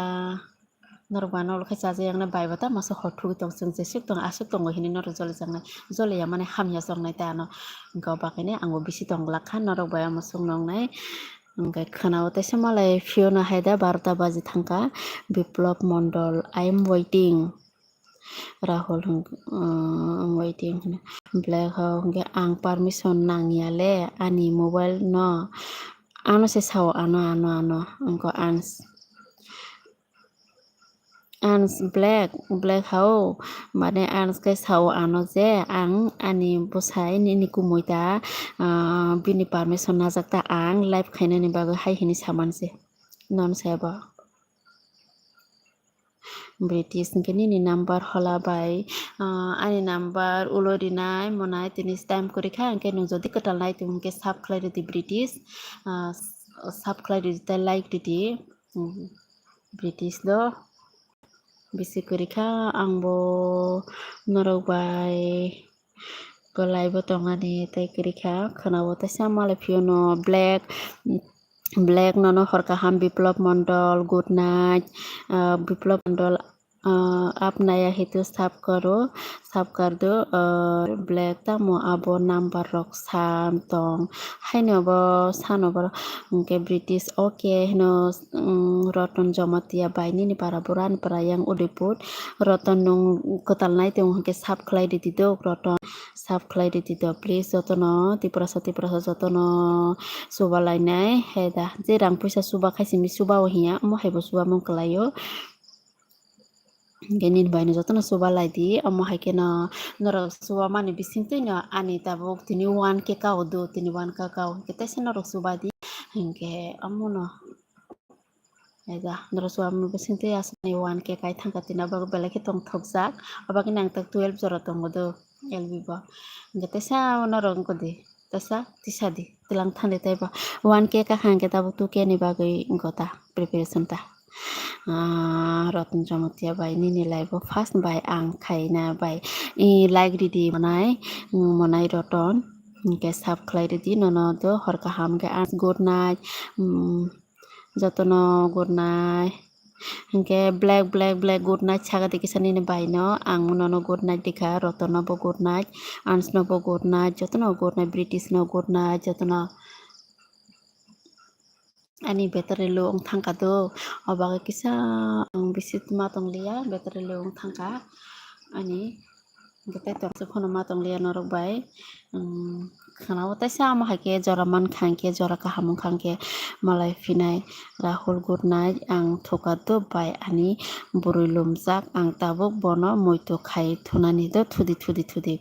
Norok ba noklo khe chajaknai bai bo tamo se hor thugwi tong, chwng jeswk tong aswk tongo hinwi norok jolijaknai, joliya mani hamya choknai ta ano. Hwnkhe o bagwino ang bo bisi tong glak kha, norok bai omo chwng noknai. Hwnkhe khwnao teisa malai phiyokno hai da barota baji thangkha, Biplab Mondol, I am waiting. Rahul hwnkhe, uh, waiting hwnkhe, Black hao hwnkhe, ang permission nangya le ani mobile no, ano se sao, ano, ano, ano, hwnkhe ang s-, ang s-, Black, Black hao, mane ang khe sao ano je ang ani bwsai nini kumui ta, ah, bini permission najak ta ang live khainani bagwi hai hini saman se. Non sebo. British hwnkhe nini number hola bai, ah, ani number ulo rinai monai tini time kwrwi kha, hwnkhe nwng jodi kwtal nai tong hwnkhe sub khlai rwdi British, ah, sub khlai rwdi tei like rwdi, hmm, British do bisi kwrwi kha, ang bo norok bai kwlai bo tongani tei kwrwi kha, khwnao teisa malai phiyano Black, Black nono hor kaham Biplop Mondol, good night, ah, Biplop Mondol, ah, apnaya hetu sab karo, sab kar do, ah, Black tamo abo number rok sam tong, haino bo sano borok hwnkhe British okay hino, um, Roton Jomatia bai nini para bura ani para yang Udaipur, Roton nwng kwtal nai tong hwnkhe sab khlai rwdi do Roton. Sub khlai rwdi do, please, jotono Tiprasa, Tiprasa jotono chuba lainai, he da, je rang puisa chuba khai simi chuba o hiya, omo hai bo chuba mung kwlai o. Hwnkhe nini bai no jotono chuba lai di, omo hai kheno norok chuba mani bising twi no ani tabuk tini one K ka o do, tini one K ka o, hwnkhe teisa norok chuba di, hwnkhe omo no. Ega, norok chuba mani bising twi aswkni one K kai thangkha, tini abo belai khe tongthokjak. Abo khe nang tak twelve jora tongo do, L B bo. Hwnkhe teisa norok wngkha di, teisa tisa di, twlang thang di tei bo. One K kakha hwnkhe tabuk two K ni bagwi wngkha ta, preparation ta. Ah, Roton Jomatia bai nini live o first bai ang khaina bai, i, like rwdi monai, mm, monai Roton. Hwnkhe sub khlai rwdi nono do hor kaham khe ang good night. Mm, jotono good night. Hwnkhe Black, Black, Black good night saga di kisa nini bai no. Ang nono good night dikha, Roton no bo good night, Ans no bo good night, jotono good night, British no good night, jotono. Ani battery low wng thangkha do, o bagwi kisa ang bisi ma tong liya, battery low wng thangkha ani. Hwnkhe tei tongthok phano ma tong liya norok bai. Umm, khwnao teisa omo hai khe jora mankha hwnkhe, jora kaham wngkha hwnkhe malai phinai Rahul good night, ang thuka do bai ani bwrwi lumjak, ang tabuk bono muitu khai thunani do thudi, thudi, thudi.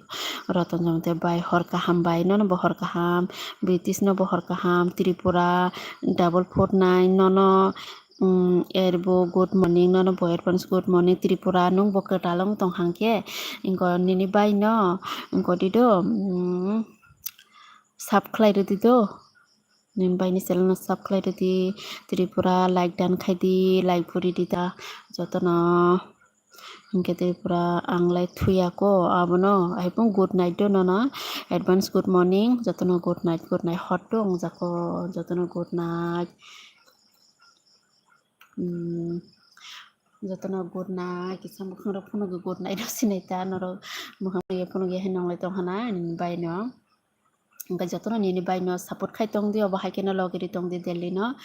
Roton Jomatia bai hor kaham bai, nono bo hor kaham, British no bo hor kaham, Tripura double four nine nono, um, er bo good morning, nono bo advance good morning, Tripura nwng bo kwtal wng tong hang khe, wngkha nini bai no, wngkha di do, um, sub khlai rwdi do, nini bai ni channel no sub khlai rwdi, Tripura like dan khai di, like puri di da, jotono. Hwnkhe tei pura ang lai thuya ko abono, hai phano good night do nono, advance good morning, jotono good night, good night hor do wngjago, jotono good night. Hmm, jotono good night, kisa mwkhang rok phano good night rok sinai ta norok, mwkhang rok phano hai nonglai tong hana ani bai no. Hwnkhe jotono nini bai no support khai tong di, obo hai kheno logi ri tong di daily no,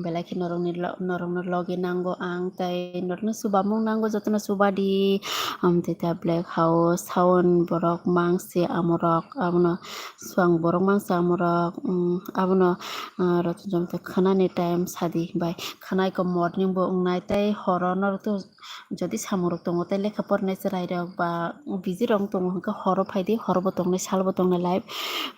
belai khe norokni lo-, norokno logi nango ang, tei norokno chubamung nango, jotono chuba di. Amtwi ta Black House, sound borok mangse amorok, abono swang borok mangse amorok, um, abono, ah, Roton Jomatia khwnani time sadi bai khwnai kho morning bo wngnai tei horo norok to Jodi samung rok tongo tei lekha porinai chwrai rok ba busy rok tongo hwnkhe horo phaidi, horo bo tongnai, sal bo tongnai live,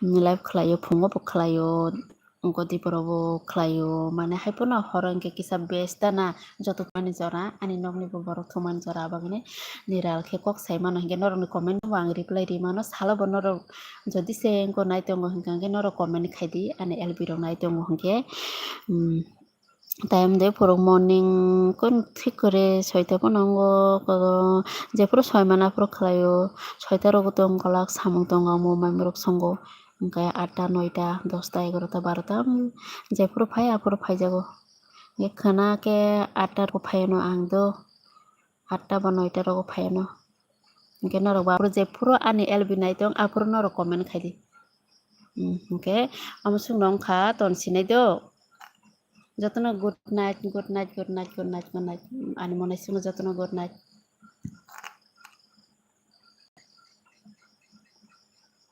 live khlaio, phungo bo khlaio, godi borok bo khlaio, mane hai phano horo hwnkhe kisa besta na joto thumani jora, ani nokni bo borok thumani jora, abagwni niral khe kok sai mano hwnkhe norokni comment bo ang reply ri mano, salo bo norok jodi se wngkha nai tongo hwnkhe norok comment khaidi, ani L B rok nai tongo hwnkhe, um, Time de phuru morning kun thik kore soita phano wngo, jephuru soi mana aphuru khlaio, soita rogo tong kolak samung tongo, omo mai morok songo, hwnkhe atta, noita, dosta, egarota, barota, jephuru phai aphuru phaijago. Hwnkhe khwna khe atta rogo phaiano ang do, atta ba noita rogo phaiano. Hwnkhe norok bo aphuru jephuru ani L B nai tong aphuru norok comment khaidi. Hmm, hwnkhe omo swkno wngkha ton sinai do. Jotono good night, good night, good night, good night, good night. Ani monai swngo jotono good night.